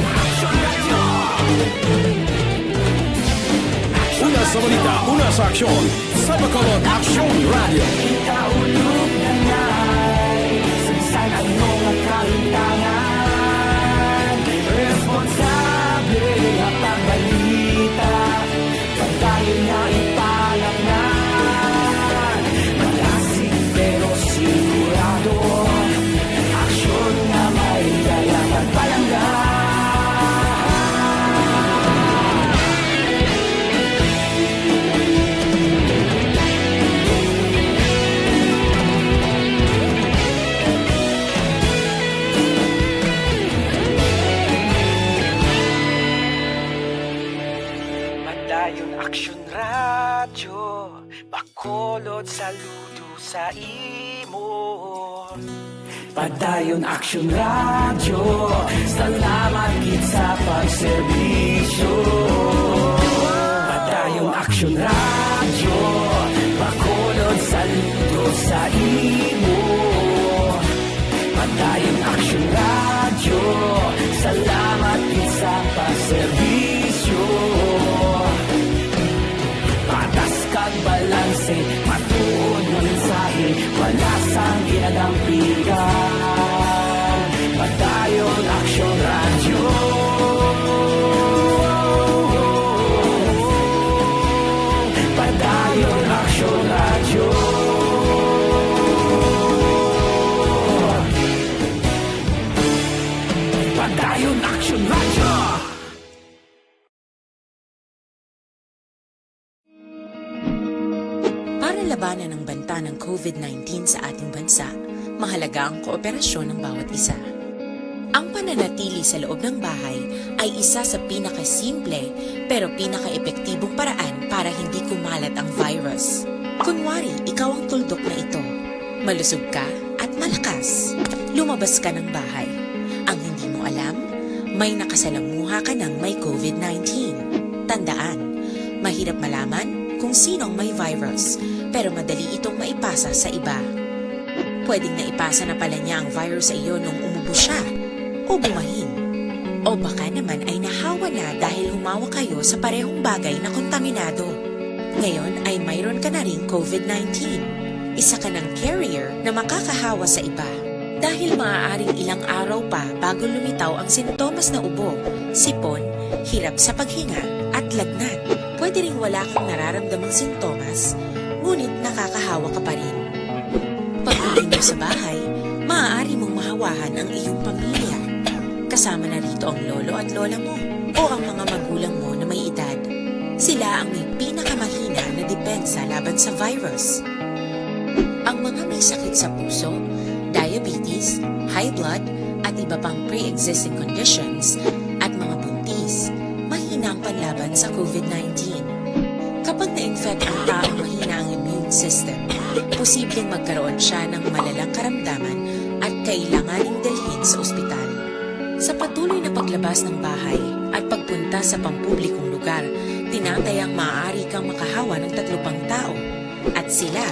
Una sa balita, una sa aksyon, sa Bacolod Aksyon Radyo. Kita ulog na ngay, sa bisan ano nga kahintangan, responsable nga pagbalita, padayon nga ipalangnan. Malasig pero sigurado, aksyon nga may dala pagpalangga. Padayon Aksyon Radyo, Bacolod, saludo sa imo. Padayon Aksyon Radyo, salamat gid sa pagserbisyo. Padayon Aksyon Radyo, Bacolod, saludo sa imo. Padayon Aksyon Radyo, salamat gid sa pagserbisyo. Patas kag balanse, matuod nga mensahe, wala sang ginadampigan. Padayon Aksyon Radyo. Padayon Aksyon Radyo. Padayon Aksyon Radyo. Para labanan ang banta ng covid nineteen sa ating bansa, mahalaga ang kooperasyon ng bawat isa. Ang pananatili sa loob ng bahay ay isa sa pinakasimple pero pinakaepektibong paraan para hindi kumalat ang virus. Kunwari, ikaw ang tuldok na ito. Malusog ka at malakas. Lumabas ka ng bahay. Ang hindi mo alam, may nakasalamuha ka ng may covid nineteen. Tandaan, mahirap malaman kung sino ang may virus, pero madali itong maipasa sa iba. Pwedeng naipasa na pala niya ang virus sa iyo nung umubo siya, o bumahin. O baka naman ay nahawa na dahil humawak kayo sa parehong bagay na kontaminado. Ngayon ay mayroon ka na ring covid nineteen. Isa ka ng carrier na makakahawa sa iba. Dahil maaaring ilang araw pa bago lumitaw ang sintomas na ubo, sipon, hirap sa paghinga, at lagnat. Pwede ring wala kang nararamdamang sintomas, ngunit nakakahawa ka pa rin. Pag-uwi mo sa bahay, maaari mong mahawahan ang iyong pamilya. Kasama na rito ang lolo at lola mo o ang mga magulang mo na may edad. Sila ang may pinakamahina na depensa laban sa virus. Ang mga may sakit sa puso, diabetes, high blood, at iba pang pre-existing conditions, at mga buntis, mahina ang panlaban sa covid nineteen. Kapag na-infect ang taong mahina ang immune system, posibleng magkaroon siya ng malalang karamdaman at kailanganing dalhin sa ospital. Sa patuloy na paglabas ng bahay at pagpunta sa pampublikong lugar, tinatayang maaari kang makahawa ng tatlo pang tao, at sila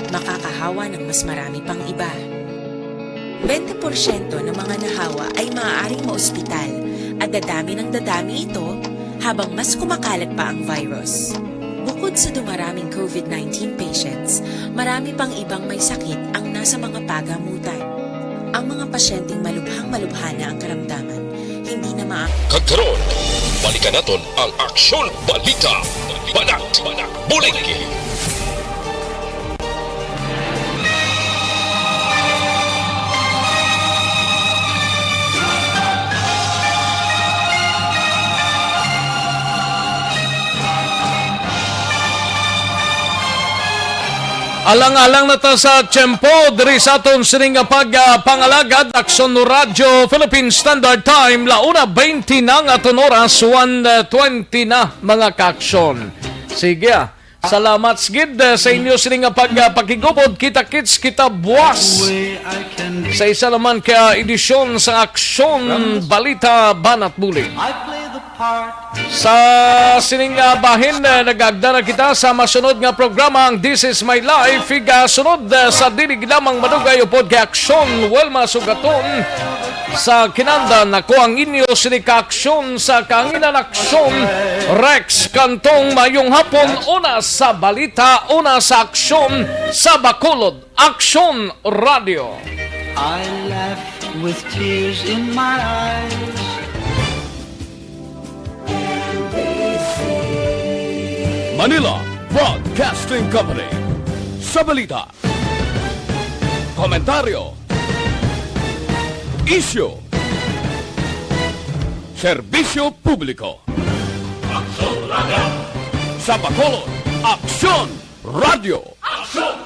makakahawa ng mas marami pang iba. Bente porsyento ng mga nahawa ay maaaring maospital, at dadami ng dadami ito habang mas kumakalat pa ang virus. Bukod sa dumaraming covid nineteen patients, marami pang ibang may sakit ang nasa mga pagamutan. Ang mga pasyenteng malubhang-malubha na ang karamdaman, hindi na maang Kag karon, balikan naton ang Aksyon Balita, Banat Bulig. Alang-alang na ta sa tiyempo diri sa aton sining nga pag, ah, pangalagad, Aksyon Radyo Philippine Standard Time, la una twenty na nga aton oras, one twenty na, mga kaaksyon. Sige, ah. Salamat gid, ah, sa inyo sining nga pag, ah, pakigubod. Kita-kits kita buwas sa isa naman ka edisyon sa Aksyon Balita Banat Bulig. Sa sining, ah, bahin, ah, nag-agda na kita sa masunod nga programa, ang This Is My Life. Igasunod, ah, sa dinig lamang madugay upod kay Aksyon Wilma Sugaton. Sa kinandan, ako ang inyo sini ka Aksyon sa Kaanginan, Aksyon Rex Cantong. Mayong hapon, una sa balita, una sa aksyon, sa Bacolod, Aksyon Radio. I laugh with tears in my eyes. Manila Broadcasting Company. Sa balita, komentaryo, isyu, serbisyo publiko. Aksyon Radio. Sa Bacolod, Aksyon Radio. Aksyon